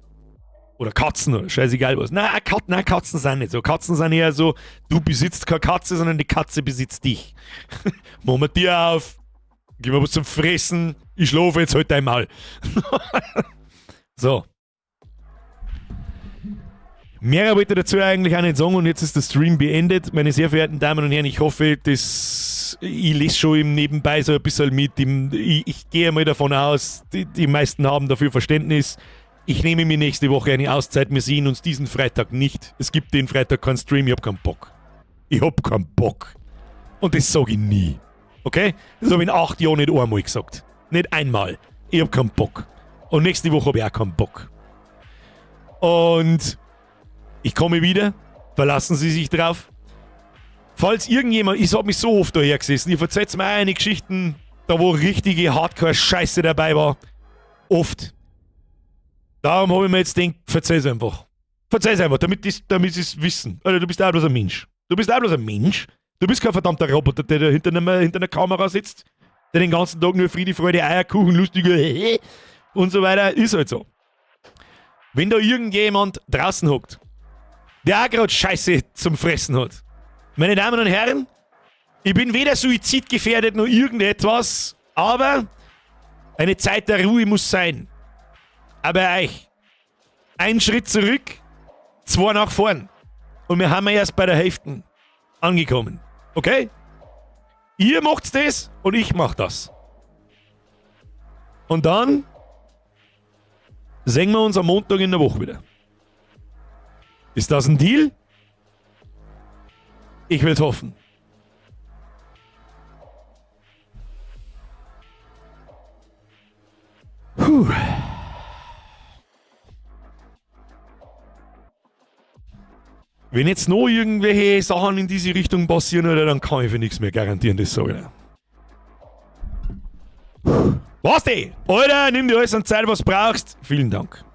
A: Oder Katzen oder scheißegal was. Nein, nein, Katzen sind nicht so. Katzen sind eher so, du besitzt keine Katze, sondern die Katze besitzt dich. Machen wir dir auf, gib mir was zum Fressen, ich schlafe jetzt halt einmal. So. Mehr wollte ich dazu eigentlich auch nicht sagen und jetzt ist der Stream beendet. Meine sehr verehrten Damen und Herren, ich hoffe, dass ich lese schon im Nebenbei so ein bisschen mit. Ich gehe mal davon aus, die meisten haben dafür Verständnis. Ich nehme mir nächste Woche eine Auszeit. Wir sehen uns diesen Freitag nicht. Es gibt den Freitag keinen Stream, ich hab keinen Bock. Ich hab keinen Bock. Und das sage ich nie. Okay? Das habe ich in 8 Jahren nicht einmal gesagt. Nicht einmal. Ich hab keinen Bock. Und nächste Woche habe ich auch keinen Bock. Und ich komme wieder. Verlassen Sie sich drauf. Falls irgendjemand, ich hab mich so oft daher gesessen, ihr verzeiht mir eine Geschichten, da wo richtige Hardcore-Scheiße dabei war. Oft. Darum habe ich mir jetzt gedacht, verzeih's einfach. Verzeih's einfach, damit sie es wissen. Alter, du bist auch bloß ein Mensch. Du bist auch bloß ein Mensch. Du bist kein verdammter Roboter, der da hinter einer Kamera sitzt, der den ganzen Tag nur Friede, Freude, Eierkuchen, lustige und so weiter. Ist halt so. Wenn da irgendjemand draußen hockt, der auch gerade Scheiße zum Fressen hat. Meine Damen und Herren, ich bin weder suizidgefährdet noch irgendetwas, aber eine Zeit der Ruhe muss sein. Aber euch, ein Schritt zurück, zwei nach vorn. Und wir haben erst bei der Hälfte angekommen. Okay? Ihr macht das und ich mach das. Und dann sehen wir uns am Montag in der Woche wieder. Ist das ein Deal? Ich will's hoffen. Puh. Wenn jetzt noch irgendwelche Sachen in diese Richtung passieren, oder, dann kann ich für nichts mehr garantieren, das sage ich dir. Was die? Alter, nimm dir alles an Zeit, was du brauchst. Vielen Dank.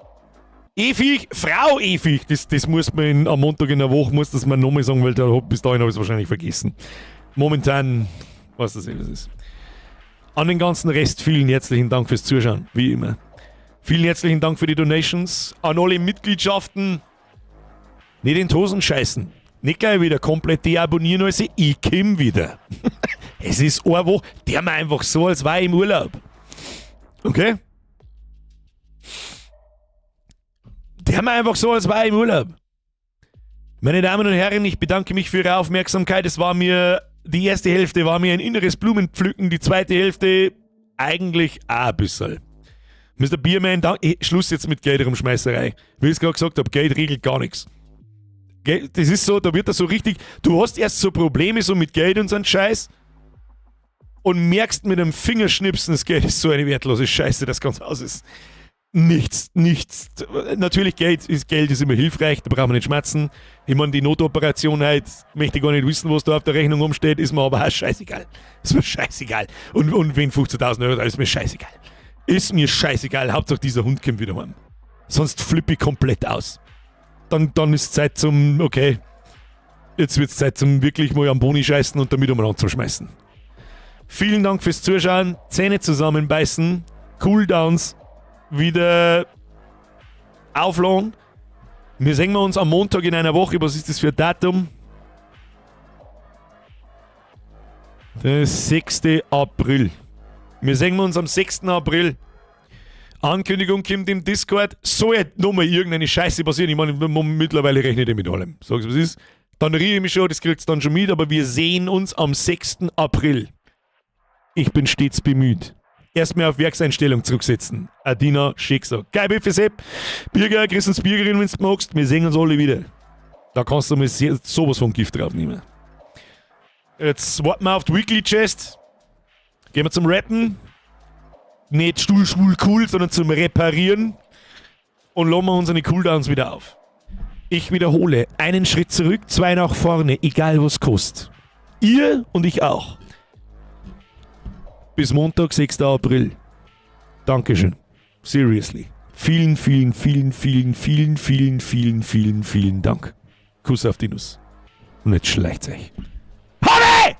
A: Efig, Frau Efig, das muss man am Montag in der Woche, muss das man nochmal sagen, weil da, bis dahin habe ich es wahrscheinlich vergessen. Momentan, was das eh was ist. An den ganzen Rest vielen herzlichen Dank fürs Zuschauen, wie immer. Vielen herzlichen Dank für die Donations, an alle Mitgliedschaften. Nicht in die Hosen scheißen. Nicht gleich wieder komplett deabonnieren, also ich komm wieder. Es ist eine Woche, der mir einfach so, als war ich im Urlaub. Okay? Der mir einfach so, als war ich im Urlaub. Meine Damen und Herren, ich bedanke mich für Ihre Aufmerksamkeit. Es war mir, die erste Hälfte war mir ein inneres Blumenpflücken, die zweite Hälfte eigentlich auch ein bisschen. Mr. Bierman, da, Schluss jetzt mit Geld rumschmeißerei. Wie ich es gerade gesagt habe, Geld regelt gar nichts. Geld, das ist so, da wird das so richtig. Du hast erst so Probleme so mit Geld und so einen Scheiß und merkst mit einem Fingerschnipsen, das Geld ist so eine wertlose Scheiße, das ganz aus ist. Nichts, nichts. Natürlich, Geld ist immer hilfreich, da brauchen wir nicht schmerzen. Ich meine, die Notoperation halt, möchte ich gar nicht wissen, was da auf der Rechnung umsteht, ist mir aber auch scheißegal. Ist mir scheißegal. Und wenn 15.000 Euro da ist mir scheißegal. Ist mir scheißegal, Hauptsache dieser Hund kommt wieder heim. Sonst flippe ich komplett aus. Dann ist Zeit zum, okay, jetzt wird's Zeit zum wirklich mal am Boni scheißen und damit umeinander zu schmeißen. Vielen Dank fürs Zuschauen, Zähne zusammenbeißen, Cooldowns wieder aufladen. Wir sehen wir uns am Montag in einer Woche. Was ist das für ein Datum? Der 6. April. Wir sehen uns am 6. April. Ankündigung kommt im Discord. Soll jetzt nochmal irgendeine Scheiße passieren? Ich meine, mittlerweile rechne ich mit allem. Sag's, was ist. Dann rieche ich mich schon, das kriegt's dann schon mit, aber wir sehen uns am 6. April. Ich bin stets bemüht. Erstmal auf Werkseinstellung zurücksetzen. Adina Schicksal. Geil, Biff, Sepp. Birger, grüß uns Birgerin, wenn's magst. Wir sehen uns alle wieder. Da kannst du mal sowas von Gift draufnehmen. Jetzt warten wir auf die Weekly Chest. Gehen wir zum Rappen. Nicht Stuhl, schwul, cool, sondern zum Reparieren. Und lassen wir unsere Cooldowns wieder auf. Ich wiederhole, einen Schritt zurück, zwei nach vorne, egal was kostet. Ihr und ich auch. Bis Montag, 6. April. Dankeschön. Seriously. Vielen, vielen, vielen, vielen, vielen, vielen, vielen, vielen, vielen Dank. Kuss auf die Nuss. Und jetzt schleicht's euch. Party!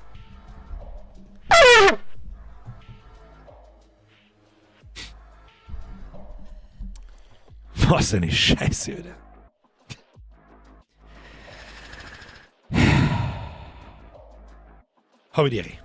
A: Was eine Scheiße, Alter. Habe die Ehre.